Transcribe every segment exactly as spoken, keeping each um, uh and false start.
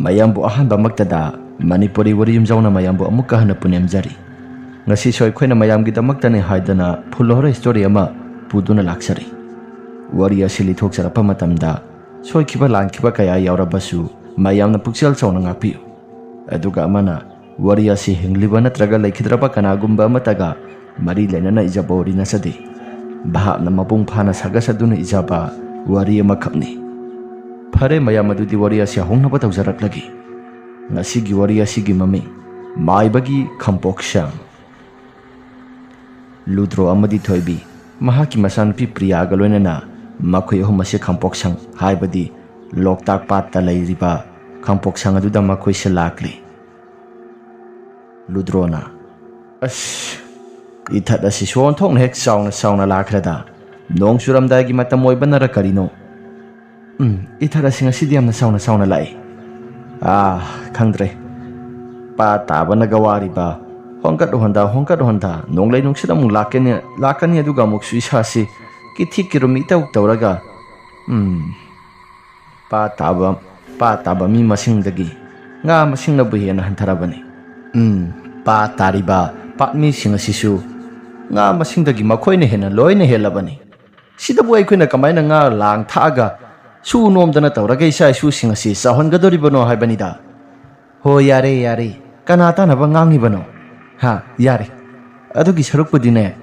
ꯃꯌꯥꯝꯕꯨ ꯑꯍꯥꯟꯕꯃꯛꯇꯗ ꯃꯅꯤꯄꯨꯔꯤ ꯋꯥꯔꯤ ꯌꯨꯝꯖꯥꯎꯅ ꯃꯌꯥꯝꯕꯨ ꯑꯃꯨꯛꯀ ꯍꯟꯅ ꯄꯨꯅꯦꯝꯖꯔꯤ꯫ ꯉꯁꯤꯁꯨ ꯑꯩꯈꯣꯏꯅ ꯃꯌꯥꯝꯒꯤꯗꯃꯛꯇꯅꯤ ꯍꯥꯏꯗꯨꯅ ꯐꯨꯜ ꯍꯣꯔꯔ ꯁ꯭ꯇꯣꯔꯤ ꯑꯃ ꯄꯨꯗꯨꯅ ꯂꯥꯛꯆꯔꯤ꯫ ꯋꯥꯔꯤ ꯑꯁꯤ ꯂꯤꯊꯣꯛꯆꯔꯛꯄ ꯃꯇꯝꯗ ꯁꯣꯏꯈꯤꯕ ꯂꯥꯟꯈꯤꯕ ꯀꯌꯥ ꯌꯥꯎꯔꯕꯁꯨ ꯃꯌꯥꯝꯅ ꯄꯨꯛꯆꯦꯜ ꯆꯥꯎꯅ ꯉꯥꯛꯄꯤꯌꯨ꯫ ꯑꯗꯨꯒ ꯑꯃꯅ, ꯋꯥꯔꯤ ꯑꯁꯤ ꯍꯤꯡꯂꯤꯕ ꯅꯠꯇ꯭ꯔꯒ ꯂꯩꯈꯤꯗ꯭ꯔꯕ ꯀꯅꯥꯒꯨꯝꯕ ꯑꯃꯠꯇꯒ ꯃꯔꯤ ꯂꯩꯅꯅ ꯏꯖꯕ ꯋꯥꯔꯤ ꯅꯠꯆꯗꯦ꯫ ꯚꯥꯞꯅ ꯃꯄꯨꯡ ꯐꯥꯅ ꯁꯥꯒꯠꯆꯗꯨꯅ ꯏꯖꯕ ꯋꯥꯔꯤ ꯑꯃꯈꯛꯅꯤ꯫ ꯐꯔꯦ ꯃꯌꯥꯝ, ꯑꯗꯨꯗꯤ ꯋꯥꯔꯤ ꯑꯁꯤ ꯍꯧꯅꯕ ꯇꯧꯖꯔꯛꯂꯒꯦ꯫ ꯉꯁꯤꯒꯤ ꯋꯥꯔꯤ ꯑꯁꯤꯒꯤ ꯃꯃꯤꯡ, ꯃꯥꯏꯕꯒꯤ ꯈꯝꯄꯣꯛꯁꯪ꯫ ꯂꯨꯗ꯭ꯔꯣ ꯑꯃꯗꯤ ꯊꯣꯏꯕꯤ ꯃꯍꯥꯛꯀꯤ ꯃꯆꯥꯅꯨꯄꯤ ꯄ꯭ꯔꯤꯌꯥꯒ ꯂꯣꯏꯅꯅ ꯃꯈꯣꯏ ꯑꯍꯨꯝ ꯑꯁꯤ ꯈꯝꯄꯣꯛꯁꯪ, ꯍꯥꯏꯕꯗꯤ ꯂꯣꯛꯇꯥꯛ ꯄꯥꯠꯇ ꯂꯩꯔꯤꯕ ꯈꯝꯄꯣꯛꯁꯪ ꯑꯗꯨꯗ ꯃꯈꯣꯏꯁꯦ ꯂꯥꯛꯂꯤ꯫ ꯂꯨꯗ꯭ꯔꯣꯅ, "ꯑꯁ, ꯏꯊꯠ ꯑꯁꯤꯁꯨ ꯑꯣꯟꯊꯣꯛꯅ ꯍꯦꯛ ꯆꯥꯎꯅ ꯆꯥꯎꯅ ꯂꯥꯛꯈ꯭ꯔꯦꯗ꯫ ꯅꯣꯡ ꯆꯨꯔꯝꯗꯥꯏꯒꯤ ꯃꯇꯝ ꯑꯣꯏꯕꯅꯔ ꯀꯔꯤꯅꯣ? ꯎꯝ, ꯏꯊꯠ ꯑꯁꯤ ꯉꯁꯤꯗꯤ ꯌꯥꯝꯅ ꯆꯥꯎꯅ ꯆꯥꯎꯅ ꯂꯥꯛꯏ꯫ ꯑꯥ, ꯈꯪꯗ꯭ꯔꯦ꯫ ꯄꯥ ꯇꯥꯕꯅꯒ ꯋꯥꯔꯤꯕ꯫ ꯍꯣꯡꯒꯠ ꯍꯣꯟꯗ, ꯍꯣꯡꯒꯠ ꯍꯣꯟꯗ, ꯅꯣꯡꯂꯩ ꯅꯨꯡꯁꯤꯠ ꯑꯃꯨꯛ ꯂꯥꯛꯀꯅꯤ, ꯂꯥꯛꯀꯅꯤ, ꯑꯗꯨꯒ ꯑꯃꯨꯛꯁꯨ ꯏꯁꯥꯁꯤ ꯀꯤꯊꯤ ꯀꯤꯔꯨꯝ ꯏꯇꯧ ꯇꯧꯔꯒ, ꯎꯝ, ꯄꯥ ꯇꯥꯕ, ꯄꯥ ꯇꯥꯕ ꯃꯤ ꯃꯁꯤꯡꯗꯒꯤ ꯉꯥ ꯃꯁꯤꯡꯅꯕꯨ ꯍꯦꯟꯅ ꯍꯟꯊꯔꯕꯅꯤ꯫ ꯎꯝ, ꯄꯥ ꯇꯥꯔꯤꯕ ꯄꯥꯠꯃꯤꯁꯤꯡ ꯑꯁꯤꯁꯨ ꯉꯥ ꯃꯁꯤꯡꯗꯒꯤ ꯃꯈꯣꯏꯅ ꯍꯦꯟꯅ ꯂꯣꯏꯅ ꯍꯦꯜꯂꯕꯅꯤ꯫ ꯁꯤꯗꯕꯨ ꯑꯩꯈꯣꯏꯅ ꯀꯃꯥꯏꯅ ꯉꯥ ꯂꯥꯡ ꯊꯥꯛꯑꯒ ꯁꯨ ꯅꯣꯝꯗꯅ ꯇꯧꯔꯒ ꯏꯆꯥ ꯏꯁꯨꯁꯤꯡ ꯑꯁꯤ ꯆꯥꯎꯍꯟꯒꯗꯧꯔꯤꯕꯅꯣ ꯍꯥꯏꯕꯅꯤꯗ?" "ꯍꯣ, ꯌꯥꯔꯦ, ꯌꯥꯔꯦ꯫ ꯀꯅꯥ ꯇꯥꯅꯕ ꯉꯥꯡꯉꯤꯕꯅꯣ? ꯍꯥ, ꯌꯥꯔꯦ꯫ ꯑꯗꯨꯒꯤ ꯁꯔꯨꯛꯄꯨꯗꯤꯅꯦ,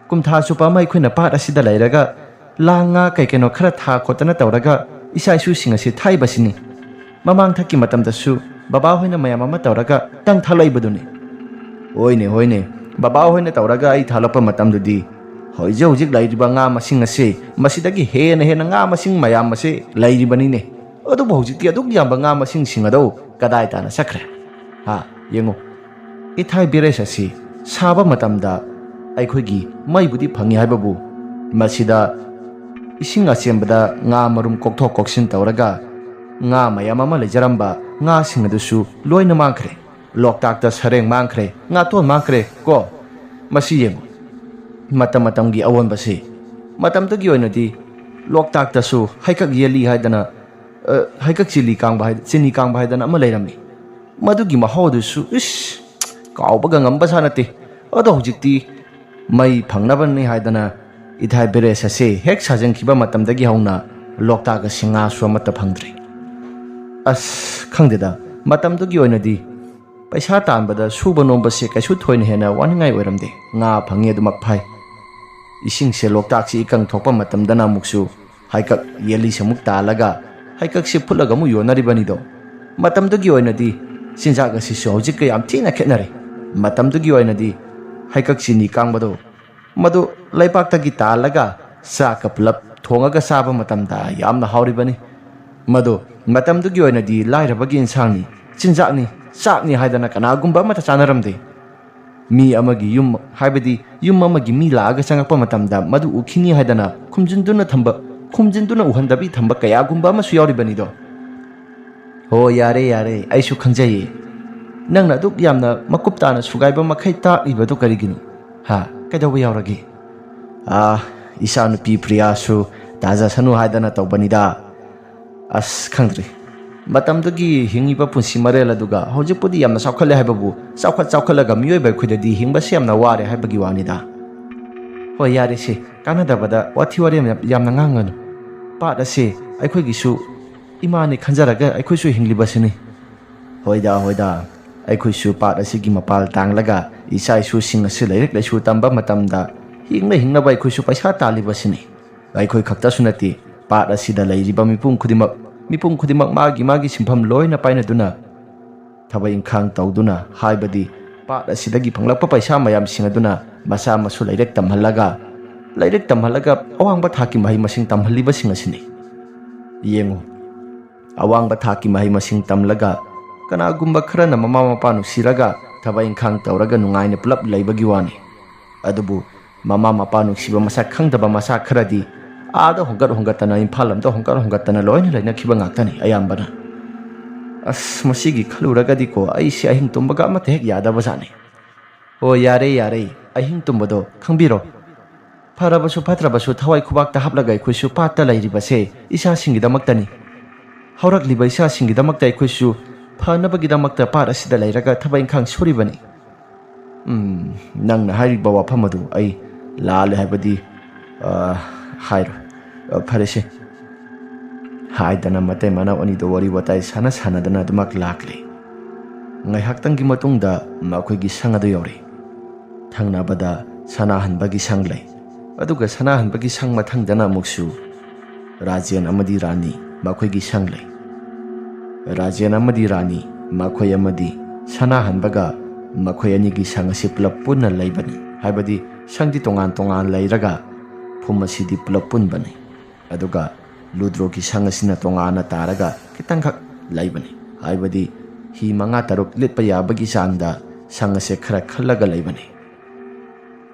ꯀꯨꯝꯊꯥ ꯆꯨꯞꯄ ꯑꯃ ꯑꯩꯈꯣꯏꯅ ꯄꯥꯠ ꯑꯁꯤꯗ ꯂꯩꯔꯒ ꯂꯥꯡ ꯉꯥ ꯀꯩ ꯀꯩꯅꯣ ꯈꯔ ꯊꯥ ꯈꯣꯠꯇꯅ ꯇꯧꯔꯒ ꯏꯆꯥ ꯏꯁꯨꯁꯤꯡ ꯑꯁꯤ ꯊꯥꯛꯏꯕꯁꯤꯅꯤ꯫ ꯃꯃꯥꯡꯊꯛꯀꯤ ꯃꯇꯝꯗꯁꯨ ꯕꯕꯥ ꯍꯣꯏꯅ ꯃꯌꯥꯝ ꯑꯃ ꯇꯧꯔꯒ ꯇꯪ ꯊꯥꯛꯂꯛꯏꯕꯗꯨꯅꯤ꯫" "ꯍꯣꯏꯅꯦ, ꯍꯣꯏꯅꯦ, ꯕꯕꯥ ꯍꯣꯏꯅ ꯇꯧꯔꯒ ꯑꯩ ꯊꯥꯛꯂꯛꯄ ꯃꯇꯝꯗꯨꯗꯤ ꯍꯧꯖꯤꯛ ꯍꯧꯖꯤꯛ ꯂꯩꯔꯤꯕ ꯉꯥ ꯃꯁꯤꯡ ꯑꯁꯤ ꯃꯁꯤꯗꯒꯤ ꯍꯦꯟꯅ ꯍꯦꯟꯅ ꯉꯥ ꯃꯁꯤꯡ ꯃꯌꯥꯝ ꯑꯁꯤ ꯂꯩꯔꯤꯕꯅꯤꯅꯦ꯫ ꯑꯗꯨꯕꯨ ꯍꯧꯖꯤꯛꯇꯤ ꯑꯗꯨꯛ ꯌꯥꯝꯕ ꯉꯥ ꯃꯁꯤꯡꯁꯤꯡ ꯑꯗꯨ ꯀꯗꯥꯏ ꯇꯥꯅ ꯆꯠꯈ꯭ꯔꯦ? ꯍꯥ, ꯌꯦꯡꯉꯨ, ꯏꯊꯥꯏ ꯕꯦꯔꯦꯖ ꯑꯁꯤ ꯁꯥꯕ ꯃꯇꯝꯗ ꯑꯩꯈꯣꯏꯒꯤ ꯃꯩꯕꯨꯗꯤ ꯐꯪꯉꯤ ꯍꯥꯏꯕꯕꯨ, ꯃꯁꯤꯗ ꯏꯁꯤꯡ ꯑꯆꯦꯟꯕꯗ ꯉꯥ ꯃꯔꯨꯝ ꯀꯣꯛꯊꯣꯛ ꯀꯣꯛꯁꯤꯟ ꯇꯧꯔꯒ ꯉꯥ ꯃꯌꯥꯝ ꯑꯃ ꯂꯩꯖꯔꯝꯕ ꯉꯥꯁꯤꯡ ꯑꯗꯨꯁꯨ ꯂꯣꯏꯅ ꯃꯥꯡꯈ꯭ꯔꯦ꯫ ꯂꯣꯛꯇꯥꯛꯇ ꯁꯔꯦꯡ ꯃꯥꯡꯈ꯭ꯔꯦ, ꯉꯥꯇꯣꯟ ꯃꯥꯡꯈ꯭ꯔꯦ ꯀꯣ꯫ ꯃꯁꯤ ꯌꯦꯡꯉꯨ, ꯃꯇꯝ ꯃꯇꯝꯒꯤ ꯑꯑꯣꯟꯕꯁꯤ꯫ ꯃꯇꯝꯗꯨꯒꯤ ꯑꯣꯏꯅꯗꯤ ꯂꯣꯛꯇꯥꯛꯇꯁꯨ ꯍꯩꯀꯛ ꯌꯦꯜꯂꯤ ꯍꯥꯏꯗꯅ ꯑ, ꯍꯩꯀꯛ ꯆꯤꯂꯤ ꯀꯥꯡꯕ ꯍꯥꯏ-, ꯆꯤꯅꯤ ꯀꯥꯡꯕ ꯍꯥꯏꯗꯅ ꯑꯃ ꯂꯩꯔꯝꯃꯤ꯫ ꯃꯗꯨꯒꯤ ꯃꯍꯥꯎꯗꯨꯁꯨ ꯏꯁ, ꯀꯥꯎꯕꯒ ꯉꯝꯕ ꯁꯥ ꯅꯠꯇꯦ꯫ ꯑꯗꯣ ꯍꯧꯖꯤꯛꯇꯤ ꯃꯩ ꯐꯪꯅꯕꯅꯤ ꯍꯥꯏꯗꯅ ꯏꯊꯥꯏ ꯕꯦꯔꯦꯖ ꯑꯁꯦ ꯍꯦꯛ ꯁꯥꯖꯤꯟꯈꯤꯕ ꯃꯇꯝꯗꯒꯤ ꯍꯧꯅ ꯂꯣꯛꯇꯥꯛ ꯑꯁꯤ ꯉꯥꯁꯨ ꯑꯃꯠꯇ ꯐꯪꯗ꯭ꯔꯤ꯫ ꯑꯁ, ꯈꯪꯗꯦꯗ, ꯃꯇꯝꯗꯨꯒꯤ ꯑꯣꯏꯅꯗꯤ ꯄꯩꯁꯥ ꯇꯥꯟꯕꯗ ꯁꯨꯕ ꯅꯣꯝꯕꯁꯦ ꯀꯩꯁꯨ ꯊꯣꯏꯅ ꯍꯦꯟꯅ ꯋꯥꯅꯤꯡꯉꯥꯏ ꯑꯣꯏꯔꯝꯗꯦ꯫ ꯉꯥ ꯐꯪꯉꯤ ꯑꯗꯨꯃꯛ ꯐꯩ꯫ ꯏꯁꯤꯡꯁꯦ ꯂꯣꯛꯇꯥꯛꯁꯤ ꯏꯀꯪ ꯊꯣꯛꯄ ꯃꯇꯝꯗꯅ ꯑꯃꯨꯛꯁꯨ ꯍꯩꯀꯛ ꯌꯦꯜꯂꯤꯁꯦ ꯑꯃꯨꯛ ꯇꯥꯜꯂꯒ ꯍꯩꯀꯛꯁꯦ ꯐꯨꯠꯂꯒ ꯑꯃꯨꯛ ꯌꯣꯟꯅꯔꯤꯕꯅꯤꯗꯣ꯫ ꯃꯇꯝꯗꯨꯒꯤ ꯑꯣꯏꯅꯗꯤ ꯆꯤꯟꯖꯥꯛ ꯑꯁꯤꯁꯨ ꯍꯧꯖꯤꯛꯀ ꯌꯥꯝ ꯊꯤꯅ ꯈꯦꯠꯅꯔꯦ꯫ ꯃꯇꯝꯗꯨꯒꯤ ꯑꯣꯏꯅꯗꯤ ꯍꯩꯀꯛ ꯆꯤꯅꯤ ꯀꯥꯡꯕꯗꯣ ꯃꯗꯨ ꯂꯩꯕꯥꯛꯇꯒꯤ ꯇꯥꯜꯂꯒ ꯆꯥꯛꯀ ꯄꯨꯂꯞ ꯊꯣꯡꯉꯒ ꯆꯥꯕ ꯃꯇꯝꯗ ꯌꯥꯝꯅ ꯍꯥꯎꯔꯤꯕꯅꯤ꯫ ꯃꯗꯨ ꯃꯇꯝꯗꯨꯒꯤ ꯑꯣꯏꯅꯗꯤ ꯂꯥꯏꯔꯕꯒꯤ ꯏꯟꯁꯥꯡꯅꯤ, ꯆꯤꯟꯖꯥꯛꯅꯤ, ꯆꯥꯛꯅꯤ ꯍꯥꯏꯗꯅ ꯀꯅꯥꯒꯨꯝꯕ ꯑꯃꯠꯇ ꯆꯥꯅꯔꯝꯗꯦ꯫ ꯃꯤ ꯑꯃꯒꯤ ꯌꯨꯝ, ꯍꯥꯏꯕꯗꯤ ꯌꯨꯝ ꯑꯃꯒꯤ ꯃꯤ ꯂꯥꯛꯑꯒ ꯆꯪꯉꯛꯄ ꯃꯇꯝꯗ ꯃꯗꯨ ꯎꯈꯤꯅꯤ ꯍꯥꯏꯗꯅ ꯈꯨꯝꯖꯤꯟꯗꯨꯅ ꯊꯝꯕ, ꯈꯨꯝꯖꯤꯟꯗꯨꯅ ꯎꯍꯟꯗꯕꯤ ꯊꯝꯕ ꯀꯌꯥꯒꯨꯝꯕ ꯑꯃꯁꯨ ꯌꯥꯎꯔꯤꯕꯅꯤꯗꯣ꯫ ꯍꯣ, ꯌꯥꯔꯦ, ꯌꯥꯔꯦ, ꯑꯩꯁꯨ ꯈꯪꯖꯩꯌꯦ꯫ ꯅꯪꯅ ꯑꯗꯨꯛ ꯌꯥꯝꯅ ꯃꯀꯨꯞ ꯇꯥꯅ ꯁꯨꯒꯥꯏꯕ ꯃꯈꯩ ꯇꯥꯛꯂꯤꯕꯗꯨ ꯀꯔꯤꯒꯤꯅꯣ? ꯍꯥ, ꯀꯩꯗꯧꯕ ꯌꯥꯎꯔꯒꯦ? ꯑꯥ, ꯏꯆꯥꯅꯨꯄꯤ ꯄ꯭ꯔꯤꯌꯥꯁꯨ ꯇꯥꯖꯁꯅꯨ ꯍꯥꯏꯗꯅ ꯇꯧꯕꯅꯤꯗ꯫ ꯑꯁ, ꯈꯪꯗ꯭ꯔꯦ꯫ ꯃꯇꯝꯗꯨꯒꯤ ꯍꯤꯡꯉꯤꯕ ꯄꯨꯟꯁꯤ ꯃꯔꯦꯜ ꯑꯗꯨꯒ ꯍꯧꯖꯤꯛꯄꯨꯗꯤ ꯌꯥꯝꯅ ꯆꯥꯎꯈꯠꯂꯦ ꯍꯥꯏꯕꯕꯨ, ꯆꯥꯎꯈꯠ ꯆꯥꯎꯈꯠꯂꯒ ꯃꯤꯑꯣꯏꯕ ꯑꯩꯈꯣꯏꯗꯗꯤ ꯍꯤꯡꯕꯁꯦ ꯌꯥꯝꯅ ꯋꯥꯔꯦ ꯍꯥꯏꯕꯒꯤ ꯋꯥꯅꯤꯗ꯫ ꯍꯣꯏ, ꯌꯥꯔꯦꯁꯦ, ꯀꯥꯟꯅꯗꯕꯗ ꯋꯥꯊꯤ ꯋꯥꯔꯦꯝ ꯌꯥꯝ-, ꯌꯥꯝꯅ ꯉꯥꯡꯒꯅꯨ꯫ ꯄꯥꯠ ꯑꯁꯦ ꯑꯩꯈꯣꯏꯒꯤꯁꯨ ꯏꯃꯥꯅꯤ ꯈꯟꯖꯔꯒ ꯑꯩꯈꯣꯏꯁꯨ ꯍꯤꯡꯂꯤꯕꯁꯤꯅꯤ꯫ ꯍꯣꯏꯗ, ꯍꯣꯏꯗ, ꯑꯩꯈꯣꯏꯁꯨ ꯄꯥꯠ ꯑꯁꯤꯒꯤ ꯃꯄꯥꯜ ꯇꯥꯡꯂꯒ ꯏꯆꯥ ꯏꯁꯨꯁꯤꯡ ꯑꯁꯤ ꯂꯥꯏꯔꯤꯛ ꯂꯥꯏꯁꯨ ꯇꯝꯕ ꯃꯇꯝꯗ ꯍꯤꯡꯅ ꯍꯤꯡꯅꯕ ꯑꯩꯈꯣꯏꯁꯨ ꯄꯩꯁꯥ ꯇꯥꯜꯂꯤꯕꯁꯤꯅꯤ꯫ ꯑꯩꯈꯣꯏ ꯈꯛꯇꯁꯨ ꯅꯠꯇꯦ, ꯄꯥꯠ ꯑꯁꯤꯗ ꯂꯩꯔꯤꯕ ꯃꯤꯄꯨꯝ ꯈꯨꯗꯤꯡꯃꯛ, ꯃꯤꯄꯨꯝ ꯈꯨꯗꯤꯡꯃꯛ ꯃꯥꯒꯤ ꯃꯥꯒꯤ ꯁꯤꯟꯐꯝ ꯂꯣꯏꯅ ꯄꯥꯏꯅꯗꯨꯅ ꯊꯕꯛ ꯏꯪꯈꯥꯡ ꯇꯧꯗꯨꯅ, ꯍꯥꯏꯕꯗꯤ ꯄꯥꯠ ꯑꯁꯤꯗꯒꯤ ꯐꯪꯂꯛꯄ ꯄꯩꯁꯥ ꯃꯌꯥꯝꯁꯤꯡ ꯑꯗꯨꯅ ꯃꯆꯥ ꯃꯁꯨ ꯂꯥꯏꯔꯤꯛ ꯇꯝꯍꯜꯂꯒ, ꯂꯥꯏꯔꯤꯛ ꯇꯝꯍꯜꯂꯒ ꯑꯋꯥꯡꯕ ꯊꯥꯛꯀꯤ ꯃꯍꯩ ꯃꯁꯤꯡ ꯇꯝꯍꯜꯂꯤꯕꯁꯤꯡ ꯑꯁꯤꯅꯤ꯫ ꯌꯦꯡꯉꯨ, ꯑꯋꯥꯡꯕ ꯊꯥꯛꯀꯤ ꯃꯍꯩ ꯃꯁꯤꯡ ꯇꯝꯂꯒ ꯀꯅꯥꯒꯨꯝꯕ ꯈꯔꯅ ꯃꯃꯥ ꯃꯄꯥ ꯅꯨꯡꯁꯤꯔꯒ ꯊꯕꯛ ꯏꯪꯈꯥꯡ ꯇꯧꯔꯒ ꯅꯨꯡꯉꯥꯏꯅ ꯄꯨꯂꯞ ꯂꯩꯕꯒꯤ ꯋꯥꯅꯤ꯫ ꯑꯗꯨꯕꯨ ꯃꯃꯥ ꯃꯄꯥ ꯅꯨꯡꯁꯤꯕ ꯃꯁꯛ ꯈꯪꯗꯕ ꯃꯆꯥ ꯈꯔꯗꯤ ꯑꯥꯗ ꯍꯣꯡꯒꯠ ꯍꯣꯡꯒꯠꯇꯅ, ꯏꯝꯐꯥꯜ ꯂꯣꯝꯗ ꯍꯣꯡꯒꯠ ꯍꯣꯡꯒꯠꯇꯅ ꯂꯣꯏꯅ ꯂꯩꯅꯈꯤꯕ ꯉꯥꯛꯇꯅꯤ ꯑꯌꯥꯝꯕꯅ꯫ ꯑꯁ, ꯃꯁꯤꯒꯤ ꯈꯜꯂꯨꯔꯒꯗꯤꯀꯣ, ꯑꯩꯁꯦ ꯑꯍꯤꯡ ꯇꯨꯝꯕꯒ ꯑꯃꯠꯇ ꯍꯦꯛ ꯌꯥꯗꯕ ꯖꯥꯠꯅꯤ꯫ ꯑꯣ, ꯌꯥꯔꯦ, ꯌꯥꯔꯦ, ꯑꯍꯤꯡ ꯇꯨꯝꯕꯗꯣ ꯈꯪꯕꯤꯔꯣ꯫ ꯐꯔꯕꯁꯨ ꯐꯠꯇ꯭ꯔꯕꯁꯨ ꯊꯋꯥꯏ ꯈꯨꯕꯥꯛꯇ ꯍꯥꯞꯂꯒ ꯑꯩꯈꯣꯏꯁꯨ ꯄꯥꯠꯇ ꯂꯩꯔꯤꯕꯁꯦ ꯏꯆꯥꯁꯤꯡꯒꯤꯗꯃꯛꯇꯅꯤ꯫ ꯍꯧꯔꯛꯂꯤꯕ ꯏꯆꯥꯁꯤꯡꯒꯤꯗꯃꯛꯇ ꯑꯩꯈꯣꯏꯁꯨ ꯐꯅꯕꯒꯤꯗꯃꯛꯇ ꯄꯥꯠ ꯑꯁꯤꯗ ꯂꯩꯔꯒ ꯊꯕꯛ ꯏꯪꯈꯥꯡ ꯁꯨꯔꯤꯕꯅꯤ꯫ ꯎꯝ, ꯅꯪꯅ ꯍꯥꯏꯔꯤꯕ ꯋꯥꯐꯝ ꯑꯗꯨ ꯑꯩ ꯂꯥꯜꯂꯦ ꯍꯥꯏꯕꯗꯤ, ꯑ, ꯍꯥꯏꯔꯣꯏ꯫ ꯑ, ꯐꯔꯦꯁꯦ꯫ ꯍꯥꯏꯗꯅ ꯃꯇꯩ ꯃꯅꯥꯎ ꯑꯅꯤꯗꯣ ꯋꯥꯔꯤ ꯋꯥꯇꯥꯏ ꯁꯥꯟꯅ ꯁꯥꯟꯅꯗꯅ ꯑꯗꯨꯃꯛ ꯂꯥꯛꯂꯦ꯫ ꯉꯥꯏꯍꯥꯛꯇꯪꯒꯤ ꯃꯇꯨꯡꯗ ꯃꯈꯣꯏꯒꯤ ꯁꯪ ꯑꯗꯨ ꯌꯧꯔꯦ꯫ ꯊꯪꯅꯕꯗ ꯁꯅꯥꯍꯟꯕꯒꯤ ꯁꯪ ꯂꯩ꯫ ꯑꯗꯨꯒ ꯁꯅꯥꯍꯟꯕꯒꯤ ꯁꯪ ꯃꯊꯪꯗꯅ ꯑꯃꯨꯛꯁꯨ ꯔꯥꯖꯦꯟ ꯑꯃꯗꯤ ꯔꯥꯅꯤ ꯃꯈꯣꯏꯒꯤ ꯁꯪ ꯂꯩ꯫ ꯔꯥꯖꯦꯟ ꯑꯃꯗꯤ ꯔꯥꯅꯤ ꯃꯈꯣꯏ ꯑꯃꯗꯤ ꯁꯅꯥꯍꯟꯕꯒ ꯃꯈꯣꯏ ꯑꯅꯤꯒꯤ ꯁꯪ ꯑꯁꯤ ꯄꯨꯂꯞ ꯄꯨꯟꯅ ꯂꯩꯕꯅꯤ꯫ ꯍꯥꯏꯕꯗꯤ ꯁꯪꯗꯤ ꯇꯣꯉꯥꯟ ꯇꯣꯉꯥꯟ ꯂꯩꯔꯒ ꯐꯨꯝ ꯑꯁꯤꯗꯤ ꯄꯨꯂꯞ ꯄꯨꯟꯕꯅꯤ꯫ ꯑꯗꯨꯒ ꯂꯨꯗ꯭ꯔꯣꯒꯤ ꯁꯪ ꯑꯁꯤꯅ ꯇꯣꯉꯥꯟꯅ ꯇꯥꯔꯒ ꯈꯤꯇꯪꯈꯛ ꯂꯩꯕꯅꯤ꯫ ꯍꯥꯏꯕꯗꯤ ꯍꯤ ꯃꯉꯥ ꯇꯔꯨꯛ ꯂꯤꯠꯄ ꯌꯥꯕꯒꯤ ꯆꯥꯡꯗ ꯁꯪ ꯑꯁꯦ ꯈꯔ ꯈꯜꯂꯒ ꯂꯩꯕꯅꯤ꯫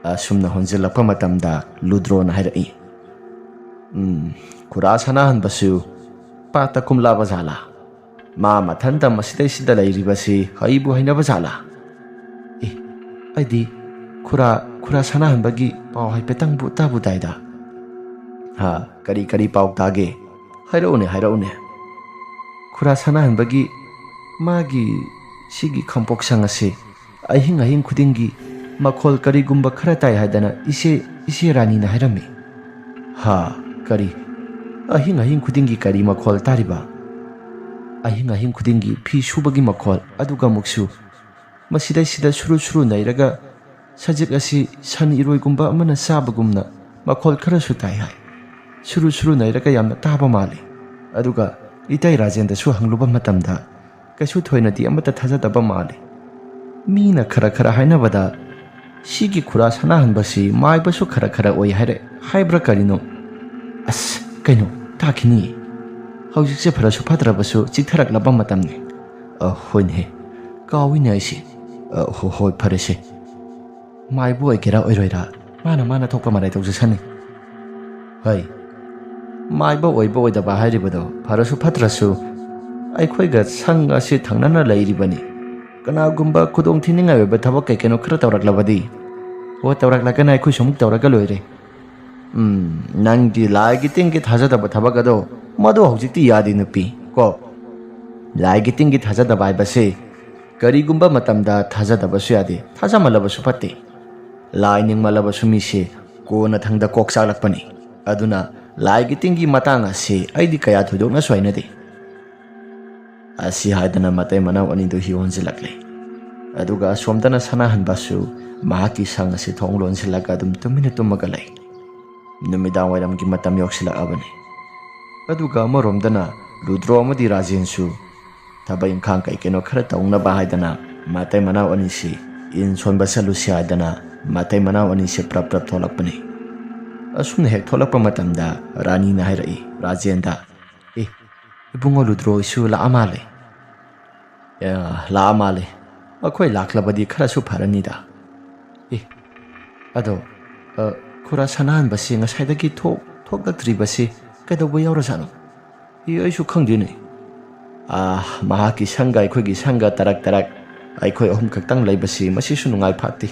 ꯑꯁꯨꯝꯅ ꯍꯣꯟꯖꯤꯜꯂꯛꯄ ꯃꯇꯝꯗ ꯂꯨꯗ꯭ꯔꯣꯅ ꯍꯥꯏꯔꯛꯏ, "ꯎꯝ, ꯈꯨꯔꯥ ꯁꯅꯥꯍꯟꯕꯁꯨ ꯄꯥꯠꯇ ꯀꯨꯝꯂꯛꯑꯕ ꯖꯥꯠꯂꯥ? ꯃꯥ ꯃꯊꯟꯇ ꯃꯁꯤꯗꯩꯁꯤꯗ ꯂꯩꯔꯤꯕꯁꯤ ꯍꯩꯕꯨ ꯍꯩꯅꯕ ꯖꯥꯠꯂꯥ?" "ꯑꯦ, ꯑꯩꯗꯤ ꯈꯨꯔꯥ, ꯈꯨꯔꯥ ꯁꯅꯥꯍꯟꯕꯒꯤ ꯄꯥꯎ ꯍꯥꯏꯐꯦꯠꯇꯪꯕꯨ ꯇꯥꯕꯨ ꯇꯥꯏꯗ꯫" "ꯍꯥ, ꯀꯔꯤ ꯀꯔꯤ ꯄꯥꯎ ꯇꯥꯒꯦ? ꯍꯥꯏꯔꯛꯎꯅꯦ, ꯍꯥꯏꯔꯛꯎꯅꯦ꯫" "ꯈꯨꯔꯥ ꯁꯅꯥꯍꯟꯕꯒꯤ ꯃꯥꯒꯤ ꯁꯤꯒꯤ ꯈꯥꯡꯄꯣꯛꯁꯪ ꯑꯁꯤ ꯑꯍꯤꯡ ꯑꯍꯤꯡ ꯈꯨꯗꯤꯡꯒꯤ ꯃꯈꯣꯜ ꯀꯔꯤꯒꯨꯝꯕ ꯈꯔ ꯇꯥꯏ ꯍꯥꯏꯗꯅ ꯏꯆꯦ, ꯏꯆꯦ ꯔꯥꯅꯤꯅ ꯍꯥꯏꯔꯝꯃꯤ꯫" "ꯍꯥ, ꯀꯔꯤ? ꯑꯍꯤꯡ ꯑꯍꯤꯡ ꯈꯨꯗꯤꯡꯒꯤ ꯀꯔꯤ ꯃꯈꯣꯜ ꯇꯥꯔꯤꯕ?" "ꯑꯍꯤꯡ ꯑꯍꯤꯡ ꯈꯨꯗꯤꯡꯒꯤ ꯐꯤ ꯁꯨꯕꯒꯤ ꯃꯈꯣꯜ, ꯑꯗꯨꯒ ꯑꯃꯨꯛꯁꯨ ꯃꯁꯤꯗꯩꯁꯤꯗ ꯁꯨꯔꯨ ꯁꯨꯔꯨ ꯅꯩꯔꯒ ꯁꯖꯤꯛ ꯑꯁꯤ ꯁꯟ ꯏꯔꯣꯏꯒꯨꯝꯕ ꯑꯃꯅ ꯆꯥꯕꯒꯨꯝꯅ ꯃꯈꯣꯜ ꯈꯔꯁꯨ ꯇꯥꯏ ꯍꯥꯏ꯫ ꯁꯨꯔꯨ ꯁꯨꯔꯨ ꯅꯩꯔꯒ ꯌꯥꯝꯅ ꯇꯥꯕ ꯃꯥꯜꯂꯤ꯫ ꯑꯗꯨꯒ ꯏꯇꯩ ꯔꯥꯖꯦꯟꯗꯁꯨ ꯍꯪꯂꯨꯕ ꯃꯇꯝꯗ ꯀꯩꯁꯨ ꯊꯣꯏꯅꯗꯤ ꯑꯃꯠꯇ ꯊꯥꯖꯗꯕ ꯃꯥꯜꯂꯤ꯫ ꯃꯤꯅ ꯈꯔ ꯈꯔ ꯍꯥꯏꯅꯕꯗ ꯁꯤꯒꯤ ꯈꯨꯔꯥ ꯁꯅꯥꯍꯟꯕꯁꯤ ꯃꯥꯏꯕꯁꯨ ꯈꯔ ꯈꯔ ꯑꯣꯏ ꯍꯥꯏꯔꯦ ꯍꯥꯏꯕ꯭ꯔꯥ ꯀꯔꯤꯅꯣ? ꯑꯁ, ꯀꯩꯅꯣ, ꯇꯥꯈꯤꯅꯤ꯫ ꯍꯧꯖꯤꯛꯁꯦ ꯐꯔꯁꯨ ꯐꯠꯇ꯭ꯔꯕꯁꯨ ꯆꯤꯛꯊꯔꯛꯂꯕ ꯃꯇꯝꯅꯤ꯫" "ꯑ, ꯍꯣꯏꯅꯦ, ꯀꯥꯎꯏꯅꯦ ꯑꯩꯁꯦ꯫ ꯑ, ꯍꯣ-, ꯍꯣꯏ, ꯐꯔꯦꯁꯦ꯫ ꯃꯥꯏꯕ ꯑꯣꯏꯒꯦꯔꯥ ꯑꯣꯏꯔꯣꯏꯔꯥ, ꯃꯥꯅ ꯃꯥꯅ ꯊꯣꯛꯄ ꯃꯔꯥꯏ ꯇꯧꯖꯁꯅꯤ꯫" "ꯍꯩ, ꯃꯥꯏꯕ ꯑꯣꯏꯕ ꯑꯣꯏꯗꯕ ꯍꯥꯏꯔꯤꯕꯗꯣ ꯐꯔꯁꯨ ꯐꯠꯇ꯭ꯔꯁꯨ ꯑꯩꯈꯣꯏꯒ ꯁꯪ ꯑꯁꯤ ꯊꯪꯅꯅ ꯂꯩꯔꯤꯕꯅꯤ꯫ ꯀꯅꯥꯒꯨꯝꯕ ꯈꯨꯗꯣꯡ ꯊꯤꯅꯤꯡꯉꯥꯏ ꯑꯣꯏꯕ ꯊꯕꯛ ꯀꯩ ꯀꯩꯅꯣ ꯈꯔ ꯇꯧꯔꯛꯂꯕꯗꯤ?" "ꯑꯣ, ꯇꯧꯔꯛꯂꯒꯅ ꯑꯩꯈꯣꯏꯁꯨ ꯑꯃꯨꯛ ꯇꯧꯔꯒ ꯂꯣꯏꯔꯦ꯫" "ꯎꯝ, ꯅꯪꯒꯤ ꯂꯥꯏꯒꯤ ꯇꯤꯟꯒꯤ ꯊꯥꯖꯗꯕ ꯊꯕꯛ ꯑꯗꯣ, ꯃꯗꯨ ꯍꯧꯖꯤꯛꯇꯤ ꯌꯥꯗꯦ ꯅꯨꯄꯤ꯫ ꯀꯣ, ꯂꯥꯏꯒꯤ ꯇꯤꯟꯒꯤ ꯊꯥꯖꯗꯕ ꯍꯥꯏꯕꯁꯤ ꯀꯔꯤꯒꯨꯝꯕ ꯃꯇꯝꯗ ꯊꯥꯖꯗꯕꯁꯨ ꯌꯥꯗꯦ, ꯊꯥꯖꯃꯜꯂꯕꯁꯨ ꯐꯠꯇꯦ꯫ ꯂꯥꯏ ꯅꯤꯡꯃꯜꯂꯕꯁꯨ ꯃꯤꯁꯦ ꯀꯣꯟꯅ ꯊꯪꯗ ꯀꯣꯛ ꯆꯥꯛꯂꯛꯄꯅꯤ꯫ ꯑꯗꯨꯅ ꯂꯥꯏꯒꯤ ꯇꯤꯟꯒꯤ ꯃꯇꯥꯡ ꯑꯁꯤ ꯑꯩꯗꯤ ꯀꯌꯥ ꯊꯣꯏꯗꯣꯛꯅꯁꯨ ꯍꯥꯏꯅꯗꯦ꯫ ꯑꯁꯤ ꯍꯥꯏꯗꯅ ꯃꯇꯩ ꯃꯅꯥꯎ ꯑꯅꯤꯗꯨ ꯍꯤ ꯍꯣꯟꯖꯤꯜꯂꯛꯂꯦ꯫ ꯑꯗꯨꯒ ꯑꯁꯣꯝꯗꯅ ꯁꯅꯥꯍꯟꯕꯁꯨ ꯃꯍꯥꯛꯀꯤ ꯁꯪ ꯑꯁꯤ ꯊꯣꯡ ꯂꯣꯟꯁꯤꯜꯂꯒ ꯑꯗꯨꯝ ꯇꯨꯃꯤꯟꯅ ꯇꯨꯝꯃꯒ ꯂꯩ꯫ ꯅꯨꯃꯤꯗꯥꯡ ꯋꯥꯏꯔꯝꯒꯤ ꯃꯇꯝ ꯌꯧꯁꯤꯜꯂꯛꯑꯕꯅꯤ꯫ ꯑꯗꯨꯒ ꯑꯃꯔꯣꯝꯗꯅ ꯔꯨꯗ꯭ꯔꯣ ꯑꯃꯗꯤ ꯔꯥꯖꯦꯟꯁꯨ ꯊꯕꯛ ꯏꯪꯈꯥꯡ ꯀꯩ ꯀꯩꯅꯣ ꯈꯔ ꯇꯧꯅꯕ ꯍꯥꯏꯗꯅ ꯃꯇꯩ ꯃꯅꯥꯎ ꯑꯅꯤꯁꯤ ꯏꯟ ꯁꯣꯟꯕ ꯆꯠꯂꯨꯁꯤ ꯍꯥꯏꯗꯅ ꯃꯇꯩ ꯃꯅꯥꯎ ꯑꯅꯤꯁꯤ ꯄ꯭ꯔꯞ ꯄ꯭ꯔꯞ ꯊꯣꯛꯂꯛꯄꯅꯤ꯫ ꯑꯁꯨꯝꯅ ꯍꯦꯛ ꯊꯣꯛꯂꯛꯄ ꯃꯇꯝꯗ ꯔꯥꯅꯤꯅ ꯍꯥꯏꯔꯛꯏ, ꯔꯥꯖꯦꯟꯗ, "ꯑꯦ, ꯏꯕꯨꯡꯉꯣ ꯔꯨꯗ꯭ꯔꯣ ꯍꯣꯏꯁꯨ ꯂꯥꯛꯑ ꯃꯥꯜꯂꯦ꯫" "ꯑꯦ, ꯂꯥꯛꯑ ꯃꯥꯜꯂꯦ꯫ ꯃꯈꯣꯏ ꯂꯥꯛꯂꯕꯗꯤ ꯈꯔꯁꯨ ꯐꯔꯅꯤꯗ꯫" "ꯑꯦ, ꯑꯗꯣ, ꯑ, ꯈꯨꯔꯥ ꯁꯅꯥꯍꯟꯕꯁꯤ ꯉꯁꯥꯏꯗꯒꯤ ꯊꯣꯛ-, ꯊꯣꯛꯂꯛꯇ꯭ꯔꯤꯕꯁꯤ ꯀꯩꯗꯧꯕ ꯌꯥꯎꯔꯖꯥꯠꯅꯣ?" "ꯑꯦ, ꯑꯩꯁꯨ ꯈꯪꯗꯦꯅꯦ꯫ ꯑꯥ, ꯃꯍꯥꯛꯀꯤ ꯁꯪꯒ ꯑꯩꯈꯣꯏꯒꯤ ꯁꯪꯒ ꯇꯔꯛ ꯇꯔꯛ, ꯑꯩꯈꯣꯏ ꯑꯍꯨꯝ ꯈꯛꯇꯪ ꯂꯩꯕꯁꯤ ꯃꯁꯤꯁꯨ ꯅꯨꯡꯉꯥꯏ ꯐꯥꯠꯇꯦ꯫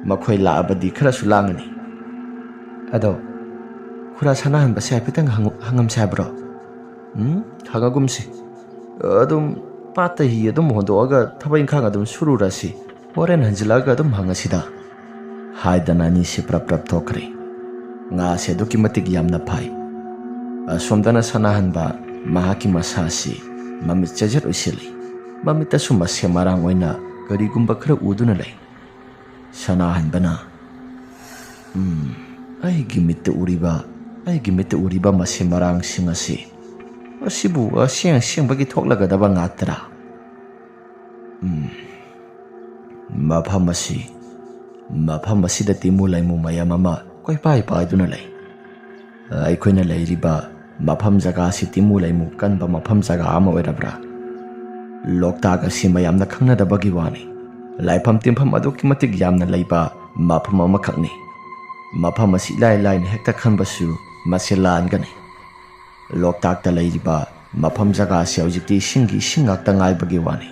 ꯃꯈꯣꯏ ꯂꯥꯛꯑꯕꯗꯤ ꯈꯔꯁꯨ ꯂꯥꯡꯉꯅꯤ꯫ ꯑꯗꯣ, ꯈꯨꯔꯥ ꯁꯅꯥꯍꯟꯕꯁꯦ ꯍꯥꯏꯐꯦꯠꯇꯪ ꯍꯪꯉꯨ-, ꯍꯪꯉꯝꯁꯦ ꯍꯥꯏꯕ꯭ꯔꯣ?" "ꯎꯝ, ꯍꯪꯉꯒꯨꯝꯁꯤ꯫ ꯑꯗꯨꯝ ꯄꯥꯠꯇ ꯍꯤ ꯑꯗꯨꯝ ꯍꯣꯟꯗꯣꯛꯑꯒ ꯊꯕꯛ ꯏꯪꯈꯥꯡ ꯑꯗꯨꯝ ꯁꯨꯔꯨꯔꯁꯤ꯫ ꯍꯣꯔꯦꯟ ꯍꯟꯖꯤꯜꯂꯛꯑꯒ ꯑꯗꯨꯝ ꯍꯪꯉꯁꯤꯗ꯫" ꯍꯥꯏꯗꯅ ꯑꯅꯤꯁꯤ ꯄ꯭ꯔꯞ ꯄ꯭ꯔꯞ ꯊꯣꯛꯈ꯭ꯔꯦ꯫ ꯉꯥꯁꯦ ꯑꯗꯨꯛꯀꯤ ꯃꯇꯤꯛ ꯌꯥꯝꯅ ꯐꯥꯏ꯫ ꯑꯁꯣꯝꯗꯅ ꯁꯅꯥꯍꯟꯕ ꯃꯍꯥꯛꯀꯤ ꯃꯁꯥꯁꯤ ꯃꯃꯤꯠ ꯆꯦꯖꯦꯠ ꯑꯣꯏꯁꯤꯜꯂꯤ꯫ ꯃꯃꯤꯠꯇꯁꯨ ꯃꯁꯦꯝ ꯃꯔꯥꯡ ꯑꯣꯏꯅ ꯀꯔꯤꯒꯨꯝꯕ ꯈꯔ ꯎꯗꯨꯅ ꯂꯩ꯫ ꯁꯅꯥꯍꯟꯕꯅ, "ꯎꯝ, ꯑꯩꯒꯤ ꯃꯤꯠꯇ ꯎꯔꯤꯕ, ꯑꯩꯒꯤ ꯃꯤꯠꯇ ꯎꯔꯤꯕ ꯃꯁꯦꯝ ꯃꯔꯥꯡꯁꯤꯡ ꯑꯁꯤ, ꯑꯁꯤꯕꯨ ꯑꯁꯦꯡ ꯑꯁꯦꯡꯕꯒꯤ ꯊꯣꯛꯂꯒꯗꯕ ꯉꯥꯛꯇꯔꯥ? ꯎꯝ, ꯃꯐꯝ ꯑꯁꯤ, ꯃꯐꯝ ꯑꯁꯤꯗ ꯇꯤꯃꯨ ꯂꯩꯃꯨ ꯃꯌꯥꯝ ꯑꯃ ꯀꯣꯏꯄꯥꯏ ꯄꯥꯏꯗꯨꯅ ꯂꯩ꯫ ꯑꯩꯈꯣꯏꯅ ꯂꯩꯔꯤꯕ ꯃꯐꯝ ꯖꯒꯥ ꯑꯁꯤ ꯇꯤꯃꯨ ꯂꯩꯃꯨ ꯀꯟꯕ ꯃꯐꯝ ꯖꯒꯥ ꯑꯃ ꯑꯣꯏꯔꯕ꯭ꯔꯥ? ꯂꯣꯛꯇꯥꯛ ꯑꯁꯤ ꯃꯌꯥꯝꯅ ꯈꯪꯅꯗꯕꯒꯤ ꯋꯥꯅꯤ꯫ ꯂꯥꯏꯐꯝ ꯇꯤꯟꯐꯝ ꯑꯗꯨꯛꯀꯤ ꯃꯇꯤꯛ ꯌꯥꯝꯅ ꯂꯩꯕ ꯃꯐꯝ ꯑꯃꯈꯛꯅꯤ꯫ ꯃꯐꯝ ꯑꯁꯤ ꯏꯂꯥꯏ ꯂꯥꯏꯅ ꯍꯦꯛꯇ ꯈꯟꯕꯁꯨ ꯃꯁꯤ ꯂꯥꯟꯒꯅꯤ꯫ ꯂꯣꯛꯇꯥꯛꯇ ꯂꯩꯔꯤꯕ ꯃꯐꯝ ꯖꯒꯥꯁꯤ ꯍꯧꯖꯤꯛꯇꯤ ꯏꯁꯤꯡꯒꯤ ꯏꯁꯤꯡ ꯉꯥꯛꯇ ꯉꯥꯏꯕꯒꯤ ꯋꯥꯅꯤ꯫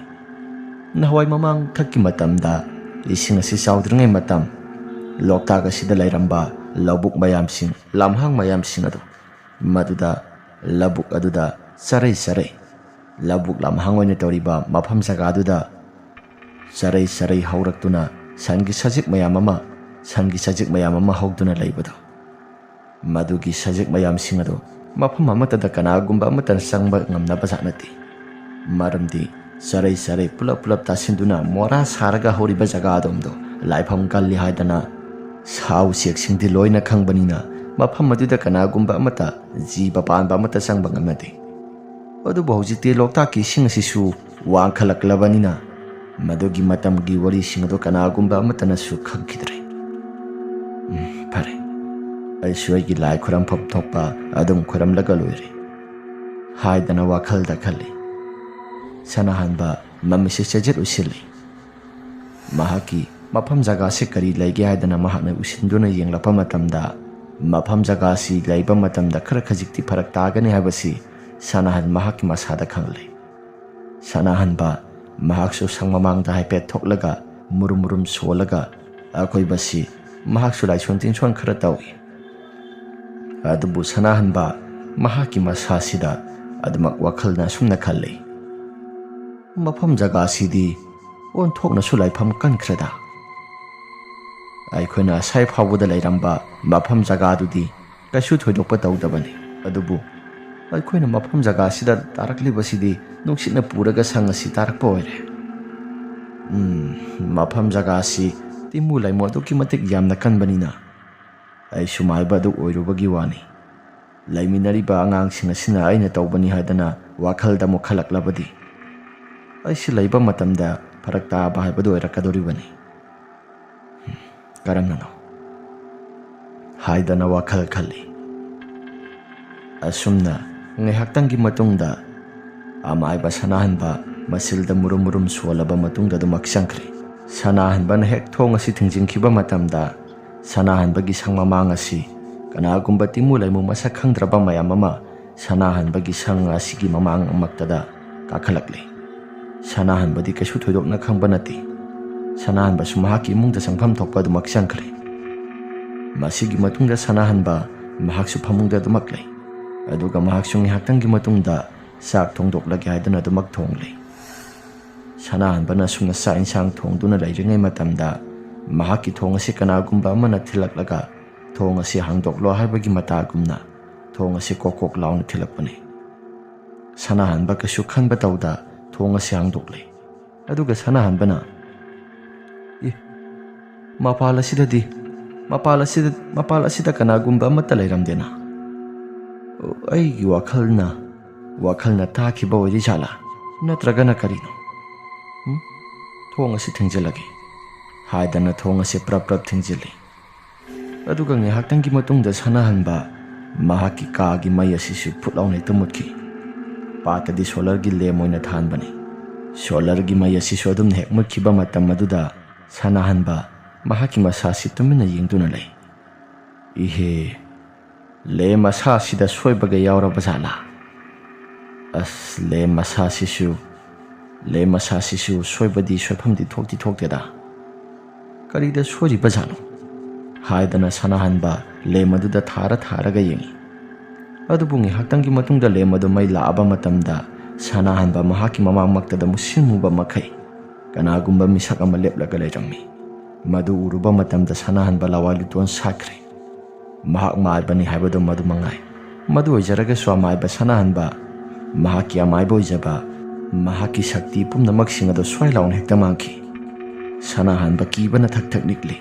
ꯅꯍꯥꯟꯋꯥꯏ ꯃꯃꯥꯡꯊꯛꯀꯤ ꯃꯇꯝꯗ ꯏꯁꯤꯡ ꯑꯁꯤ ꯆꯥꯎꯗ꯭ꯔꯤꯉꯩ ꯃꯇꯝ, ꯂꯣꯛꯇꯥꯛ ꯑꯁꯤꯗ ꯂꯩꯔꯝꯕ ꯂꯧꯕꯨꯛ ꯃꯌꯥꯝꯁꯤꯡ, ꯂꯝꯍꯥꯡ ꯃꯌꯥꯝꯁꯤꯡ ꯑꯗꯨ, ꯃꯗꯨꯗ ꯂꯧꯕꯨꯛ ꯑꯗꯨꯗ ꯆꯔꯩ ꯆꯔꯩ, ꯂꯧꯕꯨꯛ ꯂꯝꯍꯥꯡ ꯑꯣꯏꯅ ꯇꯧꯔꯤꯕ ꯃꯐꯝ ꯖꯒꯥꯗꯨꯗ ꯆꯔꯩ ꯆꯔꯩ ꯍꯧꯔꯛꯇꯨꯅ ꯁꯟꯒꯤ ꯁꯖꯤꯛ ꯃꯌꯥꯝ ꯑꯃ, ꯁꯟꯒꯤ ꯁꯖꯤꯛ ꯃꯌꯥꯝ ꯑꯃ ꯍꯧꯗꯨꯅ ꯂꯩꯕꯗꯣ, ꯃꯗꯨꯒꯤ ꯁꯖꯤꯛ ꯃꯌꯥꯝꯁꯤꯡ ꯑꯗꯨ ꯃꯐꯝ ꯑꯃꯠꯇꯗ ꯀꯅꯥꯒꯨꯝꯕ ꯑꯃꯠꯇꯅ ꯆꯪꯕ ꯉꯝꯅꯕ ꯖꯥꯠ ꯅꯠꯇꯦ꯫ ꯃꯔꯝꯗꯤ ꯆꯔꯩ ꯆꯔꯩ ꯄꯨꯂꯞ ꯄꯨꯂꯞ ꯇꯥꯁꯤꯟꯗꯨꯅ ꯃꯣꯔꯥ ꯁꯥꯔꯒ ꯍꯧꯔꯤꯕ ꯖꯒꯥ ꯑꯗꯣꯝꯗꯣ ꯂꯥꯏꯐꯝ ꯀꯜꯂꯤ ꯍꯥꯏꯗꯅ ꯁꯥ ꯎꯆꯦꯛꯁꯤꯡꯗꯤ ꯂꯣꯏꯅ ꯈꯪꯕꯅꯤꯅ, ꯃꯐꯝ ꯑꯗꯨꯗ ꯀꯅꯥꯒꯨꯝꯕ ꯑꯃꯠꯇ ꯖꯤꯕ ꯄꯥꯟꯕ ꯑꯃꯠꯇ ꯆꯪꯕ ꯉꯝꯅꯗꯦ꯫ ꯑꯗꯨꯕꯨ ꯍꯧꯖꯤꯛꯇꯤ ꯂꯣꯛꯇꯥꯛꯀꯤ ꯏꯁꯤꯡ ꯑꯁꯤꯁꯨ ꯋꯥꯡꯈꯠꯂꯛꯂꯕꯅꯤꯅ, ꯃꯗꯨꯒꯤ ꯃꯇꯝꯒꯤ ꯋꯥꯔꯤꯁꯤꯡ ꯑꯗꯨ ꯀꯅꯥꯒꯨꯝꯕ ꯑꯃꯠꯇꯅꯁꯨ ꯈꯪꯈꯤꯗ꯭ꯔꯦ꯫ "ꯎꯝ, ꯐꯔꯦ, ꯑꯩꯁꯨ ꯑꯩꯒꯤ ꯂꯥꯏ ꯈꯨꯔꯝꯐꯝ ꯊꯣꯛꯄ ꯑꯗꯨꯝ ꯈꯨꯔꯝꯂꯒ ꯂꯣꯏꯔꯦ" ꯍꯥꯏꯗꯅ ꯋꯥꯈꯜꯗ ꯈꯜꯂꯤ꯫ ꯁꯅꯥꯍꯟꯕ ꯃꯃꯤꯠꯁꯦ ꯆꯦꯖꯦꯠ ꯎꯏꯁꯤꯜꯂꯤ꯫ ꯃꯍꯥꯛꯀꯤ ꯃꯐꯝ ꯖꯒꯥꯁꯤ ꯀꯔꯤ ꯂꯩꯒꯦ ꯍꯥꯏꯗꯅ ꯃꯍꯥꯛꯅ ꯎꯏꯁꯤꯟꯗꯨꯅ ꯌꯦꯡꯂꯛꯄ ꯃꯇꯝꯗ, ꯃꯐꯝ ꯖꯒꯥꯁꯤ ꯂꯩꯕ ꯃꯇꯝꯗ ꯈꯔ ꯈꯖꯤꯛꯇꯤ ꯐꯔꯛ ꯇꯥꯒꯅꯤ ꯍꯥꯏꯕꯁꯤ ꯁꯅꯥꯍꯟ ꯃꯍꯥꯛꯀꯤ ꯃꯁꯥꯗ ꯈꯪꯂꯦ꯫ ꯁꯅꯥꯍꯟꯕ ꯃꯍꯥꯛꯁꯨ ꯁꯪ ꯃꯃꯥꯡꯗ ꯍꯥꯏꯐꯦꯠ ꯊꯣꯛꯂꯒ ꯃꯨꯔꯨꯝ ꯃꯨꯔꯨꯝ ꯁꯣꯜꯂꯒ ꯑꯀꯣꯏꯕꯁꯤ ꯃꯍꯥꯛꯁꯨ ꯂꯥꯏꯁꯣꯟ ꯇꯤꯟꯁꯣꯟ ꯈꯔ ꯇꯧꯏ꯫ ꯑꯗꯨꯕꯨ ꯁꯅꯥꯍꯟꯕ ꯃꯍꯥꯛꯀꯤ ꯃꯁꯥꯁꯤꯗ ꯑꯗꯨꯃꯛ ꯋꯥꯈꯜꯅ ꯑꯁꯨꯝꯅ ꯈꯜꯂꯤ, "ꯃꯐꯝ ꯖꯒꯥꯁꯤꯗꯤ ꯑꯣꯟꯊꯣꯛꯅꯁꯨ ꯂꯥꯏꯐꯝ ꯀꯟꯈ꯭ꯔꯦꯗ꯫ ꯑꯩꯈꯣꯏꯅ ꯑꯁꯥꯏ ꯐꯥꯎꯕꯗ ꯂꯩꯔꯝꯕ ꯃꯐꯝ ꯖꯒꯥꯗꯨꯗꯤ ꯀꯩꯁꯨ ꯊꯣꯏꯗꯣꯛꯄ ꯇꯧꯗꯕꯅꯤ, ꯑꯗꯨꯕꯨ ꯑꯩꯈꯣꯏꯅ ꯃꯐꯝ ꯖꯒꯥꯁꯤꯗ ꯇꯥꯔꯛꯂꯤꯕꯁꯤꯗꯤ ꯅꯨꯡꯁꯤꯠꯅ ꯄꯨꯔꯒ ꯁꯪ ꯑꯁꯤ ꯇꯥꯔꯛꯄ ꯑꯣꯏꯔꯦ꯫ ꯎꯝ, ꯃꯐꯝ ꯖꯒꯥꯁꯤ ꯇꯤꯃꯨ ꯂꯩꯃꯨ ꯑꯗꯨꯛꯀꯤ ꯃꯇꯤꯛ ꯌꯥꯝꯅ ꯀꯟꯕꯅꯤꯅ ꯑꯩꯁꯨ ꯃꯥꯏꯕ ꯑꯗꯨ ꯑꯣꯏꯔꯨꯕꯒꯤ ꯋꯥꯅꯤ꯫ ꯂꯩꯃꯤꯟꯅꯔꯤꯕ ꯑꯉꯥꯡꯁꯤꯡ ꯑꯁꯤꯅ ꯑꯩꯅ ꯇꯧꯕꯅꯤ ꯍꯥꯏꯗꯅ ꯋꯥꯈꯜꯗ ꯑꯃꯨꯛ ꯈꯜꯂꯛꯂꯕꯗꯤ ꯑꯩꯁꯤ ꯂꯩꯕ ꯃꯇꯝꯗ ꯐꯔꯛ ꯇꯥꯕ ꯍꯥꯏꯕꯗꯨ ꯑꯣꯏꯔꯛꯀꯗꯧꯔꯤꯕꯅꯤ꯫ ꯀꯔꯝꯅꯅꯣ?" ꯍꯥꯏꯗꯅ ꯋꯥꯈꯜ ꯈꯜꯂꯤ꯫ ꯑꯁꯨꯝꯅ ꯉꯥꯏꯍꯥꯛꯇꯪꯒꯤ ꯃꯇꯨꯡꯗ ꯑꯃꯥꯏꯕ ꯁꯅꯥꯍꯟꯕ ꯃꯁꯤꯜꯗ ꯃꯨꯔꯨꯝ ꯃꯨꯔꯨꯝ ꯁꯣꯜꯂꯕ ꯃꯇꯨꯡꯗ ꯑꯗꯨꯃꯛ ꯆꯪꯈ꯭ꯔꯦ꯫ ꯁꯅꯥꯍꯟꯕꯅ ꯍꯦꯛ ꯊꯣꯡ ꯑꯁꯤ ꯊꯤꯡꯖꯤꯟꯈꯤꯕ ꯃꯇꯝꯗ ꯁꯅꯥꯍꯟꯕꯒꯤ ꯁꯪ ꯃꯃꯥꯡ ꯑꯁꯤ ꯀꯅꯥꯒꯨꯝꯕ ꯇꯤꯃꯨ ꯂꯩꯃꯨ ꯃꯁꯛ ꯈꯪꯗ꯭ꯔꯕ ꯃꯌꯥꯝ ꯑꯃ ꯁꯅꯥꯍꯟꯕꯒꯤ ꯁꯪ ꯑꯁꯤꯒꯤ ꯃꯃꯥꯡꯃꯛꯇꯗ ꯀꯥꯈꯠꯂꯛꯂꯦ꯫ ꯁꯅꯥꯍꯟꯕꯗꯤ ꯀꯩꯁꯨ ꯊꯣꯏꯗꯣꯛꯅ ꯈꯪꯕ ꯅꯠꯇꯦ꯫ ꯁꯅꯥꯍꯟꯕꯁꯨ ꯃꯍꯥꯛꯀꯤ ꯏꯃꯨꯡꯗ ꯆꯪꯐꯝ ꯊꯣꯛꯄ ꯑꯗꯨꯃꯛ ꯆꯪꯈ꯭ꯔꯦ꯫ ꯃꯁꯤꯒꯤ ꯃꯇꯨꯡꯗ ꯁꯅꯥꯍꯟꯕ ꯃꯍꯥꯛꯁꯨ ꯐꯃꯨꯡꯗ ꯑꯗꯨꯃꯛ ꯂꯩ꯫ ꯑꯗꯨꯒ ꯃꯍꯥꯛꯁꯨ ꯉꯥꯏꯍꯥꯛꯇꯪꯒꯤ ꯃꯇꯨꯡꯗ ꯆꯥꯛ ꯊꯣꯡꯗꯣꯛꯂꯒꯦ ꯍꯥꯏꯗꯨꯅ ꯑꯗꯨꯃꯛ ꯊꯣꯡꯂꯦ꯫ ꯁꯅꯥꯍꯟꯕꯅ ꯑꯁꯨꯝꯅ ꯆꯥꯛ ꯏꯟꯁꯥꯡ ꯊꯣꯡꯗꯨꯅ ꯂꯩꯔꯤꯉꯩ ꯃꯇꯝꯗ, ꯃꯍꯥꯛꯀꯤ ꯊꯣꯡ ꯑꯁꯤ ꯀꯅꯥꯒꯨꯝꯕ ꯑꯃꯅ ꯊꯤꯜꯂꯛꯂꯒ, "ꯊꯣꯡ ꯑꯁꯤ ꯍꯥꯡꯗꯣꯛꯂꯣ" ꯍꯥꯏꯕꯒꯤ ꯃꯇꯥꯒꯨꯝꯅ ꯊꯣꯡ ꯑꯁꯤ ꯀꯣꯛ ꯀꯣꯛ ꯂꯥꯎꯅ ꯊꯤꯜꯂꯛꯄꯅꯤ꯫ ꯁꯅꯥꯍꯟꯕ ꯀꯩꯁꯨ ꯈꯟꯕ ꯇꯧꯗ ꯊꯣꯡ ꯑꯁꯤ ꯍꯥꯡꯗꯣꯛꯂꯦ꯫ ꯑꯗꯨꯒ ꯁꯅꯥꯍꯟꯕꯅ, "ꯏ, ꯃꯄꯥꯜ ꯑꯁꯤꯗꯗꯤ, ꯃꯄꯥꯜ ꯑꯁꯤꯗ, ꯃꯄꯥꯜ ꯑꯁꯤꯗ ꯀꯅꯥꯒꯨꯝꯕ ꯑꯃꯠꯇ ꯂꯩꯔꯝꯗꯦꯅ꯫ ꯑꯩꯒꯤ ꯋꯥꯈꯜꯅ, ꯋꯥꯈꯜꯅ ꯇꯥꯈꯤꯕ ꯑꯣꯏꯔꯤ ꯖꯥꯠꯂꯥ? ꯅꯠꯇ꯭ꯔꯒꯅ ꯀꯔꯤꯅꯣ? ꯎꯝ? ꯊꯣꯡ ꯑꯁꯤ ꯊꯤꯡꯖꯤꯜꯂꯒꯦ" ꯍꯥꯏꯗꯅ ꯊꯣꯡ ꯑꯁꯤ ꯄ꯭ꯔꯞ ꯄ꯭ꯔꯞ ꯊꯤꯡꯖꯤꯜꯂꯤ꯫ ꯑꯗꯨꯒ ꯉꯥꯏꯍꯥꯛꯇꯪꯒꯤ ꯃꯇꯨꯡꯗ ꯁꯅꯥꯍꯟꯕ ꯃꯍꯥꯛꯀꯤ ꯀꯥꯒꯤ ꯃꯩ ꯑꯁꯤꯁꯨ ꯐꯨꯠ ꯂꯥꯎꯅ ꯍꯦꯛꯇ ꯃꯨꯠꯈꯤ꯫ ꯄꯥꯠꯇꯗꯤ ꯁꯣꯂꯔꯒꯤ ꯂꯦꯝ ꯑꯣꯏꯅ ꯊꯥꯟꯕꯅꯤ꯫ ꯁꯣꯂꯔꯒꯤ ꯃꯩ ꯑꯁꯤꯁꯨ ꯑꯗꯨꯝꯅ ꯍꯦꯛ ꯃꯨꯠꯈꯤꯕ ꯃꯇꯝ ꯑꯗꯨꯗ ꯁꯅꯥꯍꯟꯕ ꯃꯍꯥꯛꯀꯤ ꯃꯁꯥꯁꯤ ꯇꯨꯃꯤꯟꯅ ꯌꯦꯡꯗꯨꯅ ꯂꯩ꯫ "ꯏꯍꯦ, ꯂꯦꯝ ꯑꯁꯥꯁꯤꯗ ꯁꯣꯏꯕꯒ ꯌꯥꯎꯔꯕ ꯖꯥꯠꯂꯥ? ꯑꯁ, ꯂꯦꯝ ꯑꯁꯥꯁꯤꯁꯨ, ꯂꯦꯝ ꯑꯁꯥꯁꯤꯁꯨ ꯁꯣꯏꯕꯗꯤ ꯁꯣꯏꯐꯝꯗꯤ ꯊꯣꯛꯇꯤ ꯊꯣꯛꯇꯦꯗ꯫ ꯀꯔꯤꯗ ꯁꯣꯏꯔꯤꯕ ꯖꯥꯠꯅꯣ?" ꯍꯥꯏꯗꯅ ꯁꯅꯥꯍꯟꯕ ꯂꯦꯝ ꯑꯗꯨꯗ ꯊꯥꯔ ꯊꯥꯔꯒ ꯌꯦꯡꯉꯤ꯫ ꯑꯗꯨꯕꯨ ꯉꯥꯏꯍꯥꯛꯇꯪꯒꯤ ꯃꯇꯨꯡꯗ ꯂꯦꯝ ꯑꯗꯨ ꯃꯩ ꯂꯥꯛꯑꯕ ꯃꯇꯝꯗ, ꯁꯅꯥꯍꯟꯕ ꯃꯍꯥꯛꯀꯤ ꯃꯃꯥꯡꯃꯛꯇꯗ ꯃꯨꯁꯤꯟ ꯃꯨꯕ ꯃꯈꯩ ꯀꯅꯥꯒꯨꯝꯕ ꯃꯤꯁꯛ ꯑꯃ ꯂꯦꯞꯂꯒ ꯂꯩꯔꯝꯃꯤ꯫ ꯃꯗꯨ ꯎꯔꯨꯕ ꯃꯇꯝꯗ ꯁꯅꯥꯍꯟꯕ ꯂꯋꯥꯏ ꯂꯨꯇꯣꯟ ꯁꯥꯠꯈ꯭ꯔꯦ꯫ ꯃꯍꯥꯛ ꯃꯥꯏꯕꯅꯤ ꯍꯥꯏꯕꯗꯨ ꯃꯗꯨ ꯃꯉꯥꯏ꯫ ꯃꯗꯨ ꯑꯣꯏꯖꯔꯒꯁꯨ ꯑꯃꯥꯏꯕ ꯁꯅꯥꯍꯟꯕ, ꯃꯍꯥꯛꯀꯤ ꯑꯃꯥꯏꯕ ꯑꯣꯏꯖꯕ, ꯃꯍꯥꯛꯀꯤ ꯁꯛꯇꯤ ꯄꯨꯝꯅꯃꯛꯁꯤꯡ ꯑꯗꯨ ꯁ꯭ꯋꯥꯏ ꯂꯥꯎꯅ ꯍꯦꯛꯇ ꯃꯥꯡꯈꯤ꯫ ꯁꯅꯥꯍꯟꯕ ꯀꯤꯕꯅ ꯊꯛ ꯊꯛ ꯅꯤꯛꯂꯤ꯫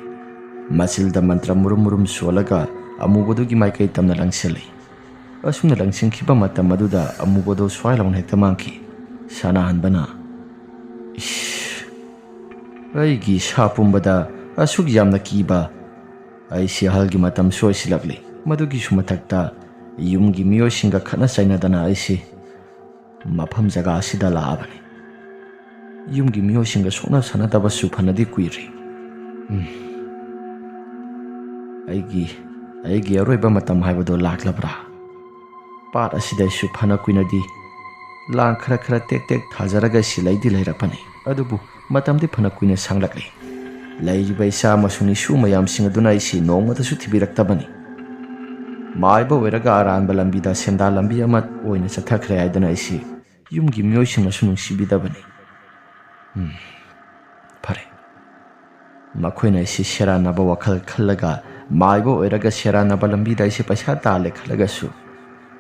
ꯃꯆꯤꯜꯗ ꯃꯟꯇ꯭ꯔ ꯃꯨꯔꯨꯝ ꯃꯨꯔꯨꯝ ꯁꯣꯜꯂꯒ ꯑꯃꯨꯕꯗꯨꯒꯤ ꯃꯥꯏꯀꯩ ꯇꯝꯅ ꯂꯪꯁꯤꯜꯂꯤ꯫ ꯑꯁꯨꯝꯅ ꯂꯪꯁꯤꯟꯈꯤꯕ ꯃꯇꯝ ꯑꯗꯨꯗ ꯑꯃꯨꯕꯗꯨ ꯁ꯭ꯋꯥꯏ ꯂꯥꯎꯅ ꯍꯦꯛꯇ ꯃꯥꯡꯈꯤ꯫ ꯁꯅꯥꯍꯟꯕꯅ, "ꯏꯁ, ꯑꯩꯒꯤ ꯏꯁꯥ ꯄꯨꯝꯕꯗ ꯑꯁꯨꯛ ꯌꯥꯝꯅ ꯀꯤꯕ? ꯑꯩꯁꯤ ꯑꯍꯜꯒꯤ ꯃꯇꯝꯁꯨ ꯑꯣꯏꯁꯤꯜꯂꯛꯂꯤ꯫ ꯃꯗꯨꯒꯤꯁꯨ ꯃꯊꯛꯇ ꯌꯨꯝꯒꯤ ꯃꯤꯑꯣꯏꯁꯤꯡꯒ ꯈꯠꯅ ꯆꯩꯅꯗꯅ ꯑꯩꯁꯤ ꯃꯐꯝ ꯖꯒꯥ ꯑꯁꯤꯗ ꯂꯥꯛꯑꯕꯅꯤ꯫ ꯌꯨꯝꯒꯤ ꯃꯤꯑꯣꯏꯁꯤꯡꯒ ꯁꯣꯛꯅ ꯁꯥꯅꯗꯕꯁꯨ ꯐꯅꯗꯤ ꯀꯨꯏꯔꯦ꯫ ꯎꯝ꯫ ꯑꯩꯒꯤ, ꯑꯩꯒꯤ ꯑꯔꯣꯏꯕ ꯃꯇꯝ ꯍꯥꯏꯕꯗꯨ ꯂꯥꯛꯂꯕ꯭ꯔꯥ? ꯄꯥꯠ ꯑꯁꯤꯗ ꯑꯩꯁꯨ ꯐꯅ ꯀꯨꯏꯅꯗꯤ ꯂꯥꯡ ꯈꯔ ꯈꯔ ꯇꯦꯛ ꯇꯦꯛ ꯊꯥꯖꯔꯒ ꯁꯤꯂꯩꯗꯤ ꯂꯩꯔꯛꯄꯅꯤ꯫ ꯑꯗꯨꯕꯨ ꯃꯇꯝꯗꯤ ꯐꯅ ꯀꯨꯏꯅ ꯁꯥꯡꯂꯛꯂꯦ꯫ ꯂꯩꯔꯤꯕ ꯏꯆꯥ ꯑꯃꯁꯨꯡ ꯏꯁꯨ ꯃꯌꯥꯝꯁꯤꯡ ꯑꯗꯨꯅ ꯑꯩꯁꯤ ꯅꯣꯡꯃꯇꯁꯨ ꯊꯤꯕꯤꯔꯛꯇꯕꯅꯤ"꯫ ꯃꯥꯏꯕ ꯑꯣꯏꯔꯒ ꯑꯔꯥꯟꯕ ꯂꯝꯕꯤꯗ ꯁꯦꯟꯗꯥ ꯂꯝꯕꯤ ꯑꯃ ꯑꯣꯏꯅ ꯆꯠꯊꯈ꯭ꯔꯦ ꯍꯥꯏꯗꯅ ꯑꯩꯁꯤ ꯌꯨꯝꯒꯤ ꯃꯤꯑꯣꯏꯁꯤꯡꯅꯁꯨ ꯅꯨꯡꯁꯤꯕꯤꯗꯕꯅꯤ꯫ ꯎꯝ, ꯐꯔꯦ꯫ ꯃꯈꯣꯏꯅ ꯑꯩꯁꯤ ꯁꯦꯔꯥꯟꯅꯕ ꯋꯥꯈꯜ ꯈꯜꯂꯒ ꯃꯥꯏꯕ ꯑꯣꯏꯔꯒ ꯁꯦꯔꯥꯟꯅꯕ ꯂꯝꯕꯤꯗ ꯑꯩꯁꯤ ꯄꯩꯁꯥ ꯇꯥꯜꯂꯦ ꯈꯜꯂꯒꯁꯨ,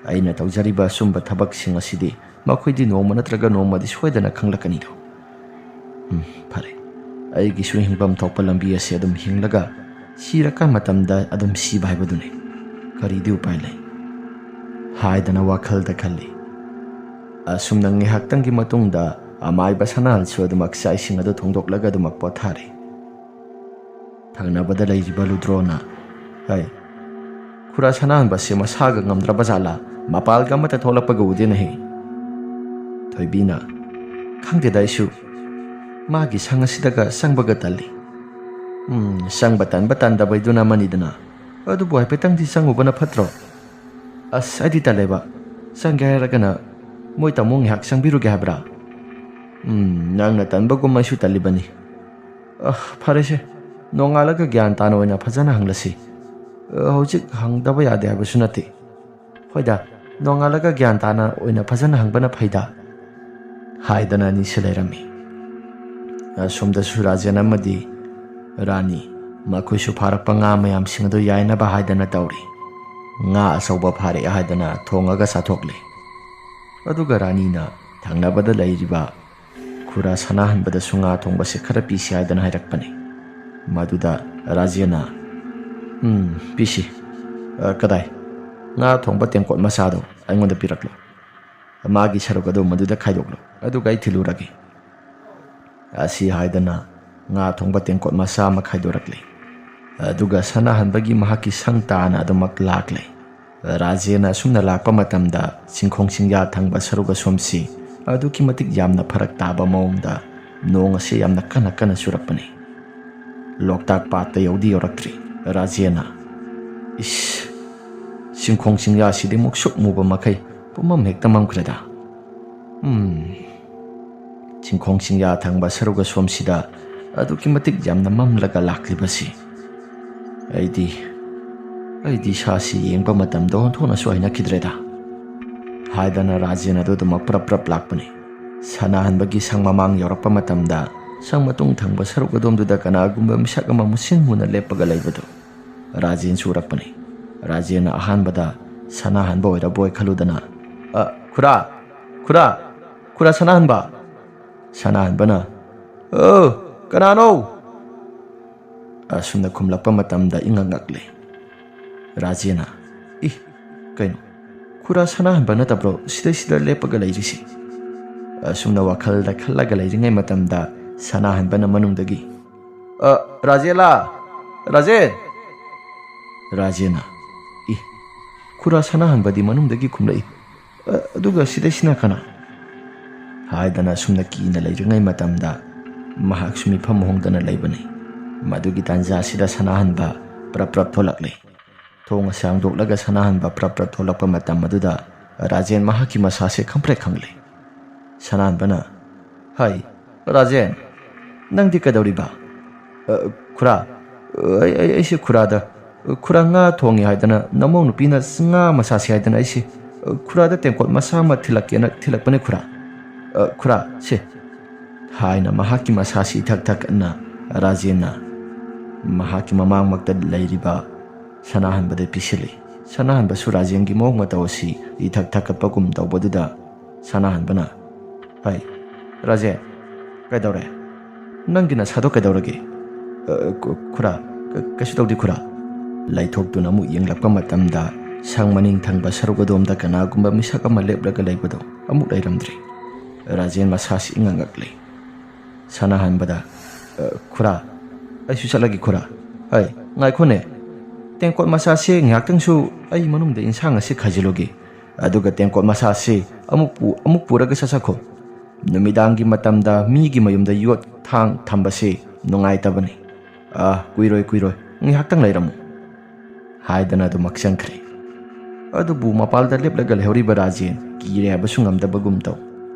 ꯑꯩꯅ ꯇꯧꯖꯔꯤꯕ ꯑꯆꯨꯝꯕ ꯊꯕꯛꯁꯤꯡ ꯑꯁꯤꯗꯤ ꯃꯈꯣꯏꯗꯤ ꯅꯣꯡꯃ ꯅꯠꯇ꯭ꯔꯒ ꯅꯣꯡꯃꯗꯤ ꯁꯣꯏꯗꯅ ꯈꯪꯂꯛꯀꯅꯤꯗꯣ꯫ ꯎꯝ, ꯐꯔꯦ꯫ ꯑꯩꯒꯤꯁꯨ ꯍꯤꯡꯐꯝ ꯊꯣꯛꯄ ꯂꯝꯕꯤ ꯑꯁꯤ ꯑꯗꯨꯝ ꯍꯤꯡꯂꯒ ꯁꯤꯔꯀꯥꯟ ꯃꯇꯝꯗ ꯑꯗꯨꯝ ꯁꯤꯕ ꯍꯥꯏꯕꯗꯨꯅꯤ꯫ ꯀꯔꯤꯗꯤ ꯎꯄꯥꯏ ꯂꯩ? ꯍꯥꯏꯗꯅ ꯋꯥꯈꯜꯗ ꯈꯜꯂꯤ꯫ ꯑꯁꯨꯝꯅ ꯉꯥꯏꯍꯥꯛꯇꯪꯒꯤ ꯃꯇꯨꯡꯗ ꯑꯃꯥꯏꯕ ꯁꯅꯥꯍꯜꯁꯨ ꯑꯗꯨꯃꯛ ꯆꯥꯛ ꯏꯁꯤꯡ ꯑꯗꯨ ꯊꯣꯡꯗꯣꯛꯂꯒ ꯑꯗꯨꯃꯛ ꯄꯣꯊꯥꯔꯦ꯫ ꯊꯪꯅꯕꯗ ꯂꯩꯔꯤꯕ ꯂꯨꯗ꯭ꯔꯣꯅ, "ꯍꯩ, ꯈꯨꯔꯥ ꯁꯅꯥꯍꯟꯕꯁꯦ ꯃꯁꯥꯒ ꯉꯝꯗ꯭ꯔꯕ ꯖꯥꯠꯂꯥ? ꯃꯄꯥꯜꯒ ꯑꯃꯠꯇ ꯊꯣꯛꯂꯛꯄꯒ ꯎꯗꯦꯅꯦꯍꯦ꯫" ꯊꯣꯏꯕꯤꯅ, "ꯈꯪꯗꯦꯗ ꯑꯩꯁꯨ꯫ ꯃꯥꯒꯤ ꯁꯪ ꯑꯁꯤꯗꯒ ꯆꯪꯕꯒ ꯇꯜꯂꯤ꯫" "ꯎꯝ, ꯆꯪꯕ ꯇꯟꯕ ꯇꯟꯗꯕꯩꯗꯨꯅ ꯑꯃꯅꯤꯗꯅ꯫ ꯑꯗꯨꯕꯨ ꯍꯥꯏꯐꯦꯠꯇꯪꯗꯤ ꯆꯪꯉꯨꯕꯅ ꯐꯠꯇ꯭ꯔꯣ?" "ꯑꯁ, ꯑꯩꯗꯤ ꯇꯜꯂꯦꯕ꯫ ꯆꯪꯒꯦ ꯍꯥꯏꯔꯒꯅ ꯃꯣꯏ ꯇꯥꯃꯣ ꯉꯥꯏꯍꯥꯛ ꯆꯪꯕꯤꯔꯨꯒꯦ ꯍꯥꯏꯕ꯭ꯔꯥ?" "ꯎꯝ, ꯅꯪꯅ ꯇꯟꯕꯒꯨꯝ ꯑꯩꯁꯨ ꯇꯜꯂꯤꯕꯅꯤ꯫ ꯑ, ꯐꯔꯦꯁꯦ, ꯅꯣꯡꯉꯥꯜꯂꯒ ꯒ꯭ꯌꯥꯟ ꯇꯥꯅ ꯑꯣꯏꯅ ꯐꯖꯅ ꯍꯪꯂꯁꯤ꯫ ꯑ, ꯍꯧꯖꯤꯛ ꯍꯪꯗꯕ ꯌꯥꯗꯦ ꯍꯥꯏꯕꯁꯨ ꯅꯠꯇꯦ꯫ ꯍꯣꯏꯗ, ꯅꯣꯡꯉꯥꯜꯂꯒ ꯒ꯭ꯌꯥꯟ ꯇꯥꯅ ꯑꯣꯏꯅ ꯐꯖꯅ ꯍꯪꯕꯅ ꯐꯩꯗ꯫" ꯍꯥꯏꯗꯅ ꯑꯅꯤꯁꯦ ꯂꯩꯔꯝꯃꯤ꯫ ꯑꯁꯣꯝꯗꯁꯨ ꯔꯥꯖꯦꯟ ꯑꯃꯗꯤ ꯔꯥꯅꯤ, ꯃꯈꯣꯏꯁꯨ ꯐꯥꯔꯛꯄ ꯉꯥ ꯃꯌꯥꯝꯁꯤꯡ ꯑꯗꯨ ꯌꯥꯏꯅꯕ ꯍꯥꯏꯗꯅ ꯇꯧꯔꯤ꯫ ꯉꯥ ꯑꯆꯧꯕ ꯐꯥꯔꯛꯑꯦ ꯍꯥꯏꯗꯅ ꯊꯣꯡꯉꯒ ꯆꯥꯊꯣꯛꯂꯦ꯫ ꯑꯗꯨꯒ ꯔꯥꯅꯤꯅ ꯊꯪꯅꯕꯗ ꯂꯩꯔꯤꯕ ꯈꯨꯔꯥ ꯁꯅꯥꯍꯟꯕꯗꯁꯨ ꯉꯥ ꯊꯣꯡꯕꯁꯦ ꯈꯔ ꯄꯤꯁꯤ ꯍꯥꯏꯗꯅ ꯍꯥꯏꯔꯛꯄꯅꯤ꯫ ꯃꯗꯨꯗ ꯔꯥꯖꯦꯟꯅ, "ꯎꯝ, ꯄꯤꯁꯤ꯫ ꯑ, ꯀꯗꯥꯏ? ꯉꯥ ꯊꯣꯡꯕ ꯇꯦꯡꯀꯣꯠ ꯃꯆꯥꯗꯣ ꯑꯩꯉꯣꯟꯗ ꯄꯤꯔꯛꯂꯣ꯫ ꯃꯥꯒꯤ ꯁꯔꯨꯛ ꯑꯗꯨ ꯃꯗꯨꯗ ꯈꯥꯏꯗꯣꯛꯂꯣ, ꯑꯗꯨꯒ ꯑꯩ ꯊꯤꯜꯂꯨꯔꯒꯦ꯫" ꯑꯁꯤ ꯍꯥꯏꯗꯅ ꯉꯥ ꯊꯣꯡꯕ ꯇꯦꯡꯀꯣꯠ ꯃꯆꯥ ꯑꯃ ꯈꯥꯏꯗꯣꯔꯛꯂꯦ꯫ ꯑꯗꯨꯒ ꯁꯅꯥꯍꯟꯕꯒꯤ ꯃꯍꯥꯛꯀꯤ ꯁꯪ ꯇꯥꯅ ꯑꯗꯨꯃꯛ ꯂꯥꯛꯂꯦ꯫ ꯔꯥꯖꯦꯟꯅ ꯑꯁꯨꯝꯅ ꯂꯥꯛꯄ ꯃꯇꯝꯗ ꯆꯤꯡꯈꯣꯡ ꯆꯤꯡꯌꯥ ꯊꯪꯕ ꯁꯔꯨꯛ ꯑꯁꯣꯝꯁꯤ ꯑꯗꯨꯛꯀꯤ ꯃꯇꯤꯛ ꯌꯥꯝꯅ ꯐꯔꯛ ꯇꯥꯕ ꯃꯑꯣꯡꯗ ꯅꯣꯡ ꯑꯁꯤ ꯌꯥꯝꯅ ꯀꯟꯅ ꯀꯟꯅ ꯆꯨꯔꯛꯄꯅꯤ꯫ ꯂꯣꯛꯇꯥꯛ ꯄꯥꯠꯇ ꯌꯧꯗꯤ ꯌꯧꯔꯛꯇ꯭ꯔꯤ꯫ ꯔꯥꯖꯦꯟꯅ, "ꯏꯁ, ꯆꯤꯡꯈꯣꯡ ꯆꯤꯡꯌꯥꯁꯤꯗꯤ ꯃꯨꯛꯁꯨꯛ ꯃꯨꯕ ꯃꯈꯩ ꯄꯨꯝꯃꯝ ꯍꯦꯛꯇ ꯃꯝꯈ꯭ꯔꯦꯗ꯫ ꯎꯝ, ꯆꯤꯡꯈꯣꯡ ꯆꯤꯡꯌꯥ ꯊꯪꯕ ꯁꯔꯨꯛ ꯑꯁꯣꯝꯁꯤꯗ ꯑꯗꯨꯛꯀꯤ ꯃꯇꯤꯛ ꯌꯥꯝꯅ ꯃꯝꯂꯒ ꯂꯥꯛꯂꯤꯕꯁꯤ꯫ ꯑꯩꯗꯤ ꯑꯩꯗꯤ ꯁꯥꯁꯤ ꯌꯦꯡꯕ ꯃꯇꯝꯗ ꯑꯣꯟꯊꯣꯛꯅꯁꯨ ꯍꯩꯅꯈꯤꯗ꯭ꯔꯦꯗ" ꯍꯥꯏꯗꯅ ꯔꯥꯖꯦꯟ ꯑꯗꯨ ꯑꯗꯨꯃꯛ ꯄ꯭ꯔꯞ ꯄ꯭ꯔꯞ ꯂꯥꯛꯄꯅꯤ꯫ ꯁꯅꯥꯍꯟꯕꯒꯤ ꯁꯪ ꯃꯃꯥꯡ ꯌꯧꯔꯛꯄ ꯃꯇꯝꯗ ꯁꯪ ꯃꯇꯨꯡ ꯊꯪꯕ ꯁꯔꯨꯛ ꯑꯗꯣꯝꯗꯨꯗ ꯀꯅꯥꯒꯨꯝꯕ ꯃꯤꯁꯛ ꯑꯃ ꯃꯨꯁꯤꯟ ꯃꯨꯅ ꯂꯦꯞꯄꯒ ꯂꯩꯕꯗꯨ ꯔꯥꯖꯦꯟꯁꯨ ꯎꯔꯛꯄꯅꯤ꯫ ꯔꯥꯖꯦꯟꯅ ꯑꯍꯥꯟꯕꯗ ꯁꯅꯥꯍꯟꯕ ꯑꯣꯏꯔꯕꯣꯏ ꯈꯜꯂꯨꯗꯅ, "ꯑ, ꯈꯨꯔꯥ, ꯈꯨꯔꯥ, ꯈꯨꯔꯥ ꯁꯅꯥꯍꯟꯕ!" ꯁꯅꯥꯍꯟꯕꯅ, "ꯑ, ꯀꯅꯥꯅꯣ?" ꯑꯁꯨꯝꯅ ꯈꯨꯝꯂꯛꯄ ꯃꯇꯝꯗ ꯏꯉꯛ ꯉꯛꯂꯦ꯫ ꯔꯥꯖꯦꯟꯅ, "ꯏ, ꯀꯩꯅꯣ, ꯈꯨꯔꯥ ꯁꯅꯥꯍꯟꯕ ꯅꯠꯇꯕ꯭ꯔꯣ ꯁꯤꯗꯩꯁꯤꯗ ꯂꯦꯞꯄꯒ ꯂꯩꯔꯤꯁꯤ?" ꯑꯁꯨꯝꯅ ꯋꯥꯈꯜꯗ ꯈꯜꯂꯒ ꯂꯩꯔꯤꯉꯩ ꯃꯇꯝꯗ ꯁꯅꯥꯍꯟꯕꯅ ꯃꯅꯨꯡꯗꯒꯤ, "ꯑ, ꯔꯥꯖꯦꯟꯂꯥ? ꯔꯥꯖꯦꯟ!" ꯔꯥꯖꯦꯟꯅ, "ꯏ, ꯈꯨꯔꯥ ꯁꯅꯥꯍꯟꯕꯗꯤ ꯃꯅꯨꯡꯗꯒꯤ ꯈꯨꯝꯂꯛꯏ꯫ ꯑ, ꯑꯗꯨꯒ ꯁꯤꯗꯩꯁꯤꯅ ꯀꯅꯥ?" ꯍꯥꯏꯗꯅ ꯑꯁꯨꯝꯅ ꯀꯤꯅ ꯂꯩꯔꯤꯉꯩ ꯃꯇꯝꯗ ꯃꯍꯥꯛꯁꯨ ꯃꯤꯐꯝ ꯍꯣꯡꯗꯅ ꯂꯩꯕꯅꯤ꯫ ꯃꯗꯨꯒꯤ ꯇꯥꯟꯖꯥꯁꯤꯗ ꯁꯅꯥꯍꯟꯕ ꯄ꯭ꯔꯞ ꯄ꯭ꯔꯞ ꯊꯣꯛꯂꯛꯂꯦ꯫ ꯊꯣꯡ ꯑꯁꯤ ꯍꯥꯡꯗꯣꯛꯂꯒ ꯁꯅꯥꯍꯟꯕ ꯄ꯭ꯔꯞ ꯄ꯭ꯔꯞ ꯊꯣꯛꯂꯛꯄ ꯃꯇꯝ ꯑꯗꯨꯗ ꯔꯥꯖꯦꯟ ꯃꯍꯥꯛꯀꯤ ꯃꯁꯥꯁꯦ ꯈꯪꯄ꯭ꯔꯦꯛ ꯈꯪꯂꯦ꯫ ꯁꯅꯥꯍꯟꯕꯅ, "ꯍꯥꯏ, ꯔꯥꯖꯦꯟ, ꯅꯪꯗꯤ ꯀꯩꯗꯧꯔꯤꯕ?" "ꯑ, ꯈꯨꯔꯥ, ꯑꯩ, ꯑꯩ, ꯑꯩꯁꯦ ꯈꯨꯔꯥꯗ, ꯈꯨꯔꯥ ꯉꯥ ꯊꯣꯡꯉꯤ ꯍꯥꯏꯗꯅ ꯅꯃꯧ ꯅꯨꯄꯤꯅ ꯉꯥ ꯃꯁꯥꯁꯤ ꯍꯥꯏꯗꯅ ꯑꯩꯁꯦ, ꯈꯨꯔꯥꯗ ꯇꯦꯡꯀꯣꯠ ꯃꯆꯥ ꯑꯃ ꯊꯤꯜꯂꯛꯀꯦꯅ ꯊꯤꯜꯂꯛꯄꯅꯦ ꯈꯨꯔꯥ꯫ ꯑ, ꯈꯨꯔꯥ, ꯁꯦ," ꯍꯥꯏꯅ ꯃꯍꯥꯛꯀꯤ ꯃꯁꯥꯁꯤ ꯏꯊꯛ ꯊꯛꯅ ꯔꯥꯖꯦꯟꯅ ꯃꯍꯥꯛꯀꯤ ꯃꯃꯥꯡꯃꯛꯇ ꯂꯩꯔꯤꯕ ꯁꯅꯥꯍꯟꯕꯗ ꯄꯤꯁꯤꯜꯂꯤ꯫ ꯁꯅꯥꯍꯟꯕꯁꯨ ꯔꯥꯖꯦꯟꯒꯤ ꯃꯑꯣꯡ ꯃꯇꯧ ꯑꯁꯤ ꯏꯊꯛ ꯊꯛꯀꯠꯄꯒꯨꯝ ꯇꯧꯕꯗꯨꯗ ꯁꯅꯥꯍꯟꯕꯅ, "ꯍꯥꯏ, ꯔꯥꯖꯦꯟ, ꯀꯩꯗꯧꯔꯦ? ꯅꯪꯒꯤ ꯅꯁꯥꯗꯣ ꯀꯩꯗꯧꯔꯒꯦ?" "ꯑ, ꯈꯨ-, ꯈꯨꯔꯥ, ꯀ-, ꯀꯩꯁꯨ ꯇꯧꯗꯦ ꯈꯨꯔꯥ꯫" ꯂꯩꯊꯣꯛꯇꯨꯅ ꯑꯃꯨꯛ ꯌꯦꯡꯂꯛꯄ ꯃꯇꯝꯗ ꯁꯪ ꯃꯅꯤꯡ ꯊꯪꯕ ꯁꯔꯨꯛ ꯑꯗꯣꯝꯗ ꯀꯅꯥꯒꯨꯝꯕ ꯃꯤꯁꯛ ꯑꯃ ꯂꯦꯞꯂꯒ ꯂꯩꯕꯗꯣ ꯑꯃꯨꯛ ꯂꯩꯔꯝꯗ꯭ꯔꯦ꯫ ꯔꯥꯖꯦꯟ ꯃꯁꯥꯁꯤ ꯏꯉꯛ ꯉꯛꯂꯦ꯫ ꯁꯅꯥꯍꯟꯕꯗ, "ꯑ, ꯈꯨꯔꯥ, ꯑꯩꯁꯨ ꯆꯠꯂꯒꯦ ꯈꯨꯔꯥ꯫ ꯍꯩ, ꯉꯥꯏꯈꯣꯅꯦ, ꯇꯦꯡꯀꯣꯠ ꯃꯆꯥꯁꯦ ꯉꯥꯏꯍꯥꯛꯇꯪꯁꯨ ꯑꯩ ꯃꯅꯨꯡꯗ ꯏꯟꯁꯥꯡ ꯑꯁꯤ ꯈꯥꯏꯖꯤꯜꯂꯨꯒꯦ꯫ ꯑꯗꯨꯒ ꯇꯦꯡꯀꯣꯠ ꯃꯆꯥꯁꯤ ꯑꯃꯨꯛ ꯄꯨ-, ꯑꯃꯨꯛ ꯄꯨꯔꯒ ꯆꯠꯆꯈꯣ꯫ ꯅꯨꯃꯤꯗꯥꯡꯒꯤ ꯃꯇꯝꯗ ꯃꯤꯒꯤ ꯃꯌꯨꯝꯗ ꯌꯣꯠ ꯊꯥꯡ ꯊꯝꯕꯁꯤ ꯅꯨꯡꯉꯥꯏꯇꯕꯅꯤ꯫ ꯑꯥ, ꯀꯨꯏꯔꯣꯏ, ꯀꯨꯏꯔꯣꯏ, ꯉꯥꯏꯍꯥꯛꯇꯪ ꯂꯩꯔꯝꯃꯨ," ꯍꯥꯏꯗꯅ ꯑꯗꯨꯃꯛ ꯆꯪꯈ꯭ꯔꯦ꯫ ꯑꯗꯨꯕꯨ ꯃꯄꯥꯜꯗ ꯂꯦꯞꯂꯒ ꯂꯩꯍꯧꯔꯤꯕ ꯔꯥꯖꯦꯟ ꯀꯤꯔꯦ ꯍꯥꯏꯕꯁꯨ ꯉꯝꯗꯕꯒꯨꯝ ꯇꯧ꯫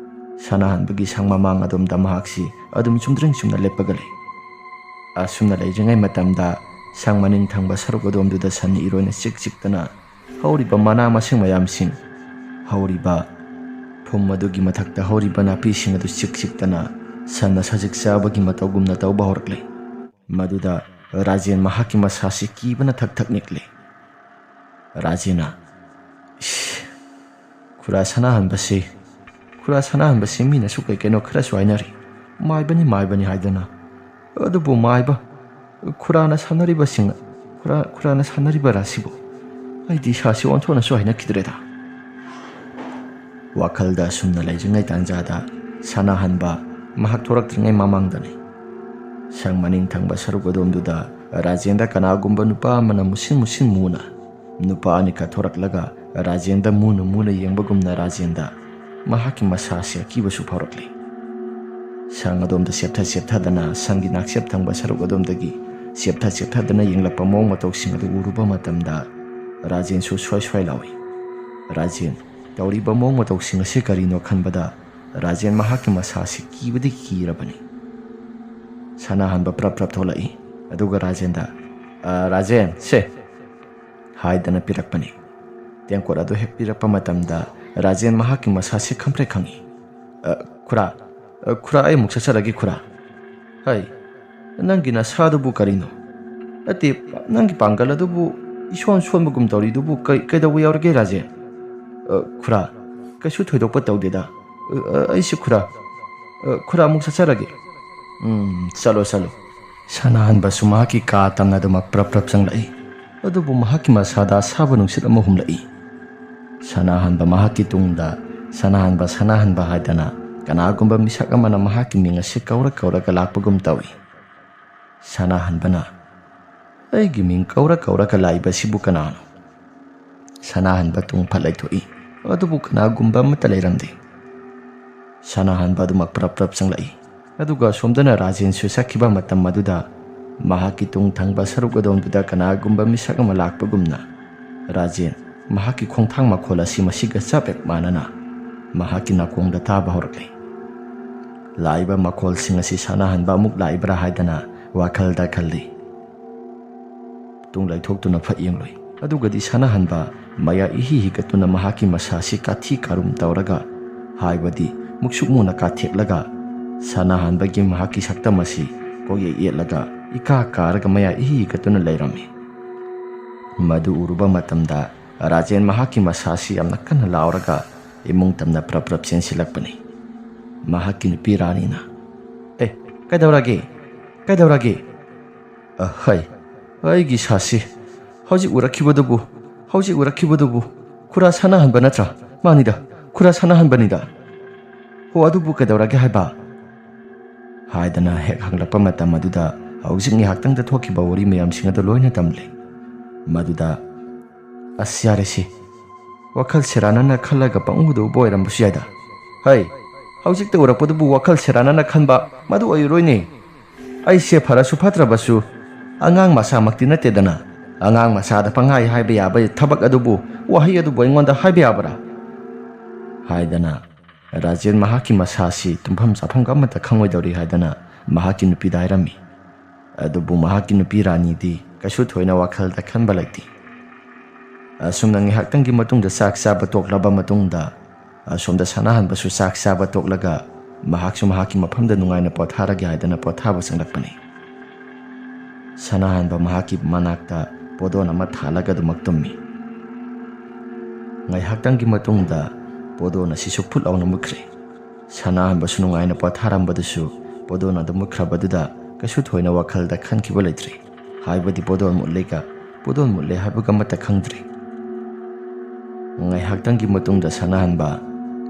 ꯁꯅꯥꯍꯟꯕꯒꯤ ꯁꯪ ꯃꯃꯥꯡ ꯑꯗꯣꯝꯗ ꯃꯍꯥꯛꯁꯤ ꯑꯗꯨꯝ ꯆꯨꯝꯗ꯭ꯔꯤꯡ ꯆꯨꯝꯅ ꯂꯦꯞꯄꯒ ꯂꯩ꯫ ꯑꯁꯨꯝꯅ ꯂꯩꯔꯤꯉꯩ ꯃꯇꯝꯗ ꯁꯪ ꯃꯅꯤꯡ ꯊꯪꯕ ꯁꯔꯨꯛ ꯑꯗꯣꯝꯗꯨꯗ ꯁꯟꯅ ꯏꯔꯣꯏꯅ ꯆꯤꯛ ꯆꯤꯛꯇꯅ ꯍꯧꯔꯤꯕ ꯃꯅꯥ ꯃꯁꯤꯡ ꯃꯌꯥꯝꯁꯤꯡ, ꯍꯧꯔꯤꯕ ꯐꯨꯝ ꯑꯗꯨꯒꯤ ꯃꯊꯛꯇ ꯍꯧꯔꯤꯕ ꯅꯥꯄꯤꯁꯤꯡ ꯑꯗꯨ ꯆꯤꯛ ꯆꯤꯛꯇꯅ ꯁꯟꯅ ꯁꯖꯤꯛ ꯆꯥꯕꯒꯤ ꯃꯇꯧꯒꯨꯝꯅ ꯇꯧꯕ ꯍꯧꯔꯛꯂꯦ꯫ ꯃꯗꯨꯗ ꯔꯥꯖꯦꯟ ꯃꯍꯥꯛꯀꯤ ꯃꯁꯥꯁꯤ ꯀꯤꯕꯅ ꯊꯛ ꯊꯛ ꯅꯤꯛꯂꯦ꯫ ꯔꯥꯖꯦꯟꯅ, "ꯏꯁ, ꯈꯨꯔꯥ ꯁꯅꯥꯍꯟꯕꯁꯤ, ꯈꯨꯔꯥ ꯁꯅꯥꯍꯟꯕꯁꯤ ꯃꯤꯅꯁꯨ ꯀꯩ ꯀꯩꯅꯣ ꯈꯔꯁꯨ ꯍꯥꯏꯅꯔꯤ꯫ ꯃꯥꯏꯕꯅꯤ, ꯃꯥꯏꯕꯅꯤ ꯍꯥꯏꯗꯅ꯫ ꯑꯗꯨꯕꯨ ꯃꯥꯏꯕ, ꯈꯨꯔꯥꯅ ꯁꯥꯟꯅꯔꯤꯕꯁꯤꯡ, ꯈꯨꯔꯥ, ꯈꯨꯔꯥꯅ ꯁꯥꯟꯅꯔꯤꯕꯔꯥ ꯁꯤꯕꯨ? ꯑꯩꯗꯤ ꯏꯁꯥꯁꯤ ꯑꯣꯟꯊꯣꯛꯅꯁꯨ ꯍꯥꯏꯅꯈꯤꯗ꯭ꯔꯦꯗ꯫" ꯋꯥꯈꯜꯗ ꯑꯁꯨꯝꯅ ꯂꯩꯔꯤꯉꯩ ꯇꯥꯟꯖꯥꯗ ꯁꯅꯥꯍꯟꯕ ꯃꯍꯥꯛ ꯊꯣꯔꯛꯇ꯭ꯔꯤꯉꯩ ꯃꯃꯥꯡꯗꯅꯤ꯫ ꯁꯪ ꯃꯅꯤꯡ ꯊꯪꯕ ꯁꯔꯨꯛ ꯑꯗꯣꯝꯗꯨꯗ ꯔꯥꯖꯦꯟꯗ ꯀꯅꯥꯒꯨꯝꯕ ꯅꯨꯄꯥ ꯑꯃꯅ ꯃꯨꯁꯤꯟ ꯃꯨꯁꯤꯟ ꯃꯨꯅ ꯅꯨꯄꯥ ꯑꯅꯤꯈꯛ ꯊꯣꯔꯛꯂꯒ ꯔꯥꯖꯦꯟꯗ ꯃꯨꯅ ꯃꯨꯅ ꯌꯦꯡꯕꯒꯨꯝꯅ ꯔꯥꯖꯦꯟꯗ ꯃꯍꯥꯛꯀꯤ ꯃꯁꯥꯁꯤ ꯑꯀꯤꯕꯁꯨ ꯐꯥꯎꯔꯛꯂꯤ꯫ ꯁꯪ ꯑꯗꯣꯝꯗ ꯆꯦꯞꯊ ꯆꯦꯞꯊꯗꯅ ꯁꯪꯒꯤ ꯅꯥꯛꯆꯦꯞ ꯊꯪꯕ ꯁꯔꯨꯛ ꯑꯗꯣꯝꯗꯒꯤ ꯆꯦꯞꯊ ꯆꯦꯞꯊꯗꯅ ꯌꯦꯡꯂꯛꯄ ꯃꯑꯣꯡ ꯃꯇꯧꯁꯤꯡ ꯑꯗꯨ ꯎꯔꯨꯕ ꯃꯇꯝꯗ ꯔꯥꯖꯦꯟꯁꯨ ꯁ꯭ꯋꯥꯏ ꯁ꯭ꯋꯥꯏ ꯂꯥꯎꯏ꯫ ꯔꯥꯖꯦꯟ, ꯇꯧꯔꯤꯕ ꯃꯑꯣꯡ ꯃꯇꯧꯁꯤꯡ ꯑꯁꯤ ꯀꯔꯤꯅꯣ ꯈꯟꯕꯗ ꯔꯥꯖꯦꯟ ꯃꯍꯥꯛꯀꯤ ꯃꯁꯥꯁꯤ ꯀꯤꯕꯗꯒꯤ ꯀꯤꯔꯕꯅꯤ꯫ ꯁꯅꯥꯍꯟꯕ ꯄ꯭ꯔꯞ ꯄ꯭ꯔꯞ ꯊꯣꯛꯂꯛꯏ꯫ ꯑꯗꯨꯒ ꯔꯥꯖꯦꯟꯗ, "ꯑ, ꯔꯥꯖꯦꯟ, ꯁꯦ," ꯍꯥꯏꯗꯅ ꯄꯤꯔꯛꯄꯅꯤ꯫ ꯇꯦꯡꯀꯣꯠ ꯑꯗꯨ ꯍꯦꯛ ꯄꯤꯔꯛꯄ ꯃꯇꯝꯗ ꯔꯥꯖꯦꯟ ꯃꯍꯥꯛꯀꯤ ꯃꯁꯥꯁꯤ ꯈꯪꯄ꯭ꯔꯦꯛ ꯈꯪꯏ꯫ "ꯑ, ꯈꯨꯔꯥ, ꯑ, ꯈꯨꯔꯥ, ꯑꯩ ꯑꯃꯨꯛ ꯆꯠꯆꯔꯒꯦ, ꯈꯨꯔꯥ꯫" "ꯍꯩ, ꯅꯪꯒꯤ ꯅꯁꯥꯗꯨꯕꯨ ꯀꯔꯤꯅꯣ? ꯅꯠꯇꯦ, ꯅꯪꯒꯤ ꯄꯥꯡꯒꯜ ꯑꯗꯨꯕꯨ ꯏꯁꯣꯟ ꯁꯣꯟꯕꯒꯨꯝ ꯇꯧꯔꯤꯗꯨꯕꯨ ꯀꯩ-, ꯀꯩꯗꯧꯕ ꯌꯥꯎꯔꯒꯦ, ꯔꯥꯖꯦꯟ?" "ꯑ, ꯈꯨꯔꯥ, ꯀꯩꯁꯨ ꯊꯣꯏꯗꯣꯛꯄ ꯇꯧꯗꯦꯗ꯫ ꯑ, ꯑ, ꯑꯩꯁꯦ ꯈꯨꯔꯥ, ꯑ, ꯈꯨꯔꯥ ꯑꯃꯨꯛ ꯆꯠꯆꯔꯒꯦ꯫" "ꯎꯝ, ꯆꯠꯂꯣ, ꯆꯠꯂꯣ꯫" ꯁꯅꯥꯍꯟꯕꯁꯨ ꯃꯍꯥꯛꯀꯤ ꯀꯥ ꯇꯝꯅ ꯑꯗꯨꯃꯛ ꯄ꯭ꯔꯞ ꯄ꯭ꯔꯞ ꯆꯪꯂꯛꯏ꯫ ꯑꯗꯨꯕꯨ ꯃꯍꯥꯛꯀꯤ ꯃꯁꯥꯗ ꯑꯁꯥꯕ ꯅꯨꯡꯁꯤꯠ ꯑꯃ ꯍꯨꯝꯂꯛꯏ꯫ ꯁꯅꯥꯍꯟꯕ ꯃꯍꯥꯛꯀꯤ ꯇꯨꯡꯗ, "ꯁꯅꯥꯍꯟꯕ, ꯁꯅꯥꯍꯟꯕ" ꯍꯥꯏꯗꯅ ꯀꯅꯥꯒꯨꯝꯕ ꯃꯤꯁꯛ ꯑꯃꯅ ꯃꯍꯥꯛꯀꯤ ꯃꯤꯡ ꯑꯁꯤ ꯀꯧꯔ ꯀꯧꯔꯒ ꯂꯥꯛꯄꯒꯨꯝ ꯇꯧꯏ꯫ ꯁꯅꯥꯍꯟꯕꯅ, "ꯑꯩꯒꯤ ꯃꯤꯡ ꯀꯧꯔ ꯀꯧꯔꯒ ꯂꯥꯛꯏꯕꯁꯤꯕꯨ ꯀꯅꯥꯅꯣ?" ꯁꯅꯥꯍꯟꯕ ꯇꯨꯡ ꯐꯠ ꯂꯩꯊꯣꯛꯏ, ꯑꯗꯨꯕꯨ ꯀꯅꯥꯒꯨꯝꯕ ꯑꯃꯠꯇ ꯂꯩꯔꯝꯗꯦ꯫ ꯁꯅꯥꯍꯟꯕ ꯑꯗꯨꯃꯛ ꯄ꯭ꯔꯞ ꯄ꯭ꯔꯞ ꯆꯪꯂꯛꯏ꯫ ꯑꯗꯨꯒ ꯑꯁꯣꯝꯗꯅ ꯔꯥꯖꯦꯟꯁꯨ ꯁꯛꯈꯤꯕ ꯃꯇꯝ ꯑꯗꯨꯗ ꯃꯍꯥꯛꯀꯤ ꯇꯨꯡ ꯊꯪꯕ ꯁꯔꯨꯛ ꯑꯗꯣꯝꯗꯨꯗ ꯀꯅꯥꯒꯨꯝꯕ ꯃꯤꯁꯛ ꯑꯃ ꯂꯥꯛꯄꯒꯨꯝꯅ ꯔꯥꯖꯦꯟ ꯃꯍꯥꯛꯀꯤ ꯈꯣꯡꯊꯥꯡ ꯃꯈꯣꯜ ꯑꯁꯤ ꯃꯁꯤꯒ ꯆꯞ ꯍꯦꯛ ꯃꯥꯟꯅꯅ ꯃꯍꯥꯛꯀꯤ ꯅꯥꯀꯣꯡꯗ ꯇꯥꯕ ꯍꯧꯔꯛꯂꯦ꯫ ꯂꯥꯛꯏꯕ ꯃꯈꯣꯜꯁꯤꯡ ꯑꯁꯤ ꯁꯅꯥꯍꯟꯕ ꯑꯃꯨꯛ ꯂꯥꯛꯏꯕ꯭ꯔꯥ ꯍꯥꯏꯗꯅ ꯋꯥꯈꯜꯗ ꯈꯜꯂꯤ꯫ ꯇꯨꯡ ꯂꯩꯊꯣꯛꯇꯨꯅ ꯐꯠ ꯌꯦꯡꯂꯨꯏ꯫ ꯑꯗꯨꯒꯗꯤ ꯁꯅꯥꯍꯟꯕ ꯃꯌꯥ ꯏꯍꯤ ꯍꯤꯒꯠꯇꯨꯅ ꯃꯍꯥꯛꯀꯤ ꯃꯁꯥꯁꯤ ꯀꯥꯊꯤ ꯀꯥꯔꯨꯝ ꯇꯧꯔꯒ, ꯍꯥꯏꯕꯗꯤ ꯃꯨꯛꯁꯨꯛ ꯃꯨꯅ ꯀꯥꯊꯦꯛꯂꯒ, ꯁꯅꯥꯍꯟꯕꯒꯤ ꯃꯍꯥꯛꯀꯤ ꯁꯛꯇꯝ ꯑꯁꯤ ꯀꯣꯏꯌꯦꯠ ꯌꯦꯠꯂꯒ ꯏꯀꯥ ꯀꯥꯔꯒ ꯃꯌꯥ ꯏꯍꯤ ꯍꯤꯒꯠꯇꯨꯅ ꯂꯩꯔꯝꯃꯤ꯫ ꯃꯗꯨ ꯎꯔꯨꯕ ꯃꯇꯝꯗ ꯔꯥꯖꯦꯟ ꯃꯍꯥꯛꯀꯤ ꯃꯁꯥꯁꯤ ꯌꯥꯝꯅ ꯀꯟꯅ ꯂꯥꯎꯔꯒ ꯏꯃꯨꯡ ꯇꯝꯅ ꯄ꯭ꯔꯞ ꯄ꯭ꯔꯞ ꯆꯦꯟꯁꯤꯜꯂꯛꯄꯅꯤ꯫ ꯃꯍꯥꯛꯀꯤ ꯅꯨꯄꯤ ꯔꯥꯅꯤꯅ, "ꯑꯦ, ꯀꯩꯗꯧꯔꯒꯦ? ꯀꯩꯗꯧꯔꯒꯦ?" "ꯑꯍꯩ, ꯑꯩꯒꯤ ꯁꯥꯁꯤ, ꯍꯧꯖꯤꯛ ꯎꯔꯛꯈꯤꯕꯗꯨꯕꯨ, ꯍꯧꯖꯤꯛ ꯎꯔꯛꯈꯤꯕꯗꯨꯕꯨ ꯈꯨꯔꯥ ꯁꯅꯥꯍꯟꯕ ꯅꯠꯇ꯭ꯔꯥ? ꯃꯥꯅꯤꯗ, ꯈꯨꯔꯥ ꯁꯅꯥꯍꯟꯕꯅꯤꯗ꯫ ꯍꯣ, ꯑꯗꯨꯕꯨ ꯀꯩꯗꯧꯔꯒꯦ ꯍꯥꯏꯕ?" ꯍꯥꯏꯗꯅ ꯍꯦꯛ ꯍꯪꯂꯛꯄ ꯃꯇꯝ ꯑꯗꯨꯗ ꯍꯧꯖꯤꯛ ꯉꯥꯏꯍꯥꯛꯇꯪꯗ ꯊꯣꯛꯈꯤꯕ ꯋꯥꯔꯤ ꯃꯌꯥꯝꯁꯤꯡ ꯑꯗꯨ ꯂꯣꯏꯅ ꯇꯝꯂꯦ꯫ ꯃꯗꯨꯗ, "ꯑꯁ, ꯌꯥꯔꯦꯁꯦ, ꯋꯥꯈꯜ ꯁꯦꯔꯥꯟꯅꯅ ꯈꯜꯂꯒ ꯄꯪꯎꯗ ꯎꯕ ꯑꯣꯏꯔꯝꯕꯁꯨ ꯌꯥꯏꯗ꯫ ꯍꯩ, ꯍꯧꯖꯤꯛꯇ ꯎꯔꯛꯄꯗꯨꯕꯨ ꯋꯥꯈꯜ ꯁꯦꯔꯥꯟꯅꯅ ꯈꯟꯕ ꯃꯗꯨ ꯑꯣꯏꯔꯣꯏꯅꯦ꯫ ꯑꯩꯁꯦ ꯐꯔꯁꯨ ꯐꯠꯇ꯭ꯔꯕꯁꯨ ꯑꯉꯥꯡ ꯃꯆꯥꯃꯛꯇꯤ ꯅꯠꯇꯦꯗꯅ꯫ ꯑꯉꯥꯡ ꯃꯆꯥꯗ ꯄꯪꯍꯥꯏ ꯍꯥꯏꯕ ꯌꯥꯕ ꯊꯕꯛ ꯑꯗꯨꯕꯨ, ꯋꯥꯍꯩ ꯑꯗꯨꯕꯨ ꯑꯩꯉꯣꯟꯗ ꯍꯥꯏꯕ ꯌꯥꯕ꯭ꯔꯥ?" ꯍꯥꯏꯗꯅ ꯔꯥꯖꯦꯟ ꯃꯍꯥꯛꯀꯤ ꯃꯁꯥꯁꯤ ꯇꯨꯝꯐꯝ ꯆꯥꯐꯝꯒ ꯑꯃꯠꯇ ꯈꯪꯉꯣꯏꯗꯧꯔꯤ ꯍꯥꯏꯗꯅ ꯃꯍꯥꯛꯀꯤ ꯅꯨꯄꯤꯗ ꯍꯥꯏꯔꯝꯃꯤ꯫ ꯑꯗꯨꯕꯨ ꯃꯍꯥꯛꯀꯤ ꯅꯨꯄꯤ ꯔꯥꯅꯤꯗꯤ ꯀꯩꯁꯨ ꯊꯣꯏꯅ ꯋꯥꯈꯜꯗ ꯈꯟꯕ ꯂꯩꯇꯦ꯫ ꯑꯁꯨꯝꯅ ꯉꯥꯏꯍꯥꯛꯇꯪꯒꯤ ꯃꯇꯨꯡꯗ ꯆꯥꯛ ꯆꯥꯕ ꯇꯣꯛꯂꯕ ꯃꯇꯨꯡꯗ, ꯑꯁꯣꯝꯗ ꯁꯅꯥꯍꯟꯕꯁꯨ ꯆꯥꯛ ꯆꯥꯕ ꯇꯣꯛꯂꯒ ꯃꯍꯥꯛꯁꯨ ꯃꯍꯥꯛꯀꯤ ꯃꯐꯝꯗ ꯅꯨꯡꯉꯥꯏꯅ ꯄꯣꯊꯥꯔꯒꯦ ꯍꯥꯏꯗꯅ ꯄꯣꯊꯥꯕ ꯆꯪꯂꯛꯄꯅꯤ꯫ ꯁꯅꯥꯍꯟꯕ ꯃꯍꯥꯛꯀꯤ ꯃꯅꯥꯛꯇ ꯄꯣꯗꯣꯟ ꯑꯃ ꯊꯥꯜꯂꯒ ꯑꯗꯨꯃꯛ ꯇꯨꯝꯃꯤ꯫ ꯉꯥꯏꯍꯥꯛꯇꯪꯒꯤ ꯃꯇꯨꯡꯗ ꯄꯣꯗꯣꯟ ꯑꯁꯤꯁꯨ ꯐꯨꯠ ꯂꯥꯎꯅ ꯃꯨꯠꯈ꯭ꯔꯦ꯫ ꯁꯅꯥꯍꯟꯕꯁꯨ ꯅꯨꯡꯉꯥꯏꯅ ꯄꯣꯊꯥꯔꯝꯕꯗꯨꯁꯨ ꯄꯣꯗꯣꯟ ꯑꯗꯨ ꯃꯨꯠꯈ꯭ꯔꯕꯗꯨꯗ ꯀꯩꯁꯨ ꯊꯣꯏꯅ ꯋꯥꯈꯜꯗ ꯈꯟꯈꯤꯕ ꯂꯩꯇ꯭ꯔꯦ꯫ ꯍꯥꯏꯕꯗꯤ ꯄꯣꯗꯣꯟ ꯃꯨꯠꯂꯦꯒ ꯄꯣꯗꯣꯟ ꯃꯨꯠꯂꯦ ꯍꯥꯏꯕꯒ ꯑꯃꯠꯇ ꯈꯪꯗ꯭ꯔꯦ꯫ ꯉꯥꯏꯍꯥꯛꯇꯪꯒꯤ ꯃꯇꯨꯡꯗ ꯁꯅꯥꯍꯟꯕ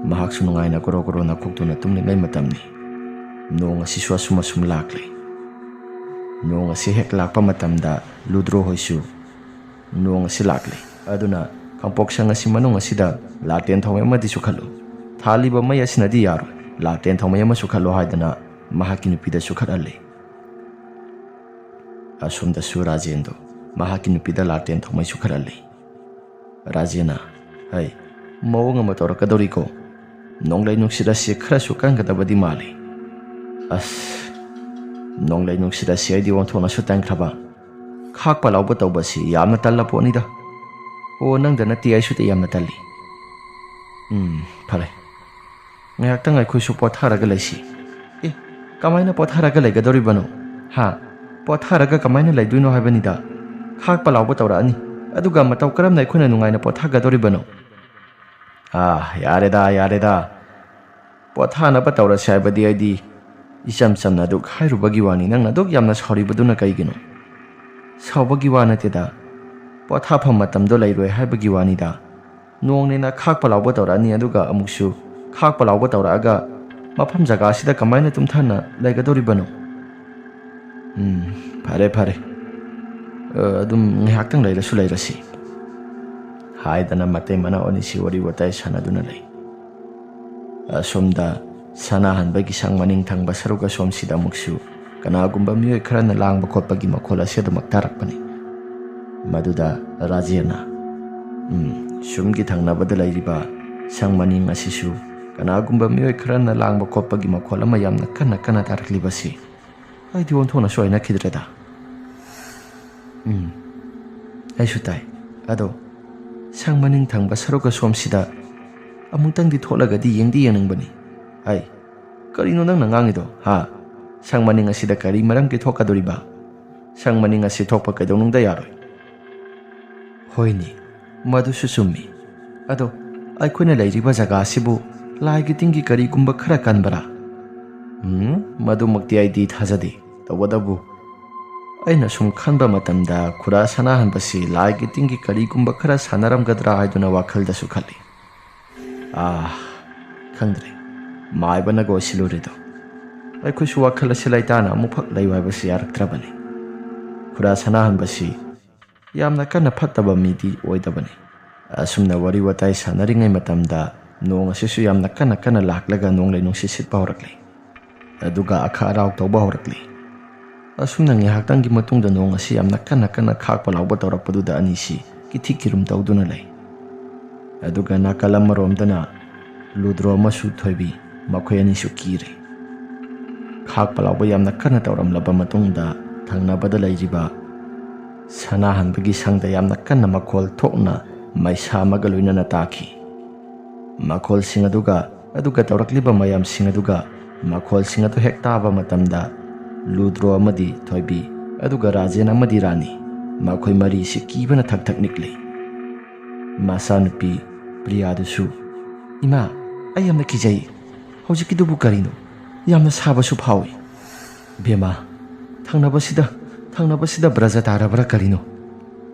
ꯃꯍꯥꯛꯁꯨ ꯅꯨꯡꯉꯥꯏꯅ ꯒꯣꯔꯣ ꯒꯣꯔꯣ ꯅꯈꯣꯛꯇꯨꯅ ꯇꯨꯝꯂꯤꯉꯩ ꯃꯇꯝꯅꯤ꯫ ꯅꯣꯡ ꯑꯁꯤꯁꯨ ꯑꯁꯨꯝ ꯑꯁꯨꯝ ꯂꯥꯛꯂꯦ꯫ ꯅꯣꯡ ꯑꯁꯤ ꯍꯦꯛ ꯂꯥꯛꯄ ꯃꯇꯝꯗ ꯂꯨꯗ꯭ꯔꯣ ꯍꯣꯏꯁꯨ, "ꯅꯣꯡ ꯑꯁꯤ ꯂꯥꯛꯂꯦ, ꯑꯗꯨꯅ ꯀꯥꯡꯄꯣꯛꯁꯪ ꯑꯁꯤ ꯃꯅꯨꯡ ꯑꯁꯤꯗ ꯂꯥꯇꯦꯟ ꯊꯧꯃꯩ ꯑꯃꯗꯤ ꯆꯨꯈꯠꯂꯨ꯫ ꯊꯥꯜꯂꯤꯕ ꯃꯩ ꯑꯁꯤꯅꯗꯤ ꯌꯥꯔꯣꯏ, ꯂꯥꯇꯦꯟ ꯊꯧꯃꯩ ꯑꯃ ꯆꯨꯈꯠꯂꯨ" ꯍꯥꯏꯗꯅ ꯃꯍꯥꯛꯀꯤ ꯅꯨꯄꯤꯗ ꯆꯨꯈꯠꯍꯜꯂꯤ꯫ ꯑꯁꯣꯝꯗꯁꯨ ꯔꯥꯖꯦꯟꯗꯣ ꯃꯍꯥꯛꯀꯤ ꯅꯨꯄꯤꯗ ꯂꯥꯇꯦꯟ ꯊꯧꯃꯩ ꯆꯨꯈꯠꯍꯜꯂꯤ꯫ ꯔꯥꯖꯦꯟꯅ, "ꯍꯩ, ꯃꯑꯣꯡ ꯑꯃ ꯇꯧꯔꯛꯀꯗꯧꯔꯤꯀꯣ꯫ ꯅꯣꯡꯂꯩ ꯅꯨꯡꯁꯤꯠ ꯑꯁꯤ ꯈꯔꯁꯨ ꯀꯟꯒꯗꯕꯗꯤ ꯃꯥꯜꯂꯤ꯫ ꯑꯁ, ꯅꯣꯡꯂꯩ ꯅꯨꯡꯁꯤꯠ ꯑꯁꯤ ꯑꯩꯗꯤ ꯑꯣꯟꯊꯣꯛꯅꯁꯨ ꯇꯟꯈ꯭ꯔꯕ꯫ ꯈꯥꯛꯄ ꯂꯥꯎꯕ ꯇꯧꯕꯁꯤ ꯌꯥꯝꯅ ꯇꯜꯂ ꯄꯣꯠꯅꯤꯗ꯫ ꯑꯣ, ꯅꯪꯗ ꯅꯠꯇꯦ, ꯑꯩꯁꯨꯗꯤ ꯌꯥꯝꯅ ꯇꯜꯂꯤ꯫ ꯎꯝ, ꯐꯔꯦ꯫ ꯉꯥꯏꯍꯥꯛꯇꯪ ꯑꯩꯈꯣꯏꯁꯨ ꯄꯣꯊꯥꯔꯒ ꯂꯩꯁꯤ꯫ ꯑꯦ, ꯀꯃꯥꯏꯅ ꯄꯣꯊꯥꯔꯒ ꯂꯩꯒꯗꯧꯔꯤꯕꯅꯣ? ꯍꯥ? ꯄꯣꯊꯥꯔꯒ ꯀꯃꯥꯏꯅ ꯂꯩꯗꯣꯏꯅꯣ ꯍꯥꯏꯕꯅꯤꯗ꯫ ꯈꯥꯛꯄ ꯂꯥꯎꯕ ꯇꯧꯔꯛꯑꯅꯤ, ꯑꯗꯨꯒ ꯃꯇꯧ ꯀꯔꯝꯅ ꯑꯩꯈꯣꯏꯅ ꯅꯨꯡꯉꯥꯏꯅ ꯄꯣꯊꯥꯒꯗꯧꯔꯤꯕꯅꯣ? ꯑꯥ, ꯌꯥꯔꯦꯗ, ꯌꯥꯔꯦꯗ꯫ ꯄꯣꯊꯥꯅꯕ ꯇꯧꯔꯁꯦ ꯍꯥꯏꯕꯗꯤ ꯑꯩꯗꯤ ꯏꯆꯝ ꯆꯝꯅ ꯑꯗꯨꯛ ꯍꯥꯏꯔꯨꯕꯒꯤ ꯋꯥꯅꯤ, ꯅꯪꯅ ꯑꯗꯨꯛ ꯌꯥꯝꯅ ꯁꯥꯎꯔꯤꯕꯗꯨꯅ ꯀꯩꯒꯤꯅꯣ? ꯁꯥꯎꯕꯒꯤ ꯋꯥ ꯅꯠꯇꯦꯗ, ꯄꯣꯊꯥꯐꯝ ꯃꯇꯝꯗꯣ ꯂꯩꯔꯣꯏ ꯍꯥꯏꯕꯒꯤ ꯋꯥꯅꯤꯗ꯫ ꯅꯣꯡꯅꯦꯅ ꯈꯥꯛꯄ ꯂꯥꯎꯕ ꯇꯧꯔꯛꯑꯅꯤ, ꯑꯗꯨꯒ ꯑꯃꯨꯛꯁꯨ ꯈꯥꯛꯄ ꯂꯥꯎꯕ ꯇꯧꯔꯛꯑꯒ ꯃꯐꯝ ꯖꯒꯥꯁꯤꯗ ꯀꯃꯥꯏꯅ ꯇꯨꯝꯊꯅ ꯂꯩꯒꯗꯧꯔꯤꯕꯅꯣ? ꯎꯝ, ꯐꯔꯦ, ꯐꯔꯦ꯫ ꯑ, ꯑꯗꯨꯝ ꯉꯥꯏꯍꯥꯛꯇꯪ ꯂꯩꯔꯁꯨ ꯂꯩꯔꯁꯤ꯫ ꯍꯥꯏꯗꯅ ꯃꯇꯩ ꯃꯅꯥꯎ ꯑꯅꯤꯁꯤ ꯋꯥꯔꯤ ꯋꯥꯇꯥꯏ ꯁꯥꯟꯅꯗꯨꯅ ꯂꯩ꯫ ꯑꯁꯣꯝꯗ ꯁꯅꯥꯍꯟꯕꯒꯤ ꯁꯪ ꯃꯅꯤꯡ ꯊꯪꯕ ꯁꯔꯨꯛ ꯑꯁꯣꯝꯁꯤꯗ ꯑꯃꯨꯛꯁꯨ ꯀꯅꯥꯒꯨꯝꯕ ꯃꯤꯑꯣꯏ ꯈꯔꯅ ꯂꯥꯡꯕ ꯈꯣꯠꯄꯒꯤ ꯃꯈꯣꯜ ꯑꯁꯤ ꯑꯗꯨꯃꯛ ꯇꯥꯔꯛꯄꯅꯤ꯫ ꯃꯗꯨꯗ ꯔꯥꯖꯦꯟꯅ, "ꯎꯝ, ꯁꯨꯝꯒꯤ ꯊꯪꯅꯕꯗ ꯂꯩꯔꯤꯕ ꯁꯪ ꯃꯅꯤꯡ ꯑꯁꯤꯁꯨ ꯀꯅꯥꯒꯨꯝꯕ ꯃꯤꯑꯣꯏ ꯈꯔꯅ ꯂꯥꯡꯕ ꯈꯣꯠꯄꯒꯤ ꯃꯈꯣꯜ ꯑꯃ ꯌꯥꯝꯅ ꯀꯟꯅ ꯀꯟꯅ ꯇꯥꯔꯛꯂꯤꯕꯁꯤ ꯑꯩꯗꯤ ꯑꯣꯟꯊꯣꯛꯅꯁꯨ ꯍꯩꯅꯈꯤꯗ꯭ꯔꯦꯗ꯫ ꯎꯝ, ꯑꯩꯁꯨ ꯇꯥꯏ꯫ ꯑꯗꯣ ꯁꯪ ꯃꯅꯤꯡ ꯊꯪꯕ ꯁꯔꯨꯛ ꯑꯁꯣꯝꯁꯤꯗ ꯑꯃꯨꯛꯇꯪꯗꯤ ꯊꯣꯛꯂꯒꯗꯤ ꯌꯦꯡꯗꯤ ꯌꯦꯡꯅꯤꯡꯕꯅꯤ꯫ ꯑꯩ, ꯀꯔꯤꯅꯣ ꯅꯪꯅ ꯉꯥꯡꯉꯤꯗꯣ, ꯍꯥ? ꯁꯪ ꯃꯅꯤꯡ ꯑꯁꯤꯗ ꯀꯔꯤ ꯃꯔꯝꯒꯤ ꯊꯣꯛꯀꯗꯣꯔꯤꯕ? ꯁꯪ ꯃꯅꯤꯡ ꯑꯁꯤ ꯊꯣꯛꯄ ꯀꯩꯗꯧꯅꯨꯡꯗ ꯌꯥꯔꯣꯏ꯫" ꯍꯣꯏꯅꯦ, ꯃꯗꯨꯁꯨ ꯆꯨꯝꯃꯤ꯫ ꯑꯗꯣ ꯑꯩꯈꯣꯏꯅ ꯂꯩꯔꯤꯕ ꯖꯒꯥ ꯑꯁꯤꯕꯨ ꯂꯥꯏꯒꯤ ꯇꯤꯟꯒꯤ ꯀꯔꯤꯒꯨꯝꯕ ꯈꯔ ꯀꯟꯕꯔꯥ? ꯎꯝ, ꯃꯗꯨꯃꯛꯇꯤ ꯑꯩꯗꯤ ꯊꯥꯖꯗꯦ꯫ ꯇꯧꯕꯇꯕꯨ ꯑꯩꯅ ꯁꯨꯝ ꯈꯟꯕ ꯃꯇꯝꯗ ꯈꯨꯔꯥ ꯁꯅꯥꯍꯟꯕꯁꯤ ꯂꯥꯏꯒꯤ ꯇꯤꯟꯒꯤ ꯀꯔꯤꯒꯨꯝꯕ ꯈꯔ ꯁꯥꯟꯅꯔꯝꯒꯗ꯭ꯔꯥ ꯍꯥꯏꯗꯨꯅ ꯋꯥꯈꯜꯗꯁꯨ ꯈꯜꯂꯤ꯫ ꯑꯥ, ꯈꯪꯗ꯭ꯔꯦ꯫ ꯃꯥꯏꯕꯅꯒ ꯑꯣꯏꯁꯤꯜꯂꯨꯔꯦꯗꯣ꯫ ꯑꯩꯈꯣꯏꯁꯨ ꯋꯥꯈꯜ ꯑꯁꯤ ꯂꯩꯇꯥꯅ ꯑꯃꯨꯛꯐꯛ ꯂꯩꯌꯨ ꯍꯥꯏꯕꯁꯤ ꯌꯥꯔꯛꯇ꯭ꯔꯕꯅꯤ꯫ ꯈꯨꯔꯥ ꯁꯅꯥꯍꯟꯕꯁꯤ ꯌꯥꯝꯅ ꯀꯟꯅ ꯐꯠꯇꯕ ꯃꯤꯗꯤ ꯑꯣꯏꯗꯕꯅꯤ꯫ ꯑꯁꯨꯝꯅ ꯋꯥꯔꯤ ꯋꯥꯇꯥꯏ ꯁꯥꯟꯅꯔꯤꯉꯩ ꯃꯇꯝꯗ ꯅꯣꯡ ꯑꯁꯤꯁꯨ ꯌꯥꯝꯅ ꯀꯟꯅ ꯀꯟꯅ ꯂꯥꯛꯂꯒ ꯅꯣꯡꯂꯩ ꯅꯨꯡꯁꯤꯠ ꯁꯤꯠꯄ ꯍꯧꯔꯛꯂꯦ꯫ ꯑꯗꯨꯒ ꯑꯈꯥ ꯑꯔꯥꯎ ꯇꯧꯕ ꯍꯧꯔꯛꯂꯦ꯫ ꯑꯁꯨꯝꯅ ꯉꯥꯏꯍꯥꯛꯇꯪꯒꯤ ꯃꯇꯨꯡꯗ ꯅꯣꯡ ꯑꯁꯤ ꯌꯥꯝꯅ ꯀꯟꯅ ꯀꯟꯅ ꯈꯥꯛꯄ ꯂꯥꯎꯕ ꯇꯧꯔꯛꯄꯗꯨꯗ ꯑꯅꯤꯁꯤ ꯀꯤꯊꯤ ꯀꯤꯔꯨꯝ ꯇꯧꯗꯨꯅ ꯂꯩ꯫ ꯑꯗꯨꯒ ꯅꯥꯀꯜ ꯑꯃꯔꯣꯝꯗꯅ ꯂꯨꯗ꯭ꯔꯣ ꯑꯃꯁꯨ ꯊꯣꯏꯕꯤ, ꯃꯈꯣꯏ ꯑꯅꯤꯁꯨ ꯀꯤꯔꯦ꯫ ꯈꯥꯛꯄ ꯂꯥꯎꯕ ꯌꯥꯝꯅ ꯀꯟꯅ ꯇꯧꯔꯝꯂꯕ ꯃꯇꯨꯡꯗ ꯊꯪꯅꯕꯗ ꯂꯩꯔꯤꯕ ꯁꯅꯥꯍꯟꯕꯒꯤ ꯁꯪꯗ ꯌꯥꯝꯅ ꯀꯟꯅ ꯃꯈꯣꯜ ꯊꯣꯛꯅ ꯃꯩꯁꯥ ꯑꯃꯒ ꯂꯣꯏꯅꯅ ꯇꯥꯈꯤ꯫ ꯃꯈꯣꯜꯁꯤꯡ ꯑꯗꯨꯒ, ꯑꯗꯨꯒ ꯇꯧꯔꯛꯂꯤꯕ ꯃꯌꯥꯝꯁꯤꯡ ꯑꯗꯨꯒ ꯃꯈꯣꯜꯁꯤꯡ ꯑꯗꯨ ꯍꯦꯛ ꯇꯥꯕ ꯃꯇꯝꯗ, ꯂꯨꯗ꯭ꯔꯣ ꯑꯃꯗꯤ ꯊꯣꯏꯕꯤ, ꯑꯗꯨꯒ ꯔꯥꯖꯦꯟ ꯑꯃꯗꯤ ꯔꯥꯅꯤ, ꯃꯈꯣꯏ ꯃꯔꯤꯁꯤ ꯀꯤꯕꯅ ꯊꯛ ꯊꯛ ꯅꯤꯛꯂꯤ꯫ ꯃꯆꯥꯅꯨꯄꯤ ꯄ꯭ꯔꯤꯌꯥꯗꯨꯁꯨ, "ꯏꯃꯥ, ꯑꯩ ꯌꯥꯝꯅ ꯀꯤꯖꯩ꯫ ꯍꯧꯖꯤꯛꯀꯤꯗꯨꯕꯨ ꯀꯔꯤꯅꯣ? ꯌꯥꯝꯅ ꯁꯥꯕꯁꯨ ꯐꯥꯎꯏ꯫ ꯕꯦꯃꯥ, ꯊꯪꯅꯕꯁꯤꯗ, ꯊꯪꯅꯕꯁꯤꯗ ꯕ꯭ꯔꯖ ꯇꯥꯔꯕ꯭ꯔꯥ ꯀꯔꯤꯅꯣ?"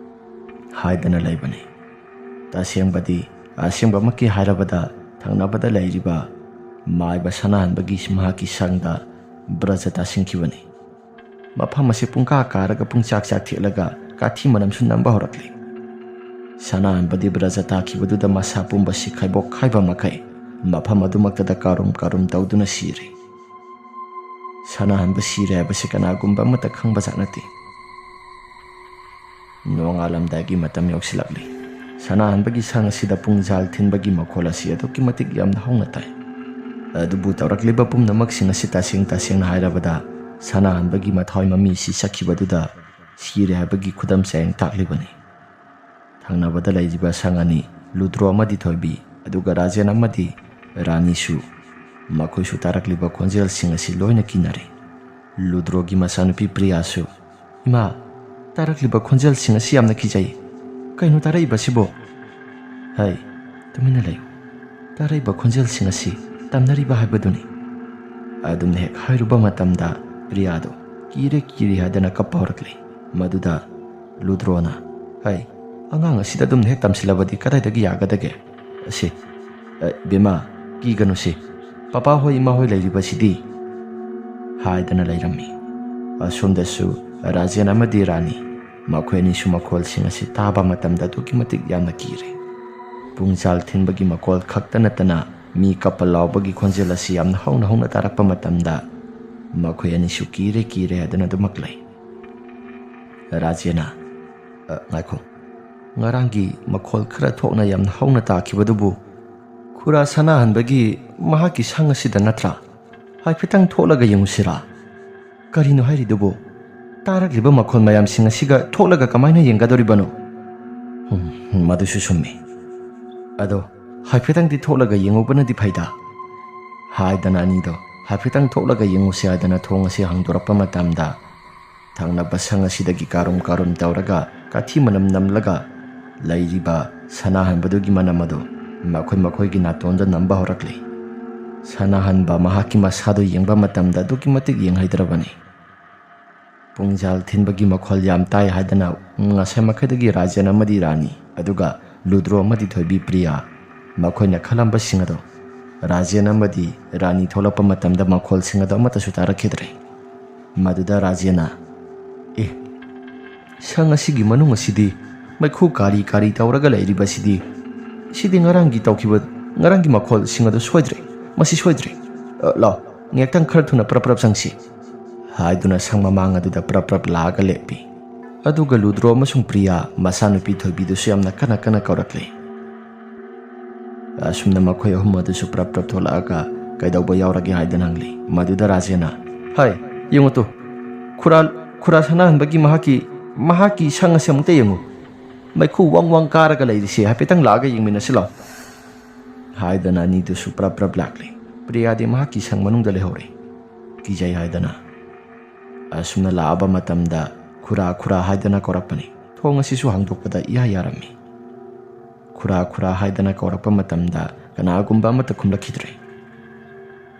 ꯍꯥꯏꯗꯅ ꯂꯩꯕꯅꯤ꯫ ꯇꯁꯦꯡꯕꯗꯤ, ꯑꯁꯦꯡꯕꯃꯛꯀꯤ ꯍꯥꯏꯔꯕꯗ, ꯊꯪꯅꯕꯗ ꯂꯩꯔꯤꯕ ꯃꯥꯏꯕ ꯁꯅꯥꯍꯟꯕꯒꯤ ꯃꯍꯥꯛꯀꯤ ꯁꯪꯗ ꯕ꯭ꯔꯖ ꯇꯥꯁꯤꯟꯈꯤꯕꯅꯤ꯫ ꯃꯐꯝ ꯑꯁꯤ ꯄꯨꯡꯀꯥ ꯀꯥꯔꯒ ꯄꯨꯡꯆꯥꯛ ꯆꯥꯛ ꯊꯦꯛꯂꯒ ꯀꯥꯊꯤ ꯃꯅꯝꯁꯨ ꯅꯝꯕ ꯍꯧꯔꯛꯂꯤ꯫ ꯁꯅꯥꯍꯟꯕꯗꯤ ꯕ꯭ꯔꯖ ꯇꯥꯈꯤꯕꯗꯨꯗ ꯃꯁꯥ ꯄꯨꯝꯕꯁꯤ ꯈꯥꯏꯕꯣꯛ ꯈꯥꯏꯕ ꯃꯈꯩ ꯃꯐꯝ ꯑꯗꯨꯃꯛꯇꯗ ꯀꯥꯔꯨꯝ ꯀꯥꯔꯨꯝ ꯇꯧꯗꯨꯅ ꯁꯤꯔꯦ꯫ ꯁꯅꯥꯍꯟꯕ ꯁꯤꯔꯦ ꯍꯥꯏꯕꯁꯤ ꯀꯅꯥꯒꯨꯝꯕ ꯑꯃꯠꯇ ꯈꯪꯕꯖꯥꯠ ꯅꯠꯇꯦ꯫ ꯅꯣꯡꯉꯥꯜꯂꯝꯗꯥꯏꯒꯤ ꯃꯇꯝ ꯌꯧꯁꯤꯜꯂꯛꯂꯤ꯫ ꯁꯅꯥꯍꯟꯕꯒꯤ ꯁꯪ ꯑꯁꯤꯗ ꯄꯨꯡꯖꯥꯜ ꯊꯤꯟꯕꯒꯤ ꯃꯈꯣꯜ ꯑꯁꯤ ꯑꯗꯨꯛꯀꯤ ꯃꯇꯤꯛ ꯌꯥꯝꯅ ꯍꯧꯅ ꯇꯥꯏ꯫ ꯑꯗꯨꯕꯨ ꯇꯧꯔꯛꯂꯤꯕ ꯄꯨꯝꯅꯃꯛꯁꯤꯡ ꯑꯁꯤ ꯇꯁꯦꯡ ꯇꯁꯦꯡꯅ ꯍꯥꯏꯔꯕꯗ, ꯁꯅꯥꯍꯟꯕꯒꯤ ꯃꯊ꯭ꯋꯥꯏ ꯃꯃꯤ ꯑꯁꯤ ꯆꯠꯈꯤꯕꯗꯨꯗ ꯁꯤꯔꯦ ꯍꯥꯏꯕꯒꯤ ꯈꯨꯗꯝ ꯆꯥꯌꯦꯡ ꯇꯥꯛꯂꯤꯕꯅꯤ꯫ ꯊꯪꯅꯕꯗ ꯂꯩꯔꯤꯕ ꯁꯪ ꯑꯅꯤ, ꯂꯨꯗ꯭ꯔꯣ ꯑꯃꯗꯤ ꯊꯣꯏꯕꯤ, ꯑꯗꯨꯒ ꯔꯥꯖꯦꯟ ꯑꯃꯗꯤ ꯔꯥꯅꯤꯁꯨ, ꯃꯈꯣꯏꯁꯨ ꯇꯥꯔꯛꯂꯤꯕ ꯈꯣꯟꯖꯦꯜꯁꯤꯡ ꯑꯁꯤ ꯂꯣꯏꯅ ꯀꯤꯅꯔꯦ꯫ ꯂꯨꯗ꯭ꯔꯣꯒꯤ ꯃꯆꯥꯅꯨꯄꯤ ꯄ꯭ꯔꯤꯌꯥꯁꯨ, "ꯏꯃꯥ, ꯇꯥꯔꯛꯂꯤꯕ ꯈꯣꯟꯖꯦꯜꯁꯤꯡ ꯑꯁꯤ ꯌꯥꯝꯅ ꯀꯤꯖꯩ꯫ ꯀꯩꯅꯣ ꯇꯥꯔꯛꯏꯕꯁꯤꯕꯣ?" "ꯍꯩ, ꯇꯨꯃꯤꯟꯅ ꯂꯩꯌꯨ꯫ ꯇꯥꯔꯛꯏꯕ ꯈꯣꯟꯖꯦꯜꯁꯤꯡ ꯑꯁꯤ ꯇꯝꯅꯔꯤꯕ ꯍꯥꯏꯕꯗꯨꯅꯤ꯫" ꯑꯗꯨꯝꯅ ꯍꯦꯛ ꯍꯥꯏꯔꯨꯕ ꯃꯇꯝꯗ ꯄ꯭ꯔꯤꯌꯥꯗꯣ ꯀꯤꯔꯦ ꯀꯤꯔꯦ ꯍꯥꯏꯗꯅ ꯀꯞꯄ ꯍꯧꯔꯛꯂꯤ꯫ ꯃꯗꯨꯗ ꯂꯨꯗ꯭ꯔꯣꯅ, "ꯍꯩ, ꯑꯉꯥꯡ ꯑꯁꯤꯗ ꯑꯗꯨꯝꯅ ꯍꯦꯛ ꯇꯝꯁꯤꯜꯂꯕꯗꯤ ꯀꯗꯥꯏꯗꯒꯤ ꯌꯥꯒꯗꯒꯦ? ꯑꯁꯤ, ꯑ, ꯕꯦꯃꯥ, ꯀꯤꯒꯅꯨꯁꯤ꯫ ꯄꯄꯥ ꯍꯣꯏ, ꯏꯃꯥ ꯍꯣꯏ ꯂꯩꯔꯤꯕꯁꯤꯗꯤ," ꯍꯥꯏꯗꯅ ꯂꯩꯔꯝꯃꯤ꯫ ꯑꯁꯣꯝꯗꯁꯨ ꯔꯥꯖꯦꯟ ꯑꯃꯗꯤ ꯔꯥꯅꯤ, ꯃꯈꯣꯏ ꯑꯅꯤꯁꯨ ꯃꯈꯣꯜꯁꯤꯡ ꯑꯁꯤ ꯇꯥꯕ ꯃꯇꯝꯗ ꯑꯗꯨꯛꯀꯤ ꯃꯇꯤꯛ ꯌꯥꯝꯅ ꯀꯤꯔꯦ꯫ ꯄꯨꯡꯖꯥꯜ ꯊꯤꯟꯕꯒꯤ ꯃꯈꯣꯜ ꯈꯛꯇ ꯅꯠꯇꯅ ꯃꯤ ꯀꯞꯄ ꯂꯥꯎꯕꯒꯤ ꯈꯣꯟꯖꯦꯜ ꯑꯁꯤ ꯌꯥꯝꯅ ꯍꯧꯅ ꯍꯧꯅ ꯇꯥꯔꯛꯄ ꯃꯇꯝꯗ ꯃꯈꯣꯏ ꯑꯅꯤꯁꯨ ꯀꯤꯔꯦ ꯀꯤꯔꯦ ꯍꯥꯏꯗꯅ ꯑꯗꯨꯃꯛ ꯂꯩ꯫ ꯔꯥꯖꯦꯅ, "ꯑ, ꯉꯥꯏꯈꯣ, ꯉꯔꯥꯡꯒꯤ ꯃꯈꯣꯜ ꯈꯔ ꯊꯣꯛꯅ ꯌꯥꯝꯅ ꯍꯧꯅ ꯇꯥꯈꯤꯕꯗꯨꯕꯨ ꯈꯨꯔꯥ ꯁꯅꯥꯍꯟꯕꯒꯤ ꯃꯍꯥꯛꯀꯤ ꯁꯪ ꯑꯁꯤꯗ ꯅꯠꯇ꯭ꯔꯥ? ꯍꯥꯏꯐꯦꯠꯇꯪ ꯊꯣꯛꯂꯒ ꯌꯦꯡꯉꯨꯁꯤꯔꯥ? ꯀꯔꯤꯅꯣ ꯍꯥꯏꯔꯤꯗꯨꯕꯨ?" ꯇꯥꯔꯛꯂꯤꯕ ꯃꯈꯣꯜ ꯃꯌꯥꯝꯁꯤꯡ ꯑꯁꯤꯒ ꯊꯣꯛꯂꯒ ꯀꯃꯥꯏꯅ ꯌꯦꯡꯒꯗꯧꯔꯤꯕꯅꯣ? ꯎꯝ, ꯃꯗꯨꯁꯨ ꯆꯨꯝꯃꯤ꯫ ꯑꯗꯣ ꯍꯥꯏꯐꯦꯠꯇꯪꯗꯤ ꯊꯣꯛꯂꯒ ꯌꯦꯡꯉꯨꯕꯅꯗꯤ ꯐꯩꯗ꯫ ꯍꯥꯏꯗꯅ ꯑꯅꯤꯗꯣ ꯍꯥꯏꯐꯦꯠꯇꯪ ꯊꯣꯛꯂꯒ ꯌꯦꯡꯉꯨꯁꯤ ꯍꯥꯏꯗꯅ ꯊꯣꯡ ꯑꯁꯤ ꯍꯥꯡꯗꯣꯔꯛꯄ ꯃꯇꯝꯗ, ꯊꯪꯅꯕ ꯁꯪ ꯑꯁꯤꯗꯒꯤ ꯀꯥꯔꯨꯝ ꯀꯥꯔꯨꯝ ꯇꯧꯔꯒ ꯀꯥꯊꯤ ꯃꯅꯝ ꯅꯝꯂꯒ ꯂꯩꯔꯤꯕ ꯁꯅꯥꯍꯟꯕꯗꯨꯒꯤ ꯃꯅꯝ ꯑꯗꯨ ꯃꯈꯣꯏ ꯃꯈꯣꯏꯒꯤ ꯅꯥꯇꯣꯟꯗ ꯅꯝꯕ ꯍꯧꯔꯛꯂꯤ꯫ ꯁꯅꯥꯍꯟꯕ ꯃꯍꯥꯛꯀꯤ ꯃꯁꯥꯗꯨ ꯌꯦꯡꯕ ꯃꯇꯝꯗ ꯑꯗꯨꯛꯀꯤ ꯃꯇꯤꯛ ꯌꯦꯡꯍꯩꯗ꯭ꯔꯕꯅꯤ꯫ ꯄꯨꯡꯖꯥꯜ ꯊꯤꯟꯕꯒꯤ ꯃꯈꯣꯜ ꯌꯥꯝ ꯇꯥꯏ ꯍꯥꯏꯗꯅ ꯉꯁꯥꯏ ꯃꯈꯩꯗꯒꯤ ꯔꯥꯖꯦꯟ ꯑꯃꯗꯤ ꯔꯥꯅꯤ, ꯑꯗꯨꯒ ꯂꯨꯗ꯭ꯔꯣ ꯑꯃꯗꯤ ꯊꯣꯏꯕꯤ ꯄ꯭ꯔꯤꯌꯥ, ꯃꯈꯣꯏꯅ ꯈꯜꯂꯝꯕꯁꯤꯡ ꯑꯗꯣ ꯔꯥꯖꯦꯟ ꯑꯃꯗꯤ ꯔꯥꯅꯤ ꯊꯣꯛꯂꯛꯄ ꯃꯇꯝꯗ ꯃꯈꯣꯜꯁꯤꯡ ꯑꯗꯣ ꯑꯃꯠꯇꯁꯨ ꯇꯥꯔꯛꯈꯤꯗ꯭ꯔꯦ꯫ ꯃꯗꯨꯗ ꯔꯥꯖꯦꯟꯅ, "ꯑꯦ, ꯁꯪ ꯑꯁꯤꯒꯤ ꯃꯅꯨꯡ ꯑꯁꯤꯗꯤ ꯃꯩꯈꯨ ꯀꯥꯔꯤ ꯀꯥꯔꯤ ꯇꯧꯔꯒ ꯂꯩꯔꯤꯕꯁꯤꯗꯤ, ꯁꯤꯗꯤ ꯉꯔꯥꯡꯒꯤ ꯇꯧꯈꯤꯕ, ꯉꯔꯥꯡꯒꯤ ꯃꯈꯣꯜꯁꯤꯡ ꯑꯗꯨ ꯁꯣꯏꯗ꯭ꯔꯦ, ꯃꯁꯤ ꯁꯣꯏꯗ꯭ꯔꯦ꯫ ꯑ, ꯂꯥꯎ, ꯉꯥꯏꯍꯥꯛꯇꯪ ꯈꯔ ꯊꯨꯅ ꯄ꯭ꯔꯞ ꯄ꯭ꯔꯞ ꯆꯪꯁꯤ," ꯍꯥꯏꯗꯨꯅ ꯁꯪ ꯃꯃꯥꯡ ꯑꯗꯨꯗ ꯄ꯭ꯔꯞ ꯄ꯭ꯔꯞ ꯂꯥꯛꯑꯒ ꯂꯦꯞꯄꯤ꯫ ꯑꯗꯨꯒ ꯂꯨꯗ꯭ꯔꯣ ꯑꯃꯁꯨꯡ ꯄ꯭ꯔꯤꯌꯥ ꯃꯆꯥꯅꯨꯄꯤ ꯊꯣꯏꯕꯤꯗꯨꯁꯨ ꯌꯥꯝꯅ ꯀꯟꯅ ꯀꯟꯅ ꯀꯧꯔꯛꯂꯤ꯫ ꯑꯁꯨꯝꯅ ꯃꯈꯣꯏ ꯑꯍꯨꯝ ꯑꯗꯨꯁꯨ ꯄ꯭ꯔꯞ ꯄ꯭ꯔꯞ ꯊꯣꯛꯂꯛꯑꯒ ꯀꯩꯗꯧꯕ ꯌꯥꯎꯔꯒꯦ ꯍꯥꯏꯗꯅ ꯍꯪꯂꯤ꯫ ꯃꯗꯨꯗ ꯔꯥꯖꯦꯟꯅ, "ꯍꯥꯏ, ꯌꯦꯡꯉꯨ ꯇꯨ, ꯈꯨꯔꯥ, ꯈꯨꯔꯥ ꯁꯅꯥꯍꯟꯕꯒꯤ ꯃꯍꯥꯛꯀꯤ, ꯃꯍꯥꯛꯀꯤ ꯁꯪ ꯑꯁꯦ ꯑꯃꯨꯛꯇ ꯌꯦꯡꯉꯨ꯫ ꯃꯩꯈꯨ ꯋꯥꯡ ꯋꯥꯡ ꯀꯥꯔꯒ ꯂꯩꯔꯤꯁꯦ, ꯍꯥꯏꯐꯦꯠꯇꯪ ꯂꯥꯛꯑꯒ ꯌꯦꯡꯃꯤꯟꯅꯁꯤ ꯂꯥꯎ," ꯍꯥꯏꯗꯅ ꯑꯅꯤꯗꯨꯁꯨ ꯄ꯭ꯔꯞ ꯄ꯭ꯔꯞ ꯂꯥꯛꯂꯤ꯫ ꯄ꯭ꯔꯤꯌꯥꯗꯤ ꯃꯍꯥꯛꯀꯤ ꯁꯪ ꯃꯅꯨꯡꯗ ꯂꯩꯍꯧꯔꯦ, ꯀꯤꯖꯩ ꯍꯥꯏꯗꯅ꯫ ꯑꯁꯨꯝꯅ ꯂꯥꯛꯑꯕ ꯃꯇꯝꯗ ꯈꯨꯔꯥ ꯈꯨꯔꯥ ꯍꯥꯏꯗꯅ ꯀꯧꯔꯛꯄꯅꯤ꯫ ꯊꯣꯡ ꯑꯁꯤꯁꯨ ꯍꯥꯡꯗꯣꯛꯄꯗ ꯏꯌꯥ ꯌꯥꯔꯝꯃꯤ꯫ ꯈꯨꯔꯥ ꯈꯨꯔꯥ ꯍꯥꯏꯗꯅ ꯀꯧꯔꯛꯄ ꯃꯇꯝꯗ ꯀꯅꯥꯒꯨꯝꯕ ꯑꯃꯠꯇ ꯈꯨꯝꯂꯛꯈꯤꯗ꯭ꯔꯦ꯫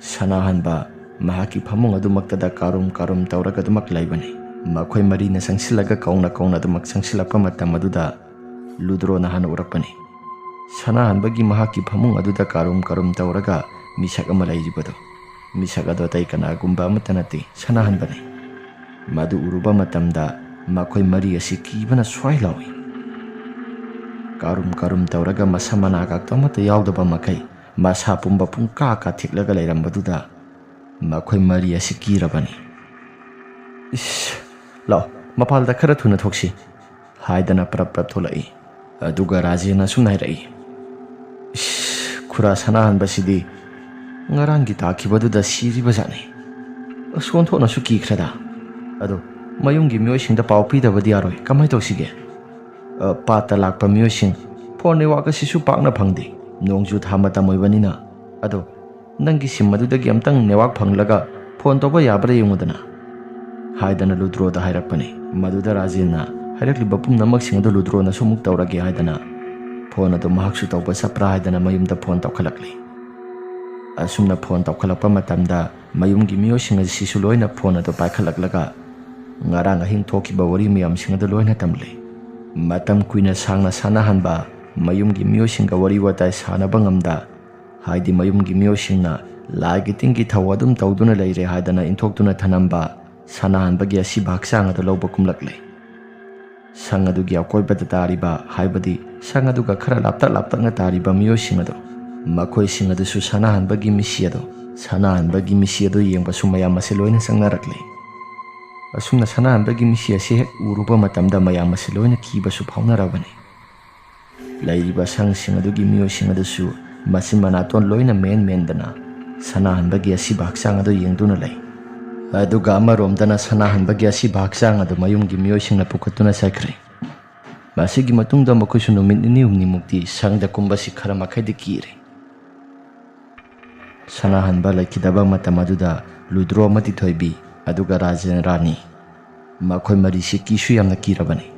ꯁꯅꯥꯍꯟꯕ ꯃꯍꯥꯛꯀꯤ ꯐꯃꯨꯡ ꯑꯗꯨꯃꯛꯇꯗ ꯀꯥꯔꯨꯝ ꯀꯥꯔꯨꯝ ꯇꯧꯔꯒ ꯑꯗꯨꯃꯛ ꯂꯩꯕꯅꯤ꯫ ꯃꯈꯣꯏ ꯃꯔꯤꯅ ꯆꯪꯁꯤꯜꯂꯒ ꯀꯧꯅ ꯀꯧꯅ ꯑꯗꯨꯃꯛ ꯆꯪꯁꯤꯜꯂꯛꯄ ꯃꯇꯝ ꯑꯗꯨꯗ ꯂꯨꯗ꯭ꯔꯣꯅ ꯍꯥꯟꯅ ꯎꯔꯛꯄꯅꯤ꯫ ꯁꯅꯥꯍꯟꯕꯒꯤ ꯃꯍꯥꯛꯀꯤ ꯐꯃꯨꯡ ꯑꯗꯨꯗ ꯀꯥꯔꯨꯝ ꯀꯥꯔꯨꯝ ꯇꯧꯔꯒ ꯃꯤꯁꯛ ꯑꯃ ꯂꯩꯔꯤꯕꯗꯨ꯫ ꯃꯤꯁꯛ ꯑꯗꯨ ꯑꯇꯩ ꯀꯅꯥꯒꯨꯝꯕ ꯑꯃꯠꯇ ꯅꯠꯇꯦ, ꯁꯅꯥꯍꯟꯕꯅꯤ꯫ ꯃꯗꯨ ꯎꯔꯨꯕ ꯃꯇꯝꯗ ꯃꯈꯣꯏ ꯃꯔꯤ ꯑꯁꯤ ꯀꯤꯕꯅ ꯁ꯭ꯋꯥꯏ ꯂꯥꯎꯏ꯫ ꯀꯥꯔꯨꯝ ꯀꯥꯔꯨꯝ ꯇꯧꯔꯒ ꯃꯁꯝ ꯃꯅꯥꯒꯥꯛꯇꯣ ꯑꯃꯠꯇ ꯌꯥꯎꯗꯕ ꯃꯈꯩ ꯃꯁꯥ ꯄꯨꯝꯕ ꯄꯨꯡꯀꯥ ꯀꯥꯊꯦꯛꯂꯒ ꯂꯩꯔꯝꯕꯗꯨꯗ ꯃꯈꯣꯏ ꯃꯔꯤ ꯑꯁꯤ ꯀꯤꯔꯕꯅꯤ꯫ "ꯏꯁ, ꯂꯥꯛꯑꯣ, ꯃꯄꯥꯜꯗ ꯈꯔ ꯊꯨꯅ ꯊꯣꯛꯁꯤ," ꯍꯥꯏꯗꯅ ꯄ꯭ꯔꯞ ꯄ꯭ꯔꯞ ꯊꯣꯛꯂꯛꯏ꯫ ꯑꯗꯨꯒ ꯔꯥꯖꯦꯟꯅ ꯑꯁꯨꯝꯅ ꯍꯥꯏꯔꯛꯏ, "ꯏꯁ, ꯈꯨꯔꯥ ꯁꯅꯥꯍꯟꯕꯁꯤꯗꯤ ꯉꯔꯥꯡꯒꯤ ꯇꯥꯈꯤꯕꯗꯨꯗ ꯁꯤꯔꯤꯕ ꯖꯥꯠꯅꯤ꯫ ꯑꯁ, ꯑꯣꯟꯊꯣꯛꯅꯁꯨ ꯀꯤꯈ꯭ꯔꯦꯗ꯫ ꯑꯗꯣ ꯃꯌꯨꯝꯒꯤ ꯃꯤꯑꯣꯏꯁꯤꯡꯗ ꯄꯥꯎ ꯄꯤꯗꯕꯗꯤ ꯌꯥꯔꯣꯏ꯫ ꯀꯃꯥꯏꯅ ꯇꯧꯁꯤꯒꯦ? ꯑ, ꯄꯥꯠꯇ ꯂꯥꯛꯄ ꯃꯤꯑꯣꯏꯁꯤꯡ, ꯐꯣꯟ ꯅꯦꯠꯋꯥꯛ ꯑꯁꯤꯁꯨ ꯄꯥꯛꯅ ꯐꯪꯗꯦ꯫ ꯅꯣꯡꯖꯨ ꯊꯥ ꯃꯇꯝ ꯑꯣꯏꯕꯅꯤꯅ꯫ ꯑꯗꯣ ꯅꯪꯒꯤ ꯁꯤꯝ ꯑꯗꯨꯗꯒꯤ ꯑꯝꯇꯪ ꯅꯦꯠꯋꯥꯛ ꯐꯪꯂꯒ ꯐꯣꯟ ꯇꯧꯕ ꯌꯥꯕ꯭ꯔꯥ ꯌꯦꯡꯉꯨꯗꯅ, ꯍꯥꯏꯗꯅ ꯂꯨꯗ꯭ꯔꯣꯗ ꯍꯥꯏꯔꯛꯄꯅꯤ꯫ ꯃꯗꯨꯗ ꯔꯥꯖꯦꯟꯅ ꯍꯥꯏꯔꯛꯂꯤꯕ ꯄꯨꯝꯅꯃꯛꯁꯤꯡ ꯑꯗꯨ ꯂꯨꯗ꯭ꯔꯣꯅꯁꯨ ꯑꯃꯨꯛ ꯇꯧꯔꯒꯦ ꯍꯥꯏꯗꯅ ꯐꯣꯟ ꯑꯗꯨ ꯃꯍꯥꯛꯁꯨ ꯇꯧꯕ ꯆꯠꯄ꯭ꯔꯥ ꯍꯥꯏꯗꯅ ꯃꯌꯨꯝꯗ ꯐꯣꯟ ꯇꯧꯈꯠꯂꯛꯂꯤ꯫ ꯑꯁꯨꯝꯅ ꯐꯣꯟ ꯇꯧꯈꯠꯂꯛꯄ ꯃꯇꯝꯗ ꯃꯌꯨꯝꯒꯤ ꯃꯤꯑꯣꯏꯁꯤꯡ ꯑꯁꯤꯁꯨ ꯂꯣꯏꯅ ꯐꯣꯟ ꯑꯗꯨ ꯄꯥꯏꯈꯠꯂꯛꯂꯒ ꯉꯔꯥꯡ ꯑꯍꯤꯡ ꯊꯣꯛꯈꯤꯕ ꯋꯥꯔꯤ ꯃꯌꯥꯝꯁꯤꯡ ꯑꯗꯨ ꯂꯣꯏꯅ ꯇꯝꯂꯤ꯫ ꯃꯇꯝ ꯀꯨꯏꯅ ꯁꯥꯡꯅ ꯁꯥꯟꯅꯍꯟꯕ, ꯃꯌꯨꯝꯒꯤ ꯃꯤꯑꯣꯏꯁꯤꯡꯒ ꯋꯥꯔꯤ ꯋꯥꯇꯥꯏ ꯁꯥꯟꯅꯕ ꯉꯝꯗ, ꯍꯥꯏꯗꯤ ꯃꯌꯨꯝꯒꯤ ꯃꯤꯑꯣꯏꯁꯤꯡꯅ ꯂꯥꯏꯒꯤ ꯇꯤꯟꯒꯤ ꯊꯧ ꯑꯗꯨꯝ ꯇꯧꯗꯨꯅ ꯂꯩꯔꯦ ꯍꯥꯏꯗꯅ ꯏꯟꯊꯣꯛꯇꯨꯅ ꯊꯅꯝꯕ ꯁꯅꯥꯍꯟꯕꯒꯤ ꯑꯁꯤꯕ ꯍꯛꯆꯥꯡ ꯑꯗꯨ ꯂꯧꯕ ꯀꯨꯝꯂꯛꯂꯦ꯫ ꯁꯪ ꯑꯗꯨꯒꯤ ꯑꯀꯣꯏꯕꯗ ꯇꯥꯔꯤꯕ, ꯍꯥꯏꯕꯗꯤ ꯁꯪ ꯑꯗꯨꯒ ꯈꯔ ꯂꯥꯞꯇꯛ ꯂꯥꯞꯇꯛꯅ ꯇꯥꯔꯤꯕ ꯃꯤꯑꯣꯏꯁꯤꯡ ꯑꯗꯨ, ꯃꯈꯣꯏꯁꯤꯡ ꯑꯗꯨꯁꯨ ꯁꯅꯥꯍꯟꯕꯒꯤ ꯃꯤꯁꯤ ꯑꯗꯨ, ꯁꯅꯥꯍꯟꯕꯒꯤ ꯃꯤꯁꯤ ꯑꯗꯨ ꯌꯦꯡꯕꯁꯨ ꯃꯌꯥꯝ ꯑꯁꯤ ꯂꯣꯏꯅ ꯆꯪꯅꯔꯛꯂꯦ꯫ ꯑꯁꯨꯝꯅ ꯁꯅꯥꯍꯟꯕꯒꯤ ꯃꯤꯁꯤ ꯑꯁꯤ ꯍꯦꯛ ꯎꯔꯨꯕ ꯃꯇꯝꯗ ꯃꯌꯥꯝ ꯑꯁꯤ ꯂꯣꯏꯅ ꯀꯤꯕꯁꯨ ꯐꯥꯎꯅꯔꯕꯅꯤ꯫ ꯂꯩꯔꯤꯕ ꯁꯪꯁꯤꯡ ꯑꯗꯨꯒꯤ ꯃꯤꯑꯣꯏꯁꯤꯡ ꯑꯗꯨꯁꯨ ꯃꯆꯤꯟ ꯃꯅꯥꯇꯣꯟ ꯂꯣꯏꯅ ꯃꯦꯟ ꯃꯦꯟꯗꯅ ꯁꯅꯥꯍꯟꯕꯒꯤ ꯑꯁꯤꯕ ꯍꯛꯆꯥꯡ ꯑꯗꯨ ꯌꯦꯡꯗꯨꯅ ꯂꯩ꯫ ꯑꯗꯨꯒ ꯑꯃꯔꯣꯝꯗꯅ ꯁꯅꯥꯍꯟꯕꯒꯤ ꯑꯁꯤꯕ ꯍꯛꯆꯥꯡ ꯑꯗꯨ ꯃꯌꯨꯝꯒꯤ ꯃꯤꯑꯣꯏꯁꯤꯡꯅ ꯄꯨꯈꯠꯇꯨꯅ ꯆꯠꯈ꯭ꯔꯦ꯫ ꯃꯁꯤꯒꯤ ꯃꯇꯨꯡꯗ ꯃꯈꯣꯏꯁꯨ ꯅꯨꯃꯤꯠ ꯅꯤꯅꯤ ꯍꯨꯝꯅꯤꯃꯨꯛꯇꯤ ꯁꯪꯗ ꯀꯨꯝꯕꯁꯤ ꯈꯔ ꯃꯈꯩꯗꯤ ꯀꯤꯔꯦ꯫ ꯁꯅꯥꯍꯟꯕ ꯂꯩꯈꯤꯗꯕ ꯃꯇꯝ ꯑꯗꯨꯗ ꯂꯨꯗ꯭ꯔꯣ ꯑꯃꯗꯤ ꯊꯣꯏꯕꯤ, ꯑꯗꯨꯒ ꯔꯥꯖꯦꯟ ꯔꯥꯅꯤ, ꯃꯈꯣꯏ ꯃꯔꯤꯁꯤ ꯀꯤꯁꯨ ꯌꯥꯝꯅ ꯀꯤꯔꯕꯅꯤ꯫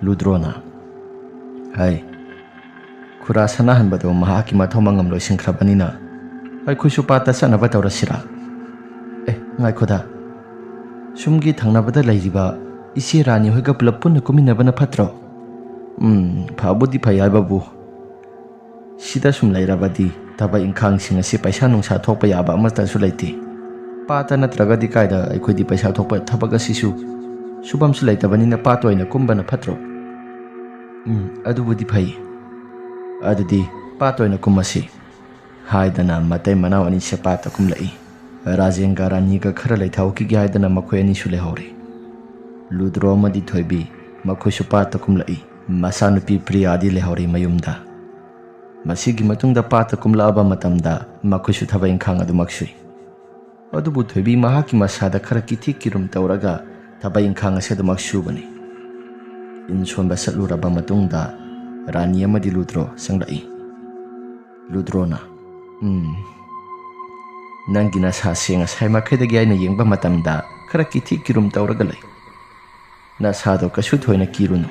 ꯂꯨꯗ꯭ꯔꯣꯅ, "ꯍꯥꯏ, ꯈꯨꯔꯥ ꯁꯅꯥꯍꯟꯕꯗꯣ ꯃꯍꯥꯛꯀꯤ ꯃꯊꯧ ꯃꯉꯝ ꯂꯣꯏꯁꯤꯟꯈ꯭ꯔꯕꯅꯤꯅ ꯑꯩꯈꯣꯏꯁꯨ ꯄꯥꯠꯇ ꯆꯠꯅꯕ ꯇꯧꯔꯁꯤꯔꯥ?" "ꯑꯦ, ꯉꯥꯏꯈꯣꯗ, ꯁꯨꯝꯒꯤ ꯊꯪꯅꯕꯗ ꯂꯩꯔꯤꯕ ꯏꯆꯦ ꯔꯥꯅꯤ ꯍꯣꯏꯒ ꯄꯨꯂꯞ ꯄꯨꯟꯅ ꯀꯨꯝꯃꯤꯟꯅꯕꯅ ꯐꯠꯇ꯭ꯔꯣ?" "ꯎꯝ, ꯐꯕꯨꯗꯤ ꯐꯩ ꯍꯥꯏꯕꯕꯨ, ꯁꯤꯗ ꯁꯨꯝ ꯂꯩꯔꯕꯗꯤ ꯊꯕꯛ ꯏꯪꯈꯥꯡꯁꯤꯡ ꯑꯁꯤ ꯄꯩꯁꯥ ꯅꯨꯡꯁꯥ ꯊꯣꯛꯄ ꯌꯥꯕ ꯑꯃꯠꯇꯁꯨ ꯂꯩꯇꯦ꯫ ꯄꯥꯠꯇ ꯅꯠꯇ꯭ꯔꯒꯗꯤ ꯀꯥꯏꯗ ꯑꯩꯈꯣꯏꯗꯤ ꯄꯩꯁꯥ ꯊꯣꯛꯄ ꯊꯕꯛ ꯑꯁꯤꯁꯨ ꯁꯨꯐꯝꯁꯨ ꯂꯩꯇꯕꯅꯤꯅ ꯄꯥꯠꯇ ꯑꯣꯏꯅ ꯀꯨꯝꯕꯅ ꯐꯠꯇ꯭ꯔꯣ?" "ꯎꯝ, ꯑꯗꯨꯕꯨꯗꯤ ꯐꯩ꯫ ꯑꯗꯨꯗꯤ ꯄꯥꯠꯇ ꯑꯣꯏꯅ ꯀꯨꯝꯃꯁꯤ," ꯍꯥꯏꯗꯅ ꯃꯇꯩ ꯃꯅꯥꯎ ꯑꯅꯤꯁꯦ ꯄꯥꯠꯇ ꯀꯨꯝꯂꯛꯏ꯫ ꯔꯥꯖꯦꯟꯒ ꯔꯥꯅꯤꯒ ꯈꯔ ꯂꯩꯊꯍꯧꯈꯤꯒꯦ ꯍꯥꯏꯗꯅ ꯃꯈꯣꯏ ꯑꯅꯤꯁꯨ ꯂꯩꯍꯧꯔꯤ꯫ ꯂꯨꯗ꯭ꯔꯣ ꯑꯃꯗꯤ ꯊꯣꯏꯕꯤ ꯃꯈꯣꯏꯁꯨ ꯄꯥꯠꯇ ꯀꯨꯝꯂꯛꯏ꯫ ꯃꯆꯥꯅꯨꯄꯤ ꯄ꯭ꯔꯤꯌꯥꯗꯤ ꯂꯩꯍꯧꯔꯤ ꯃꯌꯨꯝꯗ꯫ ꯃꯁꯤꯒꯤ ꯃꯇꯨꯡꯗ ꯄꯥꯠꯇ ꯀꯨꯝꯂꯛꯑꯕ ꯃꯇꯝꯗ ꯃꯈꯣꯏꯁꯨ ꯊꯕꯛ ꯏꯪꯈꯥꯡ ꯑꯗꯨꯃꯛ ꯁꯨꯏ꯫ ꯑꯗꯨꯕꯨ ꯊꯣꯏꯕꯤ ꯃꯍꯥꯛꯀꯤ ꯃꯁꯥꯗ ꯈꯔ ꯀꯤꯊꯤ ꯀꯤꯔꯨꯝ ꯇꯧꯔꯒ ꯊꯕꯛ ꯏꯪꯈꯥꯡ ꯑꯁꯤ ꯑꯗꯨꯃꯛ ꯁꯨꯕꯅꯤ꯫ ꯏꯟ ꯁꯣꯟꯕ ꯆꯠꯂꯨꯔꯕ ꯃꯇꯨꯡꯗ ꯔꯥꯅꯤ ꯑꯃꯗꯤ ꯂꯨꯗ꯭ꯔꯣ ꯆꯪꯂꯛꯏ꯫ ꯂꯨꯗ꯭ꯔꯣꯅ, "ꯎꯝ, ꯅꯪꯒꯤ ꯅꯁꯥꯁꯦ ꯉꯁꯥꯏ ꯃꯈꯩꯗꯒꯤ ꯑꯩꯅ ꯌꯦꯡꯕ ꯃꯇꯝꯗ ꯈꯔ ꯀꯤꯊꯤ ꯀꯤꯔꯨꯝ ꯇꯧꯔꯒ ꯂꯩ꯫ ꯅꯁꯥꯗꯣ ꯀꯩꯁꯨ ꯊꯣꯏꯅ ꯀꯤꯔꯨꯅꯨ꯫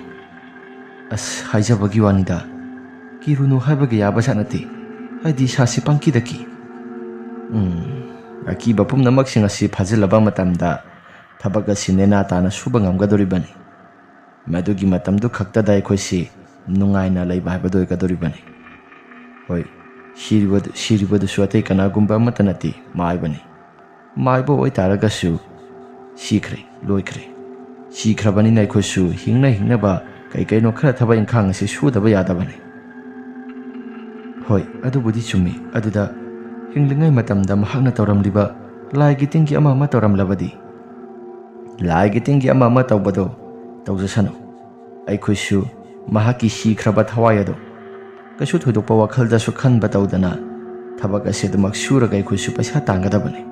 ꯑꯁ, ꯍꯥꯏꯖꯕꯒꯤ ꯋꯥꯅꯤꯗ, ꯀꯤꯔꯨꯅꯨ ꯍꯥꯏꯕꯒ ꯌꯥꯕꯖꯥꯠ ꯅꯠꯇꯦ꯫ ꯑꯩꯗꯤ ꯏꯁꯥꯁꯤ ꯄꯪꯀꯤꯗ ꯀꯤ꯫ ꯎꯝ, ꯑꯀꯤꯕ ꯄꯨꯝꯅꯃꯛꯁꯤꯡ ꯑꯁꯤ ꯐꯥꯖꯤꯜꯂꯕ ꯃꯇꯝꯗ ꯊꯕꯛ ꯑꯁꯤ ꯅꯦꯅꯥ ꯇꯥꯅ ꯁꯨꯕ ꯉꯝꯒꯗꯧꯔꯤꯕꯅꯤ꯫ ꯃꯗꯨꯒꯤ ꯃꯇꯝꯗꯨ ꯈꯛꯇꯗ ꯑꯩꯈꯣꯏꯁꯤ ꯅꯨꯡꯉꯥꯏꯅ ꯂꯩꯕ ꯍꯥꯏꯕꯗꯨ ꯑꯣꯏꯒꯗꯧꯔꯤꯕꯅꯤ꯫ ꯍꯣꯏ, ꯁꯤꯔꯤꯕꯗꯨ, ꯁꯤꯔꯤꯕꯗꯨꯁꯨ ꯑꯇꯩ ꯀꯅꯥꯒꯨꯝꯕ ꯑꯃꯠꯇ ꯅꯠꯇꯦ, ꯃꯥꯏꯕꯅꯤ꯫ ꯃꯥꯏꯕ ꯑꯣꯏꯇꯥꯔꯒꯁꯨ ꯁꯤꯈ꯭ꯔꯦ, ꯂꯣꯏꯈ꯭ꯔꯦ꯫ ꯁꯤꯈ꯭ꯔꯕꯅꯤꯅ ꯑꯩꯈꯣꯏꯁꯨ ꯍꯤꯡꯅ ꯍꯤꯡꯅꯕ ꯀꯩ ꯀꯩꯅꯣ ꯈꯔ ꯊꯕꯛ ꯏꯪꯈꯥꯡ ꯑꯁꯤ ꯁꯨꯗꯕ ꯌꯥꯗꯕꯅꯤ꯫" "ꯍꯣꯏ, ꯑꯗꯨꯕꯨꯗꯤ ꯆꯨꯝꯃꯤ꯫ ꯑꯗꯨꯗ ꯍꯤꯡꯂꯤꯉꯩ ꯃꯇꯝꯗ ꯃꯍꯥꯛꯅ ꯇꯧꯔꯝꯂꯤꯕ ꯂꯥꯏꯒꯤ ꯇꯤꯟꯒꯤ ꯑꯃ ꯑꯃ ꯇꯧꯔꯝꯂꯕꯗꯤ?" "ꯂꯥꯏꯒꯤ ꯇꯤꯟꯒꯤ ꯑꯃ ꯑꯃ ꯇꯧꯕꯗꯣ ꯇꯧꯖꯁꯅꯨ꯫ ꯑꯩꯈꯣꯏꯁꯨ ꯃꯍꯥꯛꯀꯤ ꯁꯤꯈ꯭ꯔꯕ ꯊꯋꯥꯏ ꯑꯗꯣ ꯀꯩꯁꯨ ꯊꯣꯏꯗꯣꯛꯄ ꯋꯥꯈꯜꯗꯁꯨ ꯈꯟꯕ ꯇꯧꯗꯅ ꯊꯕꯛ ꯑꯁꯤ ꯑꯗꯨꯃꯛ ꯁꯨꯔꯒ ꯑꯩꯈꯣꯏꯁꯨ ꯄꯩꯁꯥ ꯇꯥꯟꯒꯗꯕꯅꯤ"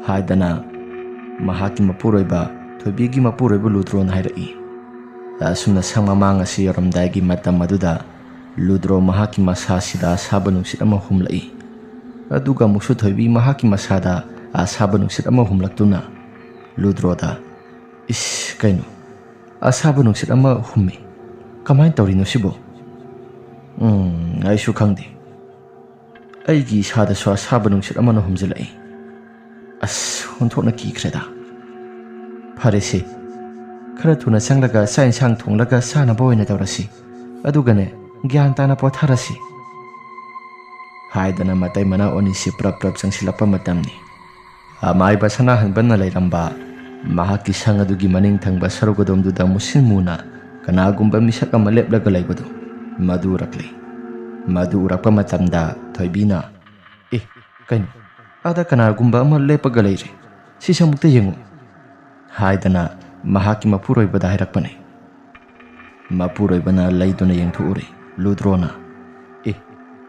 ꯍꯥꯏꯗꯅ ꯃꯍꯥꯛꯀꯤ ꯃꯄꯨꯔꯣꯏꯕ, ꯊꯣꯏꯕꯤꯒꯤ ꯃꯄꯨꯔꯣꯏꯕ ꯂꯨꯗ꯭ꯔꯣꯅ ꯍꯥꯏꯔꯛꯏ꯫ ꯑꯁꯨꯝꯅ ꯁꯪ ꯃꯃꯥꯡ ꯑꯁꯤ ꯌꯧꯔꯝꯗꯥꯏꯒꯤ ꯃꯇꯝ ꯑꯗꯨꯗ ꯂꯨꯗ꯭ꯔꯣ ꯃꯍꯥꯛꯀꯤ ꯃꯁꯥꯁꯤꯗ ꯑꯁꯥꯕ ꯅꯨꯡꯁꯤꯠ ꯑꯃ ꯍꯨꯝꯂꯛꯏ꯫ ꯑꯗꯨꯒ ꯑꯃꯨꯛꯁꯨ ꯊꯣꯏꯕꯤ ꯃꯍꯥꯛꯀꯤ ꯃꯁꯥꯗ ꯑꯁꯥꯕ ꯅꯨꯡꯁꯤꯠ ꯑꯃ ꯍꯨꯝꯂꯛꯇꯨꯅ ꯂꯨꯗ꯭ꯔꯣꯗ, "ꯏꯁ, ꯀꯩꯅꯣ? ꯑꯁꯥꯕ ꯅꯨꯡꯁꯤꯠ ꯑꯃ ꯍꯨꯝꯃꯤ꯫ ꯀꯃꯥꯏꯅ ꯇꯧꯔꯤꯅꯣ ꯁꯤꯕꯣ? ꯎꯝ, ꯑꯩꯁꯨ ꯈꯪꯗꯦ꯫ ꯑꯩꯒꯤ ꯏꯁꯥꯗꯁꯨ ꯑꯁꯥꯕ ꯅꯨꯡꯁꯤꯠ ꯑꯃꯅ ꯍꯨꯝꯖꯤꯜꯂꯛꯏ꯫ ꯑꯁ, ꯑꯣꯟꯊꯣꯛꯅ ꯀꯤꯈ꯭ꯔꯦꯗ꯫ ꯐꯔꯦꯁꯦ, ꯈꯔ ꯊꯨꯅ ꯆꯪꯂꯒ ꯆꯥꯛ ꯏꯟꯁꯥꯡ ꯊꯣꯡꯂꯒ ꯆꯥꯅꯕ ꯑꯣꯏꯅ ꯇꯧꯔꯁꯤ꯫ ꯑꯗꯨꯒꯅꯦ, ꯒ꯭ꯌꯥꯟ ꯇꯥꯅ ꯄꯣꯊꯥꯔꯁꯤ" ꯍꯥꯏꯗꯅ ꯃꯇꯩ ꯃꯅꯥꯎ ꯑꯅꯤꯁꯤ ꯄ꯭ꯔꯞ ꯄ꯭ꯔꯞ ꯆꯪꯁꯤꯜꯂꯛꯄ ꯃꯇꯝꯅꯤ꯫ ꯑꯃꯥꯏꯕ ꯁꯅꯥꯍꯟꯕꯅ ꯂꯩꯔꯝꯕ ꯃꯍꯥꯛꯀꯤ ꯁꯪ ꯑꯗꯨꯒꯤ ꯃꯅꯤꯡ ꯊꯪꯕ ꯁꯔꯨꯛ ꯑꯗꯣꯝꯗꯨꯗ ꯃꯨꯁꯤꯟ ꯃꯨꯅ ꯀꯅꯥꯒꯨꯝꯕ ꯃꯤꯁꯛ ꯑꯃ ꯂꯦꯞꯂꯒ ꯂꯩꯕꯗꯨ ꯃꯗꯨ ꯎꯔꯛꯂꯦ꯫ ꯃꯗꯨ ꯎꯔꯛꯄ ꯃꯇꯝꯗ ꯊꯣꯏꯕꯤꯅ, "ꯑꯦ, ꯀꯩꯅꯣ? ꯑꯥꯗ ꯀꯅꯥꯒꯨꯝꯕ ꯑꯃ ꯂꯦꯞꯄꯒ ꯂꯩꯔꯦ꯫ ꯁꯤꯁꯦ ꯑꯃꯨꯛꯇ ꯌꯦꯡꯉꯨ" ꯍꯥꯏꯗꯅ ꯃꯍꯥꯛꯀꯤ ꯃꯄꯨꯔꯣꯏꯕꯗ ꯍꯥꯏꯔꯛꯄꯅꯤ꯫ ꯃꯄꯨꯔꯣꯏꯕꯅ ꯂꯩꯗꯨꯅ ꯌꯦꯡꯊꯣꯛꯎꯔꯦ꯫ ꯂꯨꯗ꯭ꯔꯣꯅ, "ꯑꯦ,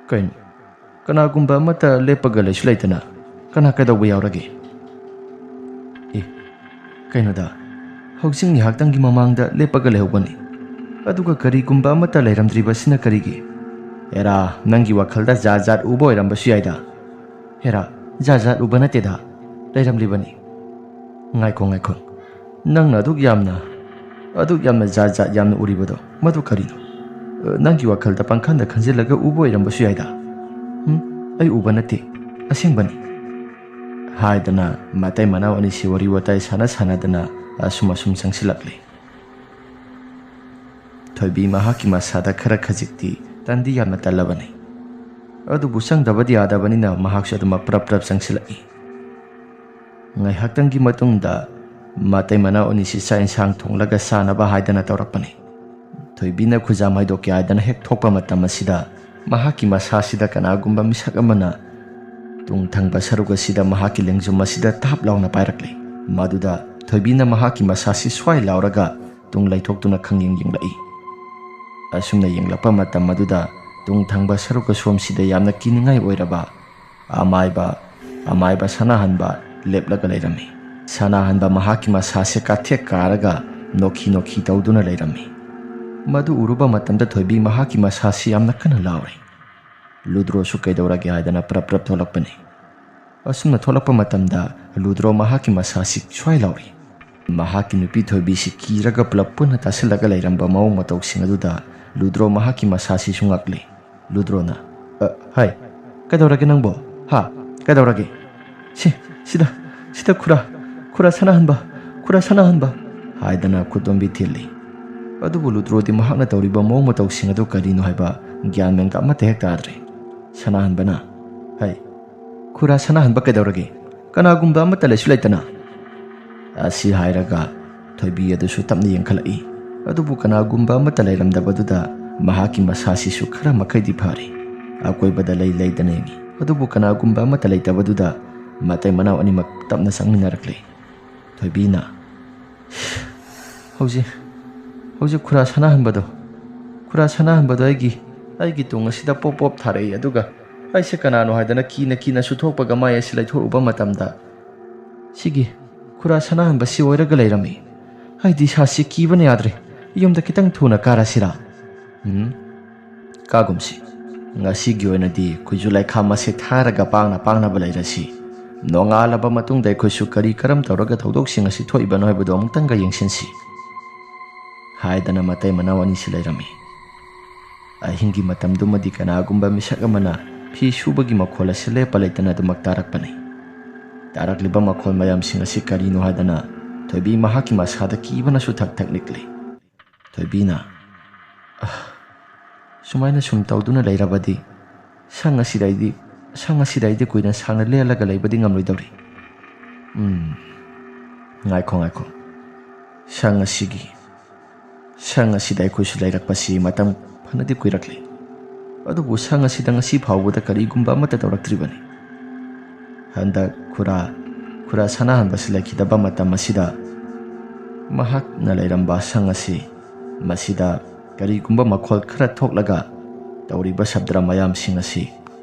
ꯀꯩꯅꯣ? ꯀꯅꯥꯒꯨꯝꯕ ꯑꯃꯠꯇ ꯂꯦꯞꯄꯒ ꯂꯩꯁꯨ ꯂꯩꯇꯅ ꯀꯅꯥ ꯀꯩꯗꯧꯕ ꯌꯥꯎꯔꯒꯦ? ꯑꯦ, "ꯀꯩꯅꯣꯗ, ꯍꯧꯖꯤꯛ ꯉꯥꯏꯍꯥꯛꯇꯪꯒꯤ ꯃꯃꯥꯡꯗ ꯂꯦꯞꯄꯒ ꯂꯩꯍꯧꯕꯅꯤ, ꯑꯗꯨꯒ ꯀꯔꯤꯒꯨꯝꯕ ꯑꯃꯠꯇ ꯂꯩꯔꯝꯗ꯭ꯔꯤꯕꯁꯤꯅ ꯀꯔꯤꯒꯤ?" "ꯑꯦꯔꯥ, ꯅꯪꯒꯤ ꯋꯥꯈꯜꯗ ꯖꯥꯠ ꯖꯥꯠ ꯎꯕ ꯑꯣꯏꯔꯝꯕꯁꯨ ꯌꯥꯏꯗ꯫" "ꯍꯦꯔꯥ, ꯖꯥꯠ ꯖꯥꯠ ꯎꯕ ꯅꯠꯇꯦꯗ, ꯂꯩꯔꯝꯂꯤꯕꯅꯤ꯫" "ꯉꯥꯏꯈꯣ, ꯉꯥꯏꯈꯣ, ꯅꯪꯅ ꯑꯗꯨꯛ ꯌꯥꯝꯅ, ꯑꯗꯨꯛ ꯌꯥꯝꯅ ꯖꯥꯠ ꯖꯥꯠ ꯌꯥꯝꯅ ꯎꯔꯤꯕꯗꯣ, ꯃꯗꯨ ꯀꯔꯤꯅꯣ? ꯑ, ꯅꯪꯒꯤ ꯋꯥꯈꯜꯗ ꯄꯪꯈꯟꯗ ꯈꯟꯖꯤꯜꯂꯒ ꯎꯕ ꯑꯣꯏꯔꯝꯕꯁꯨ ꯌꯥꯏꯗ꯫" "ꯎꯝ, ꯑꯩ ꯎꯕ ꯅꯠꯇꯦ, ꯑꯁꯦꯡꯕꯅꯤ," ꯍꯥꯏꯗꯅ ꯃꯇꯩ ꯃꯅꯥꯎ ꯑꯅꯤꯁꯤ ꯋꯥꯔꯤ ꯋꯥꯇꯥꯏ ꯁꯥꯟꯅ ꯁꯥꯟꯅꯗꯅ ꯑꯁꯨꯝ ꯑꯁꯨꯝ ꯆꯪꯁꯤꯜꯂꯛꯂꯤ꯫ ꯊꯣꯏꯕꯤ ꯃꯍꯥꯛꯀꯤ ꯃꯁꯥꯗ ꯈꯔ ꯈꯖꯤꯛꯇꯤ ꯇꯟꯗꯤ ꯌꯥꯝꯅ ꯇꯜꯂꯕꯅꯤ꯫ ꯑꯗꯨꯕꯨ ꯆꯪꯗꯕꯗꯤ ꯌꯥꯗꯕꯅꯤꯅ ꯃꯍꯥꯛꯁꯨ ꯑꯗꯨꯃꯛ ꯄ꯭ꯔꯞ ꯄ꯭ꯔꯞ ꯆꯪꯁꯤꯜꯂꯛꯏ꯫ ꯉꯥꯏꯍꯥꯛꯇꯪꯒꯤ ꯃꯇꯨꯡꯗ ꯃꯇꯩ ꯃꯅꯥꯎ ꯑꯅꯤꯁꯤ ꯆꯥꯛ ꯏꯟꯁꯥꯡ ꯊꯣꯡꯂꯒ ꯆꯥꯅꯕ ꯍꯥꯏꯗꯅ ꯇꯧꯔꯛꯄꯅꯤ꯫ ꯊꯣꯏꯕꯤꯅ ꯈꯨꯖꯥꯝ ꯍꯥꯏꯗꯣꯛꯀꯦ ꯍꯥꯏꯗꯅ ꯍꯦꯛ ꯊꯣꯛꯄ ꯃꯇꯝ ꯑꯁꯤꯗ ꯃꯍꯥꯛꯀꯤ ꯃꯁꯥꯁꯤꯗ ꯀꯅꯥꯒꯨꯝꯕ ꯃꯤꯁꯛ ꯑꯃꯅ ꯇꯨꯡ ꯊꯪꯕ ꯁꯔꯨꯛ ꯑꯁꯤꯗ ꯃꯍꯥꯛꯀꯤ ꯂꯦꯡꯖꯨꯝ ꯑꯁꯤꯗ ꯇꯥꯞ ꯂꯥꯎꯅ ꯄꯥꯏꯔꯛꯂꯤ꯫ ꯃꯗꯨꯗ ꯊꯣꯏꯕꯤꯅ ꯃꯍꯥꯛꯀꯤ ꯃꯁꯥꯁꯤ ꯁ꯭ꯋꯥꯏ ꯂꯥꯎꯔꯒ ꯇꯨꯡ ꯂꯩꯊꯣꯛꯇꯨꯅ ꯈꯪꯌꯦꯡ ꯌꯦꯡꯂꯛꯏ꯫ ꯑꯁꯨꯝꯅ ꯌꯦꯡꯂꯛꯄ ꯃꯇꯝ ꯑꯗꯨꯗ ꯇꯨꯡ ꯊꯪꯕ ꯁꯔꯨꯛ ꯑꯁꯣꯝꯁꯤꯗ ꯌꯥꯝꯅ ꯀꯤꯅꯤꯡꯉꯥꯏ ꯑꯣꯏꯔꯕ ꯑꯃꯥꯏꯕ, ꯑꯃꯥꯏꯕ ꯁꯅꯥꯍꯟꯕ ꯂꯦꯞꯂꯒ ꯂꯩꯔꯝꯃꯤ꯫ ꯁꯅꯥꯍꯟꯕ ꯃꯍꯥꯛꯀꯤ ꯃꯁꯥꯁꯦ ꯀꯥꯊꯦꯛ ꯀꯥꯔꯒ ꯅꯣꯛꯈꯤ ꯅꯣꯛꯈꯤ ꯇꯧꯗꯨꯅ ꯂꯩꯔꯝꯃꯤ꯫ ꯃꯗꯨ ꯎꯔꯨꯕ ꯃꯇꯝꯗ ꯊꯣꯏꯕꯤ ꯃꯍꯥꯛꯀꯤ ꯃꯁꯥꯁꯤ ꯌꯥꯝꯅ ꯀꯟꯅ ꯂꯥꯎꯔꯤ꯫ ꯂꯨꯗ꯭ꯔꯣꯁꯨ ꯀꯩꯗꯧꯔꯒꯦ ꯍꯥꯏꯗꯅ ꯄ꯭ꯔꯞ ꯄ꯭ꯔꯞ ꯊꯣꯛꯂꯛꯄꯅꯤ꯫ ꯑꯁꯨꯝꯅ ꯊꯣꯛꯂꯛꯄ ꯃꯇꯝꯗ ꯂꯨꯗ꯭ꯔꯣ ꯃꯍꯥꯛꯀꯤ ꯃꯁꯥꯁꯤ ꯁ꯭ꯋꯥꯏ ꯂꯥꯎꯔꯤ꯫ ꯃꯍꯥꯛꯀꯤ ꯅꯨꯄꯤ ꯊꯣꯏꯕꯤꯁꯤ ꯀꯤꯔꯒ ꯄꯨꯂꯞ ꯄꯨꯟꯅ ꯇꯥꯁꯤꯜꯂꯒ ꯂꯩꯔꯝꯕ ꯃꯑꯣꯡ ꯃꯇꯧꯁꯤꯡ ꯑꯗꯨꯗ ꯂꯨꯗ꯭ꯔꯣ ꯃꯍꯥꯛꯀꯤ ꯃꯁꯥꯁꯤꯁꯨ ꯉꯛꯂꯤ꯫ ꯂꯨꯗ꯭ꯔꯣꯅ, "ꯑ, ꯍꯥꯏ, ꯀꯩꯗꯧꯔꯒꯦ ꯅꯪꯕꯣ? ꯍꯥ? ꯀꯩꯗꯧꯔꯒꯦ? ꯁꯤ, ꯁꯤꯗ, ꯁꯤꯗ ꯈꯨꯔꯥ, ꯈꯨꯔꯥ ꯁꯅꯥꯍꯟꯕ, ꯈꯨꯔꯥ ꯁꯅꯥꯍꯟꯕ!" ꯍꯥꯏꯗꯅ ꯈꯨꯗꯣꯝꯕꯤ ꯊꯤꯜꯂꯤ꯫ ꯑꯗꯨꯕꯨ ꯂꯨꯗ꯭ꯔꯣꯗꯤ ꯃꯍꯥꯛꯅ ꯇꯧꯔꯤꯕ ꯃꯑꯣꯡ ꯃꯇꯧꯁꯤꯡ ꯑꯗꯨ ꯀꯔꯤꯅꯣ ꯍꯥꯏꯕ ꯒ꯭ꯌꯥꯟ ꯃꯦꯟꯒ ꯑꯃꯠꯇ ꯍꯦꯛ ꯇꯥꯗ꯭ꯔꯦ꯫ ꯁꯅꯥꯍꯟꯕꯅ, "ꯍꯩ, ꯈꯨꯔꯥ ꯁꯅꯥꯍꯟꯕ ꯀꯩꯗꯧꯔꯒꯦ? ꯀꯅꯥꯒꯨꯝꯕ ꯑꯃꯠꯇ ꯂꯩꯁꯨ ꯂꯩꯇꯅ?" ꯑꯁꯤ ꯍꯥꯏꯔꯒ ꯊꯣꯏꯕꯤ ꯑꯗꯨꯁꯨ ꯇꯞꯅ ꯌꯦꯡꯈꯠꯂꯛꯏ꯫ ꯑꯗꯨꯕꯨ ꯀꯅꯥꯒꯨꯝꯕ ꯑꯃꯠꯇ ꯂꯩꯔꯝꯗꯕꯗꯨꯗ ꯃꯍꯥꯛꯀꯤ ꯃꯁꯥꯁꯤꯁꯨ ꯈꯔ ꯃꯈꯩꯗꯤ ꯐꯔꯦ꯫ ꯑꯀꯣꯏꯕꯗ ꯂꯩ ꯂꯩꯗꯅ ꯌꯦꯡꯉꯤ꯫ ꯑꯗꯨꯕꯨ ꯀꯅꯥꯒꯨꯝꯕ ꯑꯃꯠꯇ ꯂꯩꯇꯕꯗꯨꯗ ꯃꯇꯩ ꯃꯅꯥꯎ ꯑꯅꯤꯃꯛ ꯇꯞꯅ ꯆꯪꯃꯤꯟꯅꯔꯛꯂꯦ꯫ ꯊꯣꯏꯕꯤꯅ, "ꯍꯧꯖꯤꯛ, ꯍꯧꯖꯤꯛ ꯈꯨꯔꯥ ꯁꯅꯥꯍꯟꯕꯗꯣ, ꯈꯨꯔꯥ ꯁꯅꯥꯍꯟꯕꯗꯣ ꯑꯩꯒꯤ, ꯑꯩꯒꯤ ꯇꯨꯡ ꯑꯁꯤꯗ ꯄꯣꯞ ꯄꯣꯞ ꯊꯥꯔꯛꯏ, ꯑꯗꯨꯒ ꯑꯩꯁꯦ ꯀꯅꯥꯅꯣ ꯍꯥꯏꯗꯅ ꯀꯤꯅ ꯀꯤꯅ ꯁꯨꯊꯣꯛꯄꯒ ꯃꯥꯏ ꯑꯁꯤ ꯂꯩꯊꯣꯛꯎꯕ ꯃꯇꯝꯗ, ꯁꯤꯒꯤ ꯈꯨꯔꯥ ꯁꯅꯥꯍꯟꯕꯁꯤ ꯑꯣꯏꯔꯒ ꯂꯩꯔꯝꯃꯤ꯫ ꯑꯩꯗꯤ ꯏꯁꯥꯁꯤ ꯀꯤꯕꯅ ꯌꯥꯗ꯭ꯔꯦ꯫ ꯌꯨꯝꯗ ꯈꯤꯇꯪ ꯊꯨꯅ ꯀꯥꯔꯁꯤꯔꯥ? ꯎꯝ, ꯀꯥꯒꯨꯝꯁꯤ꯫ ꯉꯁꯤꯒꯤ ꯑꯣꯏꯅꯗꯤ ꯈꯨꯖꯨ ꯂꯩꯈꯥꯝ ꯑꯁꯤ ꯊꯥꯔꯒ ꯄꯥꯡꯅ ꯄꯥꯡꯅꯕ ꯂꯩꯔꯁꯤ꯫ ꯅꯣꯡꯉꯥꯜꯂꯕ ꯃꯇꯨꯡꯗ ꯑꯩꯈꯣꯏꯁꯨ ꯀꯔꯤ ꯀꯔꯝ ꯇꯧꯔꯒ ꯊꯧꯗꯣꯛꯁꯤꯡ ꯑꯁꯤ ꯊꯣꯛꯏꯕꯅꯣ ꯍꯥꯏꯕꯗꯨ ꯑꯃꯨꯛꯇꯪꯒ ꯌꯦꯡꯁꯤꯟꯁꯤ꯫ ꯍꯥꯏꯗꯅ ꯃꯇꯩ ꯃꯅꯥꯎ ꯑꯅꯤꯁꯤ ꯂꯩꯔꯝꯃꯤ꯫ ꯑꯍꯤꯡꯒꯤ ꯃꯇꯝꯗꯨꯃꯗꯤ ꯀꯅꯥꯒꯨꯝꯕ ꯃꯤꯁꯛ ꯑꯃꯅ ꯐꯤ ꯁꯨꯕꯒꯤ ꯃꯈꯣꯜ ꯑꯁꯤ ꯂꯦꯞꯄ ꯂꯩꯇꯅ ꯑꯗꯨꯃꯛ ꯇꯥꯔꯛꯄꯅꯤ꯫ ꯇꯥꯔꯛꯂꯤꯕ ꯃꯈꯣꯜ ꯃꯌꯥꯝꯁꯤꯡ ꯑꯁꯤ ꯀꯔꯤꯅꯣ ꯍꯥꯏꯗꯅ ꯊꯣꯏꯕꯤ ꯃꯍꯥꯛꯀꯤ ꯃꯁꯥꯗ ꯀꯤꯕꯅꯁꯨ ꯊꯛ ꯊꯛ ꯅꯤꯛꯂꯤ꯫ ꯊꯣꯏꯕꯤꯅ, "ꯑꯍ, ꯁꯨꯃꯥꯏꯅ ꯁꯨꯝ ꯇꯧꯗꯨꯅ ꯂꯩꯔꯕꯗꯤ ꯁꯪ ꯑꯁꯤꯗ ꯑꯩꯗꯤ, ꯁꯪ ꯑꯁꯤꯗ ꯑꯩꯗꯤ ꯀꯨꯏꯅ ꯁꯥꯡꯅ ꯂꯦꯜꯂꯒ ꯂꯩꯕꯗꯤ ꯉꯝꯂꯣꯏꯗꯧꯔꯤ꯫ ꯎꯝ, ꯉꯥꯏꯈꯣ, ꯉꯥꯏꯈꯣ꯫ ꯁꯪ ꯑꯁꯤꯒꯤ, ꯁꯪ ꯑꯁꯤꯗ ꯑꯩꯈꯣꯏꯁꯨ ꯂꯩꯔꯛꯄꯁꯤ ꯃꯇꯝ ꯐꯅꯗꯤ ꯀꯨꯏꯔꯛꯂꯦ꯫ ꯑꯗꯨꯕꯨ ꯁꯪ ꯑꯁꯤꯗ ꯉꯁꯤ ꯐꯥꯎꯕꯗ ꯀꯔꯤꯒꯨꯝꯕ ꯑꯃꯠꯇ ꯇꯧꯔꯛꯇ꯭ꯔꯤꯕꯅꯤ꯫ ꯍꯟꯗꯛ ꯈꯨꯔꯥ, ꯈꯨꯔꯥ ꯁꯅꯥꯍꯟꯕꯁꯤ ꯂꯩꯈꯤꯗꯕ ꯃꯇꯝ ꯑꯁꯤꯗ ꯃꯍꯥꯛꯅ ꯂꯩꯔꯝꯕ ꯁꯪ ꯑꯁꯤ, ꯃꯁꯤꯗ ꯀꯔꯤꯒꯨꯝꯕ ꯃꯈꯣꯜ ꯈꯔ ꯊꯣꯛꯂꯒ ꯇꯧꯔꯤꯕ ꯁꯕꯗ꯭ꯔ ꯃꯌꯥꯝꯁꯤꯡ ꯑꯁꯤ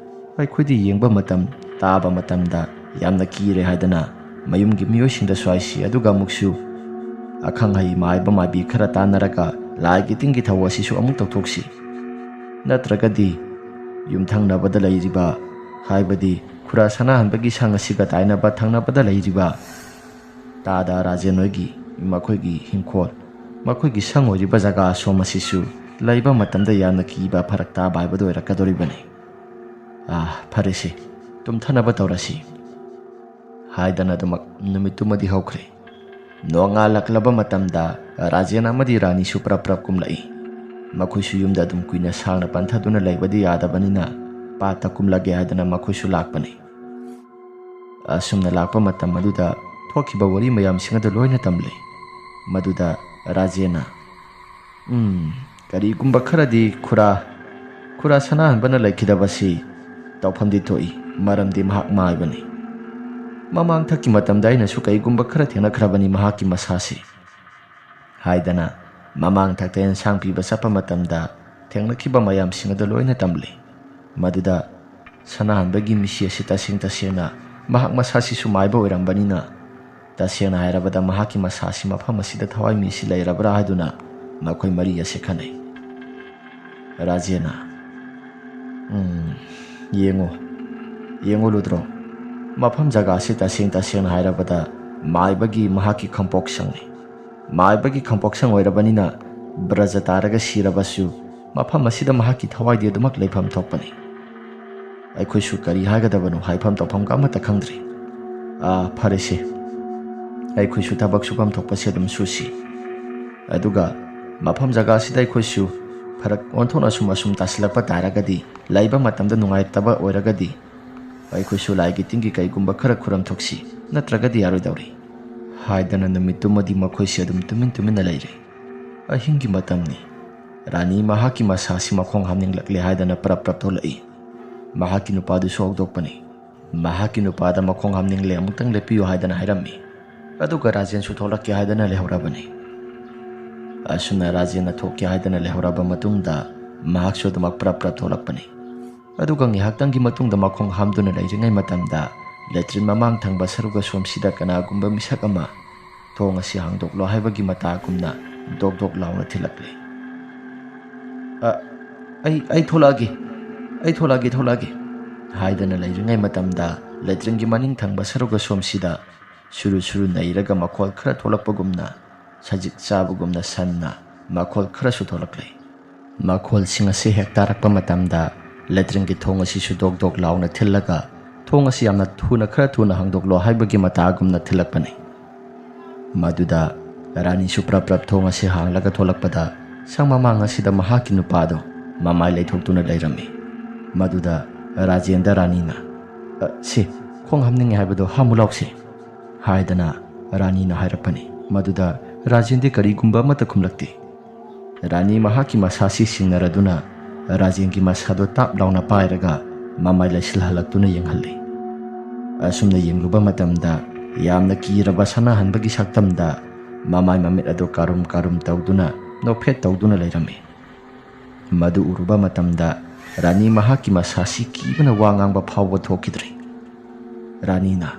ꯑꯩꯈꯣꯏꯗꯤ ꯌꯦꯡꯕ ꯃꯇꯝ, ꯇꯥꯕ ꯃꯇꯝꯗ ꯌꯥꯝꯅ ꯀꯤꯔꯦ ꯍꯥꯏꯗꯅ ꯃꯌꯨꯝꯒꯤ ꯃꯤꯑꯣꯏꯁꯤꯡꯗꯁꯨ ꯍꯥꯏꯁꯤ꯫ ꯑꯗꯨꯒ ꯑꯃꯨꯛꯁꯨ ꯑꯈꯪ ꯑꯍꯩ ꯃꯥꯏꯕ ꯃꯥꯏꯕꯤ ꯈꯔ ꯇꯥꯟꯅꯔꯒ ꯂꯥꯏꯒꯤ ꯇꯤꯟꯒꯤ ꯊꯧ ꯑꯁꯤꯁꯨ ꯑꯃꯨꯛ ꯇꯧꯊꯣꯛꯁꯤ꯫ ꯅꯠꯇ꯭ꯔꯒꯗꯤ ꯌꯨꯝꯊꯪꯅꯕꯗ ꯂꯩꯔꯤꯕ, ꯍꯥꯏꯕꯗꯤ ꯈꯨꯔꯥ ꯁꯅꯥꯍꯟꯕꯒꯤ ꯁꯪ ꯑꯁꯤꯒ ꯇꯥꯏꯅꯕ ꯊꯪꯅꯕꯗ ꯂꯩꯔꯤꯕ ꯇꯥꯗ ꯔꯥꯖꯦꯟ ꯍꯣꯏꯒꯤ, ꯃꯈꯣꯏꯒꯤ ꯍꯤꯡꯈꯣꯜ, ꯃꯈꯣꯏꯒꯤ ꯁꯪ ꯑꯣꯏꯔꯤꯕ ꯖꯒꯥ ꯑꯁꯣꯝ ꯑꯁꯤꯁꯨ ꯂꯩꯕ ꯃꯇꯝꯗ ꯌꯥꯝꯅ ꯀꯤꯕ ꯐꯔꯛ ꯇꯥꯕ ꯍꯥꯏꯕꯗꯨ ꯑꯣꯏꯔꯛꯀꯗꯧꯔꯤꯕꯅꯤ꯫ ꯑꯥ, ꯐꯔꯦꯁꯦ, ꯇꯨꯝꯊꯅꯕ ꯇꯧꯔꯁꯤ," ꯍꯥꯏꯗꯅ ꯑꯗꯨꯃꯛ ꯅꯨꯃꯤꯠꯇꯨꯃꯗꯤ ꯍꯧꯈ꯭ꯔꯦ꯫ ꯅꯣꯡꯉꯥꯜꯂꯛꯂꯕ ꯃꯇꯝꯗ ꯔꯥꯖꯦꯟ ꯑꯃꯗꯤ ꯔꯥꯅꯤꯁꯨ ꯄ꯭ꯔꯞ ꯄ꯭ꯔꯞ ꯀꯨꯝꯂꯛꯏ꯫ ꯃꯈꯣꯏꯁꯨ ꯌꯨꯝꯗ ꯑꯗꯨꯝ ꯀꯨꯏꯅ ꯁꯥꯡꯅ ꯄꯟꯊꯗꯨꯅ ꯂꯩꯕꯗꯤ ꯌꯥꯗꯕꯅꯤꯅ ꯄꯥꯠꯇ ꯀꯨꯝꯂꯒꯦ ꯍꯥꯏꯗꯅ ꯃꯈꯣꯏꯁꯨ ꯂꯥꯛꯄꯅꯤ꯫ ꯑꯁꯨꯝꯅ ꯂꯥꯛꯄ ꯃꯇꯝ ꯑꯗꯨꯗ ꯊꯣꯛꯈꯤꯕ ꯋꯥꯔꯤ ꯃꯌꯥꯝꯁꯤꯡ ꯑꯗꯨ ꯂꯣꯏꯅ ꯇꯝꯂꯦ꯫ ꯃꯗꯨꯗ ꯔꯥꯖꯦꯟꯅ, "ꯎꯝ, ꯀꯔꯤꯒꯨꯝꯕ ꯈꯔꯗꯤ ꯈꯨꯔꯥ, ꯈꯨꯔꯥ ꯁꯅꯥꯍꯟꯕꯅ ꯂꯩꯈꯤꯗꯕꯁꯤ ꯇꯧꯐꯝꯗꯤ ꯊꯣꯛꯏ, ꯃꯔꯝꯗꯤ ꯃꯍꯥꯛ ꯃꯥꯏꯕꯅꯤ꯫ ꯃꯃꯥꯡꯊꯛꯀꯤ ꯃꯇꯝꯗ ꯑꯩꯅꯁꯨ ꯀꯔꯤꯒꯨꯝꯕ ꯈꯔ ꯊꯦꯡꯅꯈ꯭ꯔꯕꯅꯤ ꯃꯍꯥꯛꯀꯤ ꯃꯁꯥꯁꯤ," ꯍꯥꯏꯗꯅ ꯃꯃꯥꯡꯊꯛꯇ ꯑꯦꯟꯁꯥꯡ ꯄꯤꯕ ꯆꯠꯄ ꯃꯇꯝꯗ ꯊꯦꯡꯅꯈꯤꯕ ꯃꯌꯥꯝꯁꯤꯡ ꯑꯗꯨ ꯂꯣꯏꯅ ꯇꯝꯂꯤ꯫ ꯃꯗꯨꯗ ꯁꯅꯥꯍꯟꯕꯒꯤ ꯃꯤꯁꯤ ꯑꯁꯤ ꯇꯁꯦꯡ ꯇꯁꯦꯡꯅ ꯃꯍꯥꯛ ꯃꯁꯥꯁꯤꯁꯨ ꯃꯥꯏꯕ ꯑꯣꯏꯔꯝꯕꯅꯤꯅ, ꯇꯁꯦꯡꯅ ꯍꯥꯏꯔꯕꯗ ꯃꯍꯥꯛꯀꯤ ꯃꯁꯥꯁꯤ ꯃꯐꯝ ꯑꯁꯤꯗ ꯊꯋꯥꯏ ꯃꯤꯁꯤ ꯂꯩꯔꯕ꯭ꯔꯥ ꯍꯥꯏꯗꯨꯅ ꯃꯈꯣꯏ ꯃꯔꯤ ꯑꯁꯤ ꯈꯟꯅꯩ꯫ ꯔꯥꯖꯦꯟꯅ, "ꯎꯝ, ꯌꯦꯡꯉꯨ, ꯌꯦꯡꯉꯨ ꯂꯨꯗ꯭ꯔꯣ, ꯃꯐꯝ ꯖꯒꯥꯁꯤ ꯇꯁꯦꯡ ꯇꯁꯦꯡꯅ ꯍꯥꯏꯔꯕꯗ ꯃꯥꯏꯕꯒꯤ ꯃꯍꯥꯛꯀꯤ ꯈꯝꯄꯣꯛꯁꯪꯅꯤ꯫ ꯃꯥꯏꯕꯒꯤ ꯈꯝꯄꯣꯛꯁꯪ ꯑꯣꯏꯔꯕꯅꯤꯅ ꯕ꯭ꯔꯖ ꯇꯥꯔꯒ ꯁꯤꯔꯕꯁꯨ ꯃꯐꯝ ꯑꯁꯤꯗ ꯃꯍꯥꯛꯀꯤ ꯊꯋꯥꯏꯗꯤ ꯑꯗꯨꯃꯛ ꯂꯩꯐꯝ ꯊꯣꯛꯄꯅꯤ꯫ ꯑꯩꯈꯣꯏꯁꯨ ꯀꯔꯤ ꯍꯥꯏꯒꯗꯕꯅꯣ, ꯍꯥꯏꯐꯝ ꯇꯧꯐꯝꯒ ꯑꯃꯠꯇ ꯈꯪꯗ꯭ꯔꯦ꯫ ꯑꯥ, ꯐꯔꯦꯁꯦ, ꯑꯩꯈꯣꯏꯁꯨ ꯊꯕꯛ ꯁꯨꯐꯝ ꯊꯣꯛꯄꯁꯦ ꯑꯗꯨꯝ ꯁꯨꯁꯤ꯫ ꯑꯗꯨꯒ ꯃꯐꯝ ꯖꯒꯥꯁꯤꯗ ꯑꯩꯈꯣꯏꯁꯨ ꯐꯔꯛ ꯑꯣꯟꯊꯣꯛꯅ ꯁꯨꯝ ꯑꯁꯨꯝ ꯇꯥꯁꯤꯜꯂꯛꯄ ꯇꯥꯔꯒꯗꯤ, ꯂꯩꯕ ꯃꯇꯝꯗ ꯅꯨꯡꯉꯥꯏꯇꯕ ꯑꯣꯏꯔꯒꯗꯤ, ꯑꯩꯈꯣꯏꯁꯨ ꯂꯥꯏꯒꯤ ꯇꯤꯟꯒꯤ ꯀꯩꯒꯨꯝꯕ ꯈꯔ ꯈꯨꯔꯝ ꯊꯣꯛꯁꯤ, ꯅꯠꯇ꯭ꯔꯒꯗꯤ ꯌꯥꯔꯣꯏꯗꯧꯔꯤ" ꯍꯥꯏꯗꯅ ꯅꯨꯃꯤꯠꯇꯨꯃꯗꯤ ꯃꯈꯣꯏꯁꯦ ꯑꯗꯨꯝ ꯇꯨꯃꯤꯟ ꯇꯨꯃꯤꯟꯅ ꯂꯩꯔꯦ꯫ ꯑꯍꯤꯡꯒꯤ ꯃꯇꯝꯅꯤ꯫ ꯔꯥꯅꯤ ꯃꯍꯥꯛꯀꯤ ꯃꯁꯥꯁꯤ ꯃꯈꯣꯡ ꯍꯥꯝꯅꯤꯡꯂꯛꯂꯦ ꯍꯥꯏꯗꯅ ꯄ꯭ꯔꯞ ꯄ꯭ꯔꯞ ꯊꯣꯛꯂꯛꯏ꯫ ꯃꯍꯥꯛꯀꯤ ꯅꯨꯄꯥꯗꯨꯁꯨ ꯍꯧꯗꯣꯛꯄꯅꯤ꯫ ꯃꯍꯥꯛꯀꯤ ꯅꯨꯄꯥꯗ ꯃꯈꯣꯡ ꯍꯥꯝꯅꯤꯡꯂꯦ, ꯑꯃꯨꯛꯇꯪ ꯂꯦꯞꯄꯤꯌꯨ ꯍꯥꯏꯗꯅ ꯍꯥꯏꯔꯝꯃꯤ꯫ ꯑꯗꯨꯒ ꯔꯥꯖꯦꯟꯁꯨ ꯊꯣꯛꯂꯛꯀꯦ ꯍꯥꯏꯗꯅ ꯂꯩꯍꯧꯔꯕꯅꯤ꯫ ꯑꯁꯨꯝꯅ ꯔꯥꯖꯦꯟꯅ ꯊꯣꯛꯀꯦ ꯍꯥꯏꯗꯅ ꯂꯩꯍꯧꯔꯕ ꯃꯇꯨꯡꯗ ꯃꯍꯥꯛꯁꯨ ꯑꯗꯨꯃꯛ ꯄ꯭ꯔꯞ ꯄ꯭ꯔꯞ ꯊꯣꯛꯂꯛꯄꯅꯤ꯫ ꯑꯗꯨꯒ ꯉꯥꯏꯍꯥꯛꯇꯪꯒꯤ ꯃꯇꯨꯡꯗ ꯃꯈꯣꯡ ꯍꯥꯝꯗꯨꯅ ꯂꯩꯔꯤꯉꯩ ꯃꯇꯝꯗ ꯂꯦꯇ꯭ꯔꯤꯟ ꯃꯃꯥꯡ ꯊꯪꯕ ꯁꯔꯨꯛ ꯑꯁꯣꯝꯁꯤꯗ ꯀꯅꯥꯒꯨꯝꯕ ꯃꯤꯁꯛ ꯑꯃ "ꯊꯣꯡ ꯑꯁꯤ ꯍꯥꯡꯗꯣꯛꯂꯣ" ꯍꯥꯏꯕꯒꯤ ꯃꯇꯥꯒꯨꯝꯅ ꯗꯣꯛ ꯗꯣꯛ ꯂꯥꯎꯅ ꯊꯤꯜꯂꯛꯂꯦ꯫ "ꯑ, ꯑꯩ, ꯑꯩ ꯊꯣꯛꯂꯛꯑꯒꯦ, ꯑꯩ ꯊꯣꯛꯂꯛꯑꯒꯦ, ꯊꯣꯛꯂꯛꯑꯒꯦ" ꯍꯥꯏꯗꯅ ꯂꯩꯔꯤꯉꯩ ꯃꯇꯝꯗ ꯂꯦꯇ꯭ꯔꯤꯟꯒꯤ ꯃꯅꯤꯡ ꯊꯪꯕ ꯁꯔꯨꯛ ꯑꯁꯣꯝꯁꯤꯗ ꯁꯨꯔꯨ ꯁꯨꯔꯨ ꯅꯩꯔꯒ ꯃꯈꯣꯜ ꯈꯔ ꯊꯣꯛꯂꯛꯄꯒꯨꯝꯅ, ꯁꯖꯤꯛ ꯆꯥꯕꯒꯨꯝꯅ ꯁꯟꯅ ꯃꯈꯣꯜ ꯈꯔꯁꯨ ꯊꯣꯛꯂꯛꯂꯦ꯫ ꯃꯈꯣꯜꯁꯤꯡ ꯑꯁꯤ ꯍꯦꯛ ꯇꯥꯔꯛꯄ ꯃꯇꯝꯗ ꯂꯦꯇ꯭ꯔꯤꯟꯒꯤ ꯊꯣꯡ ꯑꯁꯤꯁꯨ ꯗꯣꯛ ꯗꯣꯛ ꯂꯥꯎꯅ ꯊꯤꯜꯂꯒ, "ꯊꯣꯡ ꯑꯁꯤ ꯌꯥꯝꯅ ꯊꯨꯅ, ꯈꯔ ꯊꯨꯅ ꯍꯥꯡꯗꯣꯛꯂꯣ" ꯍꯥꯏꯕꯒꯤ ꯃꯇꯥꯒꯨꯝꯅ ꯊꯤꯜꯂꯛꯄꯅꯤ꯫ ꯃꯗꯨꯗ ꯔꯥꯅꯤꯁꯨ ꯄ꯭ꯔꯞ ꯄ꯭ꯔꯞ ꯊꯣꯡ ꯑꯁꯤ ꯍꯥꯡꯂꯒ ꯊꯣꯛꯂꯛꯄꯗ ꯁꯪ ꯃꯃꯥꯡ ꯑꯁꯤꯗ ꯃꯍꯥꯛꯀꯤ ꯅꯨꯄꯥꯗꯣ ꯃꯃꯥꯏ ꯂꯩꯊꯣꯛꯇꯨꯅ ꯂꯩꯔꯝꯃꯤ꯫ ꯃꯗꯨꯗ ꯔꯥꯖꯦꯟꯗ ꯔꯥꯅꯤꯅ, "ꯑ, ꯁꯤ, ꯈꯣꯡ ꯍꯥꯝꯅꯤꯡꯉꯤ ꯍꯥꯏꯕꯗꯣ ꯍꯥꯝꯃꯨ ꯂꯥꯎꯁꯦ" ꯍꯥꯏꯗꯅ ꯔꯥꯅꯤꯅ ꯍꯥꯏꯔꯛꯄꯅꯤ꯫ ꯃꯗꯨꯗ ꯔꯥꯖꯦꯟꯗꯤ ꯀꯔꯤꯒꯨꯝꯕ ꯑꯃꯠꯇ ꯈꯨꯝꯂꯛꯇꯦ꯫ ꯔꯥꯅꯤ ꯃꯍꯥꯛꯀꯤ ꯃꯁꯥꯁꯤ ꯁꯤꯡꯅꯔꯗꯨꯅ ꯔꯥꯖꯦꯟꯒꯤ ꯃꯁꯥꯗꯣ ꯇꯥꯞ ꯂꯥꯎꯅ ꯄꯥꯏꯔꯒ ꯃꯃꯥꯏ ꯂꯩꯁꯤꯜꯍꯜꯂꯛꯇꯨꯅ ꯌꯦꯡꯍꯜꯂꯤ꯫ ꯑꯁꯨꯝꯅ ꯌꯦꯡꯂꯨꯕ ꯃꯇꯝꯗ ꯌꯥꯝꯅ ꯀꯤꯔꯕ ꯁꯅꯥꯍꯟꯕꯒꯤ ꯁꯛꯇꯝꯗ ꯃꯃꯥꯏ ꯃꯃꯤꯠ ꯑꯗꯨ ꯀꯥꯔꯨꯝ ꯀꯥꯔꯨꯝ ꯇꯧꯗꯨꯅ ꯅꯣꯛꯐꯦꯠ ꯇꯧꯗꯨꯅ ꯂꯩꯔꯝꯃꯤ꯫ ꯃꯗꯨ ꯎꯔꯨꯕ ꯃꯇꯝꯗ ꯔꯥꯅꯤ ꯃꯍꯥꯛꯀꯤ ꯃꯁꯥꯁꯤ ꯀꯤꯕꯅ ꯋꯥ ꯉꯥꯡꯕ ꯐꯥꯎꯕ ꯊꯣꯛꯈꯤꯗ꯭ꯔꯦ꯫ ꯔꯥꯅꯤꯅ,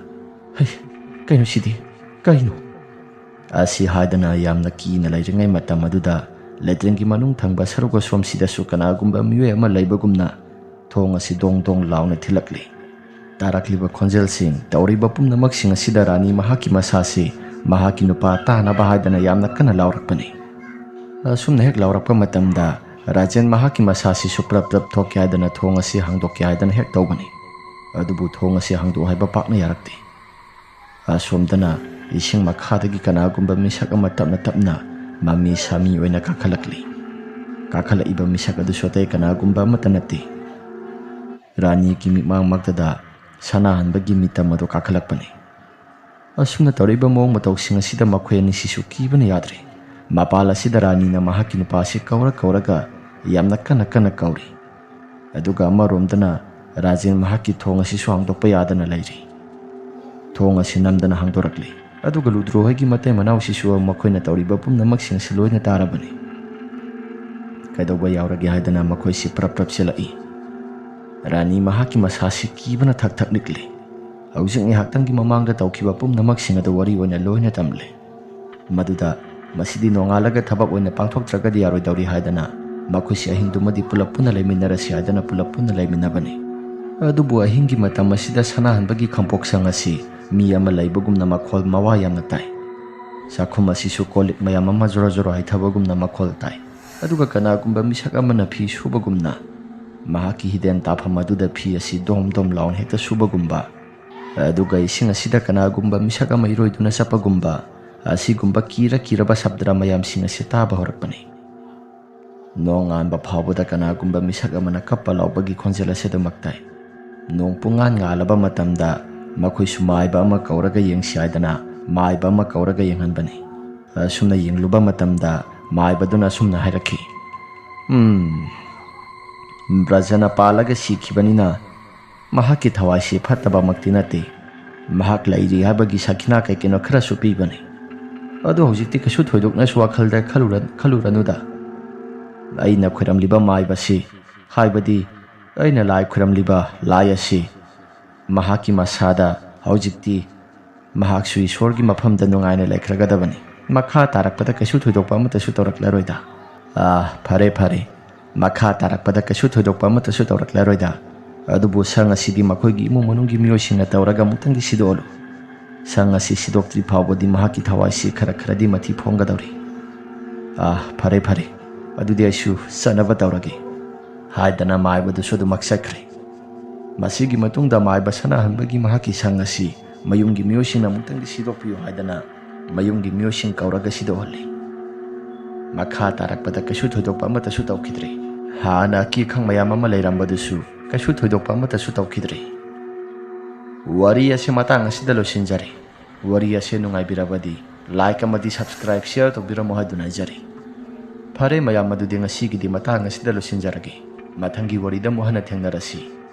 "ꯍꯩ, ꯀꯩꯅꯣ ꯁꯤꯗꯤ? "ꯀꯩꯅꯣ?" ꯑꯁꯤ ꯍꯥꯏꯗꯅ ꯌꯥꯝꯅ ꯀꯤꯅ ꯂꯩꯔꯤꯉꯩ ꯃꯇꯝ ꯑꯗꯨꯗ ꯂꯦꯇ꯭ꯔꯤꯟꯒꯤ ꯃꯅꯨꯡ ꯊꯪꯕ ꯁꯔꯨꯛ ꯑꯁꯣꯝꯁꯤꯗꯁꯨ ꯀꯅꯥꯒꯨꯝꯕ ꯃꯤꯑꯣꯏ ꯑꯃ ꯂꯩꯕꯒꯨꯝꯅ ꯊꯣꯡ ꯑꯁꯤ ꯗꯣꯡ ꯗꯣꯡ ꯂꯥꯎꯅ ꯊꯤꯜꯂꯛꯂꯤ꯫ ꯇꯥꯔꯛꯂꯤꯕ ꯈꯣꯟꯖꯦꯜꯁꯤꯡ, ꯇꯧꯔꯤꯕ ꯄꯨꯝꯅꯃꯛꯁꯤꯡ ꯑꯁꯤꯗ ꯔꯥꯅꯤ ꯃꯍꯥꯛꯀꯤ ꯃꯁꯥꯁꯤ ꯃꯍꯥꯛꯀꯤ ꯅꯨꯄꯥ ꯇꯥꯅꯕ ꯍꯥꯏꯗꯅ ꯌꯥꯝꯅ ꯀꯟꯅ ꯂꯥꯎꯔꯛꯄꯅꯤ꯫ ꯑꯁꯨꯝꯅ ꯍꯦꯛ ꯂꯥꯎꯔꯛꯄ ꯃꯇꯝꯗ ꯔꯥꯖꯦꯟ ꯃꯍꯥꯛꯀꯤ ꯃꯁꯥꯁꯤꯁꯨ ꯄ꯭ꯔꯞ ꯄ꯭ꯔꯞ ꯊꯣꯛꯀꯦ ꯍꯥꯏꯗꯅ ꯊꯣꯡ ꯑꯁꯤ ꯍꯥꯡꯗꯣꯛꯀꯦ ꯍꯥꯏꯗꯅ ꯍꯦꯛ ꯇꯧꯕꯅꯤ꯫ ꯑꯗꯨꯕꯨ ꯊꯣꯡ ꯑꯁꯤ ꯍꯥꯡꯗꯣꯛꯎ ꯍꯥꯏꯕ ꯄꯥꯛꯅ ꯌꯥꯔꯛꯇꯦ꯫ ꯑꯁꯣꯝꯗꯅ ꯏꯁꯤꯡ ꯃꯈꯥꯗꯒꯤ ꯀꯅꯥꯒꯨꯝꯕ ꯃꯤꯁꯛ ꯑꯃ ꯇꯞꯅ ꯇꯞꯅ ꯃꯃꯤ ꯁꯥꯃꯤ ꯑꯣꯏꯅ ꯀꯥꯈꯠꯂꯛꯂꯤ꯫ ꯀꯥꯈꯠꯂꯛꯏꯕ ꯃꯤꯁꯛ ꯑꯗꯨꯁꯨ ꯑꯇꯩ ꯀꯅꯥꯒꯨꯝꯕ ꯑꯃꯠꯇ ꯅꯠꯇꯦ꯫ ꯔꯥꯅꯤꯒꯤ ꯃꯤꯠꯃꯥꯡꯃꯛꯇꯗ ꯁꯅꯥꯍꯟꯕꯒꯤ ꯃꯤꯇꯝ ꯑꯗꯨ ꯀꯥꯈꯠꯂꯛꯄꯅꯤ꯫ ꯑꯁꯨꯝꯅ ꯇꯧꯔꯛꯏꯕ ꯃꯑꯣꯡ ꯃꯇꯧꯁꯤꯡ ꯑꯁꯤꯗ ꯃꯈꯣꯏ ꯑꯅꯤꯁꯤꯁꯨ ꯀꯤꯕꯅ ꯌꯥꯗ꯭ꯔꯦ꯫ ꯃꯄꯥꯜ ꯑꯁꯤꯗ ꯔꯥꯅꯤꯅ ꯃꯍꯥꯛꯀꯤ ꯅꯨꯄꯥꯁꯤ ꯀꯧꯔ ꯀꯧꯔꯒ ꯌꯥꯝꯅ ꯀꯟꯅ ꯀꯟꯅ ꯀꯧꯔꯤ꯫ ꯑꯗꯨꯒ ꯑꯃꯔꯣꯝꯗꯅ ꯔꯥꯖꯦꯟ ꯃꯍꯥꯛꯀꯤ ꯊꯣꯡ ꯑꯁꯤꯁꯨ ꯍꯥꯡꯗꯣꯛꯄ ꯌꯥꯗꯅ ꯂꯩꯔꯤ꯫ ꯊꯣꯡ ꯑꯁꯤ ꯅꯝꯗꯅ ꯍꯥꯡꯗꯣꯔꯛꯂꯤ꯫ ꯑꯗꯨꯒ ꯂꯨꯗ꯭ꯔꯣ ꯍꯣꯏꯒꯤ ꯃꯇꯩ ꯃꯅꯥꯎꯁꯤꯁꯨ ꯃꯈꯣꯏꯅ ꯇꯧꯔꯤꯕ ꯄꯨꯝꯅꯃꯛꯁꯤꯡ ꯑꯁꯤ ꯂꯣꯏꯅ ꯇꯥꯔꯕꯅꯤ꯫ ꯀꯩꯗꯧꯕ ꯌꯥꯎꯔꯒꯦ ꯍꯥꯏꯗꯅ ꯃꯈꯣꯏꯁꯤ ꯄ꯭ꯔꯞ ꯄ꯭ꯔꯞ ꯆꯦꯜꯂꯛꯏ꯫ ꯔꯥꯅꯤ ꯃꯍꯥꯛꯀꯤ ꯃꯁꯥꯁꯤ ꯀꯤꯕꯅ ꯊꯛ ꯊꯛ ꯅꯤꯛꯂꯤ꯫ ꯍꯧꯖꯤꯛ ꯉꯥꯏꯍꯥꯛꯇꯪꯒꯤ ꯃꯃꯥꯡꯗ ꯇꯧꯈꯤꯕ ꯄꯨꯝꯅꯃꯛꯁꯤꯡ ꯑꯗꯨ ꯋꯥꯔꯤ ꯑꯣꯏꯅ ꯂꯣꯏꯅ ꯇꯝꯂꯦ꯫ ꯃꯗꯨꯗ ꯃꯁꯤꯗꯤ ꯅꯣꯡꯉꯥꯜꯂꯒ ꯊꯕꯛ ꯑꯣꯏꯅ ꯄꯥꯡꯊꯣꯛꯇ꯭ꯔꯒꯗꯤ ꯌꯥꯔꯣꯏꯗꯧꯔꯤ ꯍꯥꯏꯗꯅ ꯃꯈꯣꯏꯁꯤ ꯑꯍꯤꯡꯗꯨꯃꯗꯤ ꯄꯨꯂꯞ ꯄꯨꯟꯅ ꯂꯩꯃꯤꯟꯅꯔꯁꯤ ꯍꯥꯏꯗꯅ ꯄꯨꯂꯞ ꯄꯨꯟꯅ ꯂꯩꯃꯤꯟꯅꯕꯅꯤ꯫ ꯑꯗꯨꯕꯨ ꯑꯍꯤꯡꯒꯤ ꯃꯇꯝ ꯑꯁꯤꯗ ꯁꯅꯥꯍꯟꯕꯒꯤ ꯈꯥꯡꯄꯣꯛꯁꯪ ꯑꯁꯤ ꯃꯤ ꯑꯃ ꯂꯩꯕꯒꯨꯝꯅ ꯃꯈꯣꯜ ꯃꯋꯥ ꯌꯥꯝꯅ ꯇꯥꯏ꯫ ꯆꯥꯛꯈꯨꯝ ꯑꯁꯤꯁꯨ ꯀꯣꯜ ꯂꯤꯛ ꯃꯌꯥꯝ ꯑꯃ ꯖꯣꯔꯣ ꯖꯣꯔꯣ ꯍꯩꯊꯕꯒꯨꯝꯅ ꯃꯈꯣꯜ ꯇꯥꯏ꯫ ꯑꯗꯨꯒ ꯀꯅꯥꯒꯨꯝꯕ ꯃꯤꯁꯛ ꯑꯃꯅ ꯐꯤ ꯁꯨꯕꯒꯨꯝꯅ ꯃꯍꯥꯛꯀꯤ ꯍꯤꯗꯦꯟ ꯇꯥꯐꯝ ꯑꯗꯨꯗ ꯐꯤ ꯑꯁꯤ ꯗꯣꯝ ꯗꯣꯝ ꯂꯥꯎꯅ ꯍꯦꯛꯇ ꯁꯨꯕꯒꯨꯝꯕ, ꯑꯗꯨꯒ ꯏꯁꯤꯡ ꯑꯁꯤꯗ ꯀꯅꯥꯒꯨꯝꯕ ꯃꯤꯁꯛ ꯑꯃ ꯏꯔꯣꯏꯗꯨꯅ ꯆꯠꯄꯒꯨꯝꯕ, ꯑꯁꯤꯒꯨꯝꯕ ꯀꯤꯔ ꯀꯤꯔꯕ ꯁꯕꯗ꯭ꯔ ꯃꯌꯥꯝꯁꯤꯡ ꯑꯁꯤ ꯇꯥꯕ ꯍꯧꯔꯛꯄꯅꯤ꯫ ꯅꯣꯡꯉꯥꯟꯕ ꯐꯥꯎꯕꯗ ꯀꯅꯥꯒꯨꯝꯕ ꯃꯤꯁꯛ ꯑꯃꯅ ꯀꯞꯄ ꯂꯥꯎꯕꯒꯤ ꯈꯣꯟꯖꯦꯜ ꯑꯁꯤ ꯑꯗꯨꯃꯛ ꯇꯥꯏ꯫ ꯅꯣꯡ ꯄꯨꯡꯉꯥꯟ ꯉꯥꯜꯂꯕ ꯃꯇꯝꯗ ꯃꯈꯣꯏꯁꯨ ꯃꯥꯏꯕ ꯑꯃ ꯀꯧꯔꯒ ꯌꯦꯡꯁꯤ ꯍꯥꯏꯗꯅ ꯃꯥꯏꯕ ꯑꯃ ꯀꯧꯔꯒ ꯌꯦꯡꯍꯟꯕꯅꯤ꯫ ꯑꯁꯨꯝꯅ ꯌꯦꯡꯂꯨꯕ ꯃꯇꯝꯗ ꯃꯥꯏꯕꯗꯨꯅ ꯑꯁꯨꯝꯅ ꯍꯥꯏꯔꯛꯈꯤ, "ꯎꯝ, ꯕ꯭ꯔꯖꯅ ꯄꯥꯜꯂꯒ ꯁꯤꯈꯤꯕꯅꯤꯅ ꯃꯍꯥꯛꯀꯤ ꯊꯋꯥꯏꯁꯤ ꯐꯠꯇꯕꯃꯛꯇꯤ ꯅꯠꯇꯦ꯫ ꯃꯍꯥꯛ ꯂꯩꯔꯤ ꯍꯥꯏꯕꯒꯤ ꯁꯈꯤꯅꯥ ꯀꯩ ꯀꯩꯅꯣ ꯈꯔꯁꯨ ꯄꯤꯕꯅꯤ꯫ ꯑꯗꯨ ꯍꯧꯖꯤꯛꯇꯤ ꯀꯩꯁꯨ ꯊꯣꯏꯗꯣꯛꯅꯁꯨ ꯋꯥꯈꯜꯗ ꯈꯜꯂꯨꯔ-, ꯈꯜꯂꯨꯔꯅꯨꯗ꯫ ꯑꯩꯅ ꯈꯣꯏꯔꯝꯂꯤꯕ ꯃꯥꯏꯕꯁꯤ, ꯍꯥꯏꯕꯗꯤ ꯑꯩꯅ ꯂꯥꯏ ꯈꯣꯏꯔꯝꯂꯤꯕ ꯂꯥꯏ ꯑꯁꯤ, ꯃꯍꯥꯛꯀꯤ ꯃꯁꯥꯗ ꯍꯧꯖꯤꯛꯇꯤ ꯃꯍꯥꯛꯁꯨ ꯏꯁꯣꯔꯒꯤ ꯃꯐꯝꯗ ꯅꯨꯡꯉꯥꯏꯅ ꯂꯩꯈ꯭ꯔꯒꯗꯕꯅꯤ꯫ ꯃꯈꯥ ꯇꯥꯔꯛꯄꯗ ꯀꯩꯁꯨ ꯊꯣꯏꯗꯣꯛꯄ ꯑꯃꯠꯇꯁꯨ ꯇꯧꯔꯛꯂꯔꯣꯏꯗ꯫ ꯑꯥ, ꯐꯔꯦ, ꯐꯔꯦ꯫ ꯃꯈꯥ ꯇꯥꯔꯛꯄꯗ ꯀꯩꯁꯨ ꯊꯣꯏꯗꯣꯛꯄ ꯑꯃꯠꯇꯁꯨ ꯇꯧꯔꯛꯂꯔꯣꯏꯗ꯫ ꯑꯗꯨꯕꯨ ꯁꯪ ꯑꯁꯤꯗꯤ ꯃꯈꯣꯏꯒꯤ ꯏꯃꯨꯡ ꯃꯅꯨꯡꯒꯤ ꯃꯤꯑꯣꯏꯁꯤꯡꯅ ꯇꯧꯔꯒ ꯑꯃꯨꯛꯇꯪꯗꯤ ꯁꯤꯗꯣꯛꯍꯜꯂꯨ꯫ ꯁꯪ ꯑꯁꯤ ꯁꯤꯗꯣꯛꯇ꯭ꯔꯤ ꯐꯥꯎꯕꯗꯤ ꯃꯍꯥꯛꯀꯤ ꯊꯋꯥꯏꯁꯤ ꯈꯔ ꯈꯔꯗꯤ ꯃꯊꯤ ꯐꯣꯡꯒꯗꯧꯔꯤ꯫ "ꯑꯥ, ꯐꯔꯦ, ꯐꯔꯦ꯫ ꯑꯗꯨꯗꯤ ꯑꯩꯁꯨ ꯆꯠꯅꯕ ꯇꯧꯔꯒꯦ," ꯍꯥꯏꯗꯅ ꯃꯥꯏꯕꯗꯨꯁꯨ ꯑꯗꯨꯃꯛ ꯆꯠꯈ꯭ꯔꯦ꯫ ꯃꯁꯤꯒꯤ ꯃꯇꯨꯡꯗ ꯃꯥꯏꯕ ꯁꯅꯥꯍꯟꯕꯒꯤ ꯃꯍꯥꯛꯀꯤ ꯁꯪ ꯑꯁꯤ ꯃꯌꯨꯝꯒꯤ ꯃꯤꯑꯣꯏꯁꯤꯡꯅ ꯑꯃꯨꯛꯇꯪꯗꯤ ꯁꯤꯗꯣꯛꯄꯤꯌꯨ ꯍꯥꯏꯗꯅ ꯃꯌꯨꯝꯒꯤ ꯃꯤꯑꯣꯏꯁꯤꯡ ꯀꯧꯔꯒ ꯁꯤꯗꯣꯛꯍꯜꯂꯤ꯫ ꯃꯈꯥ ꯇꯥꯔꯛꯄꯗ ꯀꯩꯁꯨ ꯊꯣꯏꯗꯣꯛꯄ ꯑꯃꯠꯇꯁꯨ ꯇꯧꯈꯤꯗ꯭ꯔꯦ꯫ ꯍꯥꯟꯅ ꯑꯀꯤ ꯑꯈꯪ ꯃꯌꯥꯝ ꯑꯃ ꯂꯩꯔꯝꯕꯗꯨꯁꯨ ꯀꯩꯁꯨ ꯊꯣꯏꯗꯣꯛꯄ ꯑꯃꯠꯇꯁꯨ ꯇꯧꯈꯤꯗ꯭ꯔꯦ꯫ ꯋꯥꯔꯤ ꯑꯁꯤ ꯃꯇꯥꯡ ꯑꯁꯤꯗ ꯂꯣꯏꯁꯤꯟꯖꯔꯦ꯫ ꯋꯥꯔꯤ ꯑꯁꯤ ꯅꯨꯡꯉꯥꯏꯕꯤꯔꯕꯗꯤ like ꯑꯃꯗꯤ subscribe, share ꯇꯧꯕꯤꯔꯝꯃꯣ ꯍꯥꯏꯗꯨꯅ ꯍꯥꯏꯖꯔꯤ꯫ ꯐꯔꯦ ꯃꯌꯥꯝ, ꯑꯗꯨꯗꯤ ꯉꯁꯤꯒꯤꯗꯤ ꯃꯇꯥꯡ ꯑꯁꯤꯗ ꯂꯣꯏꯁꯤꯟꯖꯔꯒꯦ꯫ ꯃꯊꯪꯒꯤ ꯋꯥꯔꯤꯗ ꯑꯃꯨꯛ ꯍꯟꯅ ꯊꯦꯡꯅꯔꯁꯤ꯫